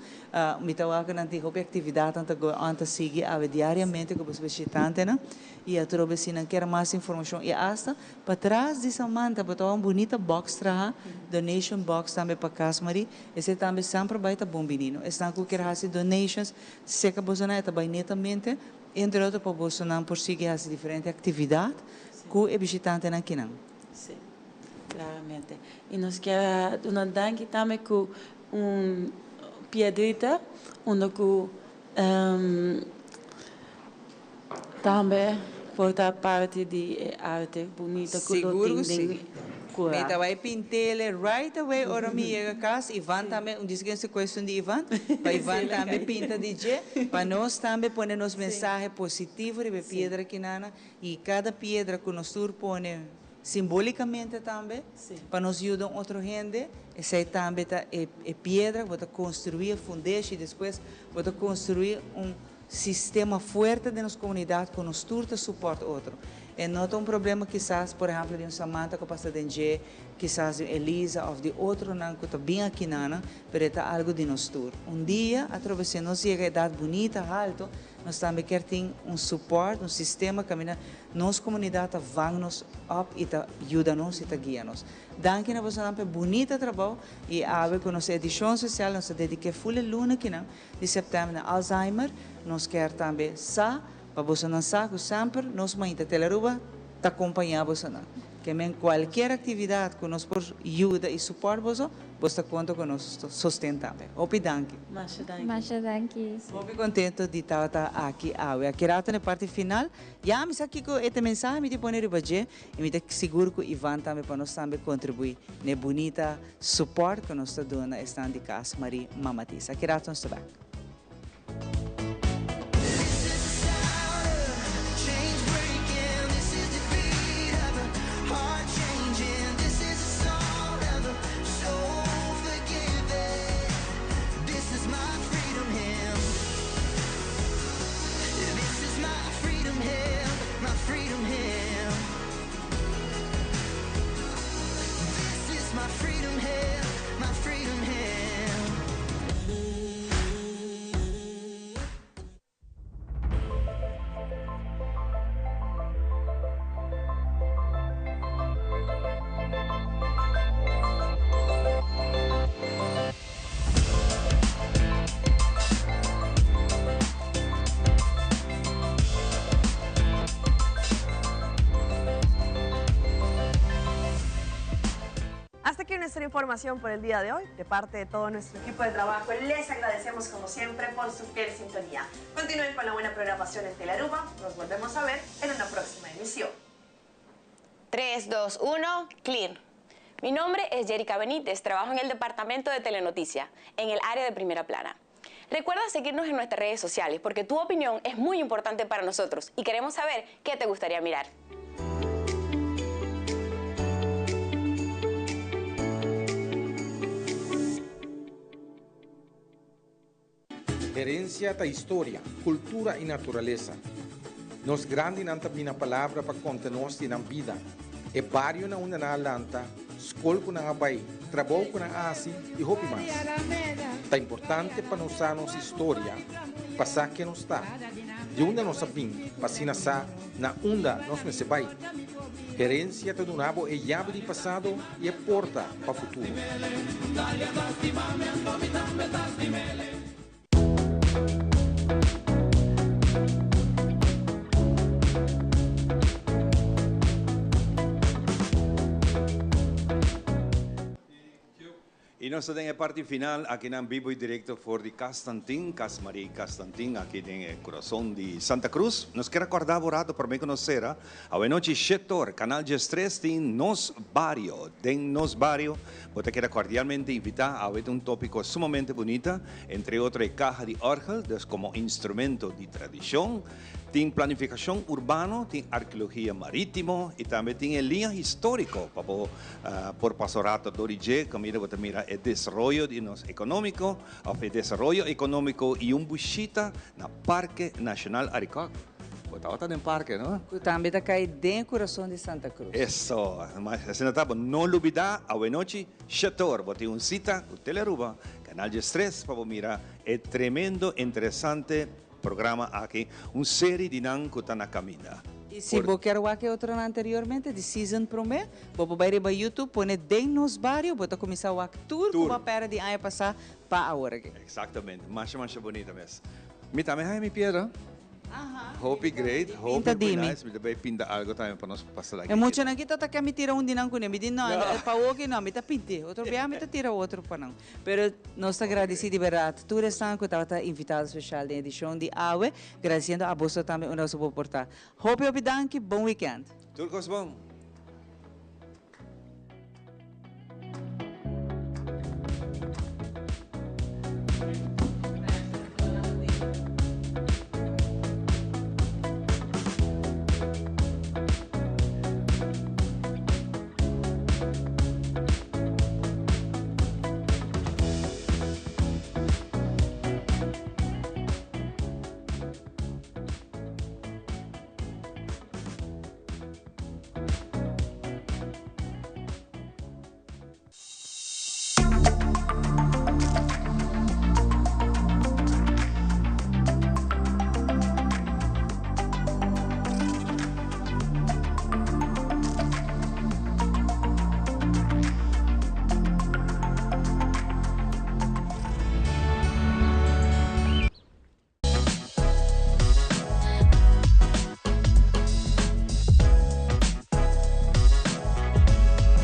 Speaker 2: Mi ta wak ku nan tin hopi aktividatnan ta go on ta sigui awe diariamente ku boso bishitantenan i atrobe si nan kier mas informashon i asta patras di Samantha bo ta wak un bunita box traha, donation box tambe pa Cas Marie, esei tambe semper bai ta bon bini no. Esnan ku kier hasi donations seka bosonan e ta bai netamente entre otro pa bosonan por sigui hasi diferente aktividat ku e bishitantenan kinan.
Speaker 3: Sí, claramente. Y nos kier a duna danki tambe cu un piedrita unda cu tambe por ta parti di e arte bunita cu lo
Speaker 2: Sigur
Speaker 3: tin
Speaker 2: cu
Speaker 3: den
Speaker 2: si.
Speaker 3: cura.
Speaker 2: Mi ta bay pintele right away ora mi yega cas. Ivan tambe, un dice cu cuestion di Ivan, pa Ivan tambe pinta di dje, pa nos tambe pone nos mensahe positivo riba e piedra kinana. I kada piedra ku nos tur pone simbolikamente tambe pa nos yuda un otro hende, esei tambe ta e e piedra ku bo ta konstruí e fundeshi i despues bo ta konstruí un sistema fuerte den nos komunidat ku nos tur ta supòrt otro. E no ta un problema kisas por ehèmpel di un Samantha ku pasa den dje, kisas di un Elisa òf di otronan ku ta bin akinanan, pero e ta algu di nos tur. Un dia atrobe si nos yega edat bunita, haltu, Nos tambe kier tin un support, un sistema caminda nos comunidad ta vang nos op y ta yuda nos y ta guia nos. Danki na bosonan pa e bunita trabou y awe cu nos edicion special nos ta dedica e full e luna kinan di september na Alzheimer. Nos kier tambe sa pa bosonan sa cu semper nos Mainta Tele Aruba ta compaña bosonan. Ke men cualkier actividad cu nos por yuda y support boso, bos ta conta cu nos sosten tambe. Hopi danki.
Speaker 3: Masha danki.
Speaker 18: Masha danki.
Speaker 2: Hopi contento di tabata aki awe. Aki rato na e parti final. Ya mi sa kico e ta mensahe mi tin pone riba dje y mi ta sigur cu Ivan tambe pa nos tambe contribui na e bunita support cu nos ta duna esnan di Cas Marie Mama Tis. Aki rato nos ta bek.
Speaker 12: información por el día de hoy. De parte de todo nuestro equipo de trabajo, les agradecemos como siempre por su fiel sintonía. Continúen con la buena programación en Telaruba. Nos volvemos a ver en una próxima emisión.
Speaker 4: 3, 2, 1, clear. Mi nombre es Jerica Benítez, trabajo en el departamento de Telenoticia, en el área de primera plana. Recuerda seguirnos en nuestras redes sociales porque tu opinión es muy importante para nosotros y queremos saber qué te gustaría mirar.
Speaker 24: Herencia ta historia, cultura y naturalesa. Nos grandinan ta bini na palabra pa conta nos di nan bida, e bario na unda nan a lanta, scol cu nan a bay, trabou cu nan a haci y hopi mas. Ta importante pa nos sa nos historia pa sa ken nos ta, di unda nos a bin pa asina sa na unda nos mester bay. Herencia ta duna bo e yabi di pasado y e porta pa futuro.
Speaker 1: Y nos ta den e parti final akinan bibo y directo for di Cas Tantin, Cas Maria y Cas Tantin aki den e corazon di Santa Cruz. Nos kier acorda bo rato prome cu nos cera, awenochi shetor, Canal 13 tin Nos Bario. Den Nos Bario bo ta keda cordialmente invita, awe ta un topico sumamente bunita, entre otro e caha di orgel, dus como instrumento di tradicion. Tin planificacion urbano, tin arkeologia maritimo y tambe tin e liña historico pa bo por pasa un rato dor di dje caminda bo ta mira e desaroyo di nos economico of e desaroyo economico y un bushita na Parke Nacional Arikok. Bo tabata den parke, no?
Speaker 2: Cu tambe ta cay den e curason di Santa Cruz.
Speaker 1: Eso, mas asina ta bo no lubida awenochi shetor bo tin un cita cu Telearuba, Canal 13 pa bo mira e tremendo interesante Programa aki, un seri di nan ku ta na kaminda.
Speaker 2: I si bo kier wak e otronan anteriormente di season promé, bo por bai riba YouTube, pone Den Nos Bario, bo ta kuminsá wak tur ku bo a pèrdè di aña pasá pa awor aki.
Speaker 1: Exactamente, masha masha bunita mes. Mi tambe haña mi piedra. Hopi great, hopi hopi nice. Mi ta bay pinta algo tambe pa nos pasa la
Speaker 2: E muchanan ki ta ta ke mi tira un di nan kuné, mi di no, pa awoki no, mi ta pint'é. Otro bia mi ta tira otro pa nan. Pero nos ta gradisí di bèrdat tur esnan ku tabata invitado speshal den edishon di awe, gradisiendo a boso tambe unda boso por portá. Hopi hopi danki, bon wikènt.
Speaker 1: Tur kos bon.